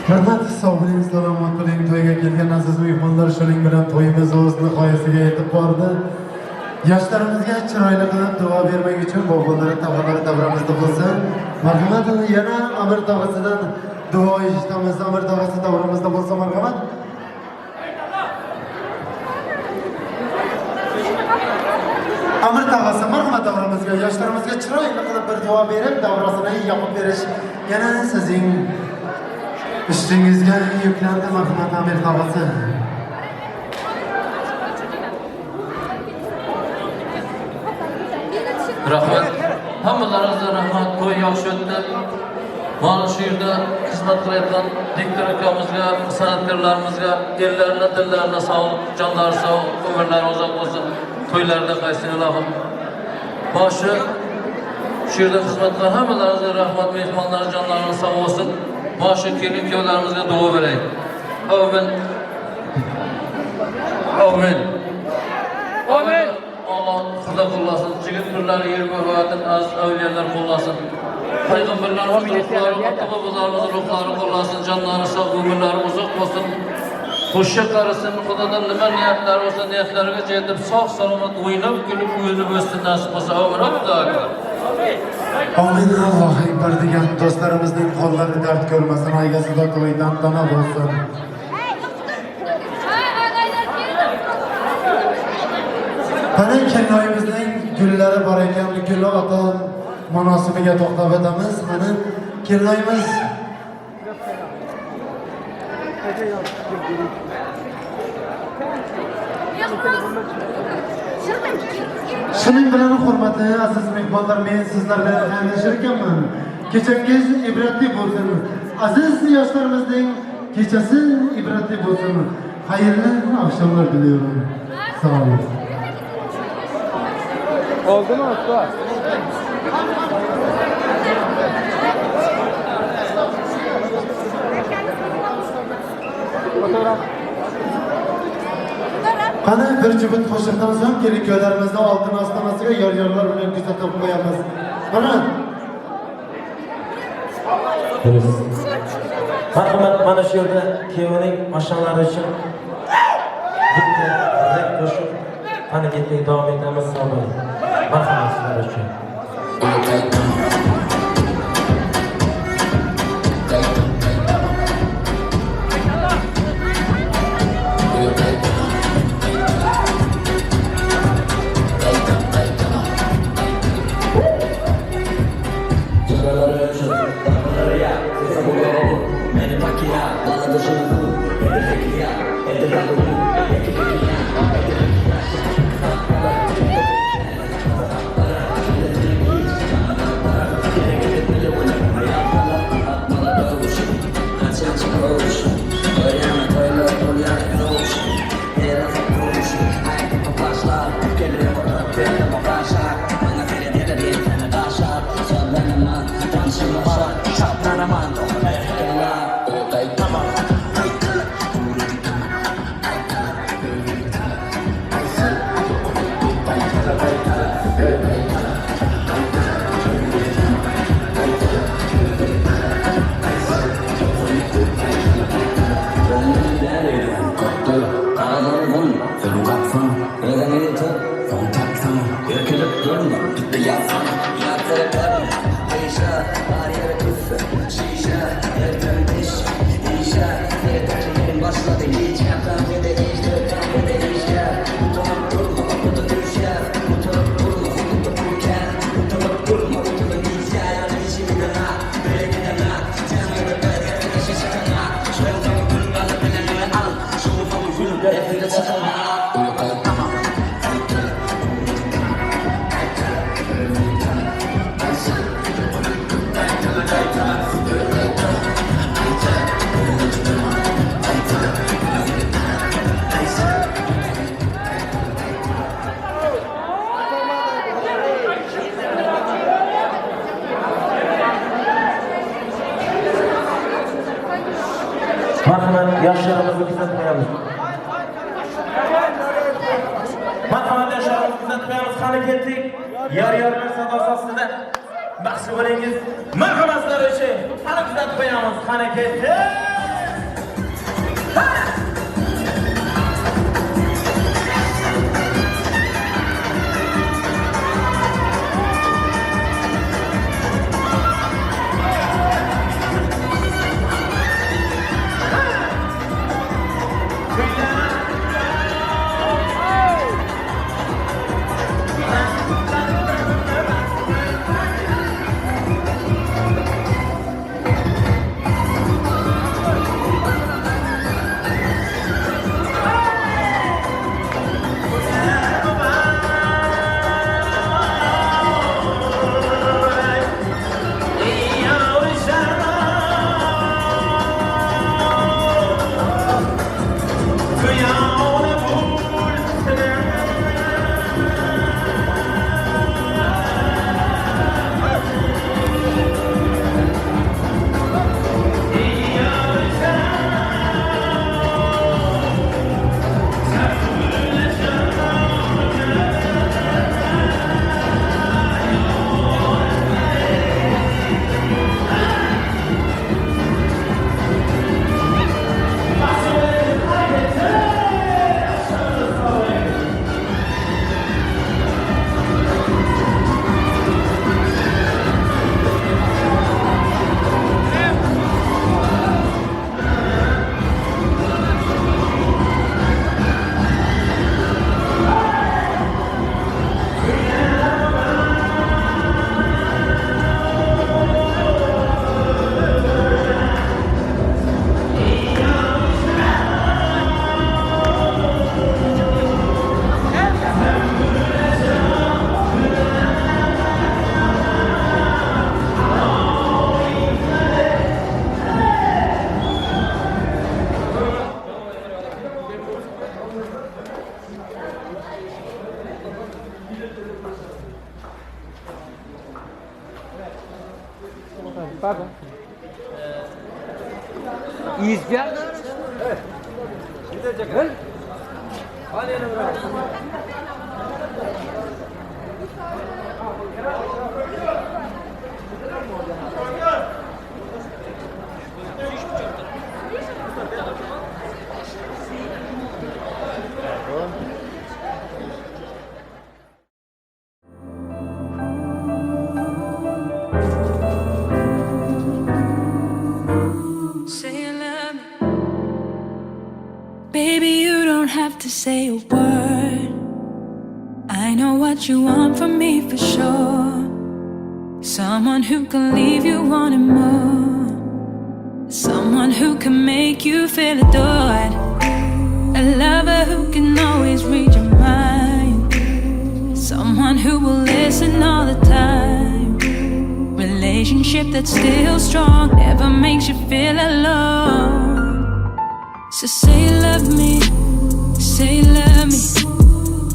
Hurmat, sog' bo'ling, salomat bo'ling. To'yga kelgan aziz mehmonlar, shuning bilan to'yimiz o'z nihoyasiga yetib bordi. Yoshlarimizga chiroyli qilib duo bermak uchun bobolari, tog'alari davramizda bo'lsin. Marhamat, yana Amir tog'asidan duo eshitamiz. Amir tog'asi davramizda bo'lsa, marhamat. Amir tog'asi, marhamat davramizga, yoshlarimizga chiroyli qilib bir duo berib, davrasini yopib berish yana sizning ustingizga yuklandi, marhamat Amir tog'asi. Rahmat. Hammalaringizga rahmat. To'y yaxshi o'tdi. Mana shu yerda xizmat qilayotgan diktor akamizga, san'atkorlarimizga ellarına, dillarına sog'lik, jonlari sog', umrlari uzoq bo'lsin. To'ylarda qaytsin ilohim. Mana shu yerda xizmat qilgan hammalaringizga rahmat, mehmonlar jonlari sog' bo'lsin. Mana shu kelin kuyovlarimizga duo beray. Amin. Amin. Amin. Allah Xudo qo'llasin, jigit kunlari yer ko'rvatin, aziz avliyolar qo'llasin. Payg'ambarlarimiz ruhlari, ota-bobolarimiz ruhlari qo'llasin, jonlari sog', umrlari uzoq bo'lsin. Qo'sha qarasin, Xudodan nima niyatlari bo'lsa, niyatlariga yetib, sog' salomat o'ynab, kulib, o'ynab o'ssin nasib bo'lsa. Amin. Amin. Allohu akbar degan do'stlarimizning qo'llari dard ko'rmasin, oilasida to'y tantana bo'lsin. Qani kelinoyimizning gullari bor ekan, gul ota munosibiga to'xtab o'tamiz. Qani kelinoyimiz Shuning bilan hurmatli aziz mehmonlar, men sizlar bilan xayrlashar ekanman. Kechangiz ibratli bo'lsin. Aziz yoshlarimizning kechasi ibratli bo'lsin. Xayrli oqshomlar diliyorum. Sog' bo'ling. Oldu mu usta? Qani bir juft qo'shiqdan so'ng kelin-kuyovlarimizni oltin ostonasiga yor-yorlar bilan kuzatib qo'yamiz. Mana Marhamat, mana shu yerda kuyovning oshnalari uchun bitta rap qo'shiq qani ketdik, davom etamiz. Sog' bo'ling. Marhamat sizlar uchun. Marhamat, yoshlarimizni kuzatib qo'yamiz. Marhamat, yoshlarimizni kuzatib qo'yamiz. Qani ketdik. Yor-yorlar sadosi ostida baxshi bo'lingiz. Marhamat sizlar uchun. Qani kuzatib qo'yamiz. Qani ketdik. Say you love me. Baby, you don't have to say a word. I know what you want from me for sure. Someone who can leave you wanting more. Someone who can make you feel adored. A lover who can always read your mind. Someone who will listen all the time. Relationship that's still strong, never makes you feel alone. So say you love me, say you love me,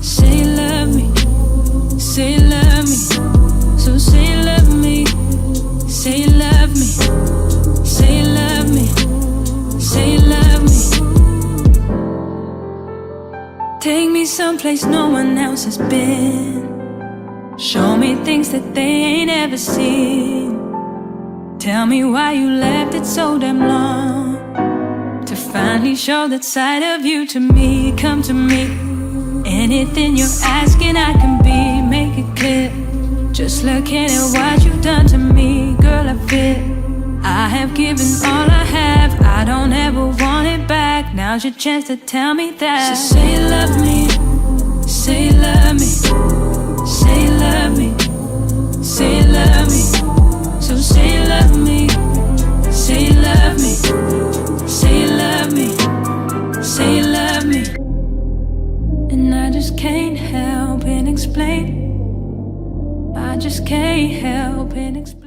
say you love me, say you love me. So say you love me, say you love me, say you love me, say you love me. Take me someplace no one else has been. Show me things that they ain't ever seen. Tell me why you left it so damn long. To finally show that side of you to me. Come to me. Anything you're asking I can be. Make it clear. Just looking at what you've done to me. Girl, I feel I have given all I have. I don't ever want it back. Now's your chance to tell me that. So say you love me. Say you love me. Say you love me, say you love me. So say you love me, say you love me, say you love me, say you love me. And I just can't help and explain. I just can't help and explain.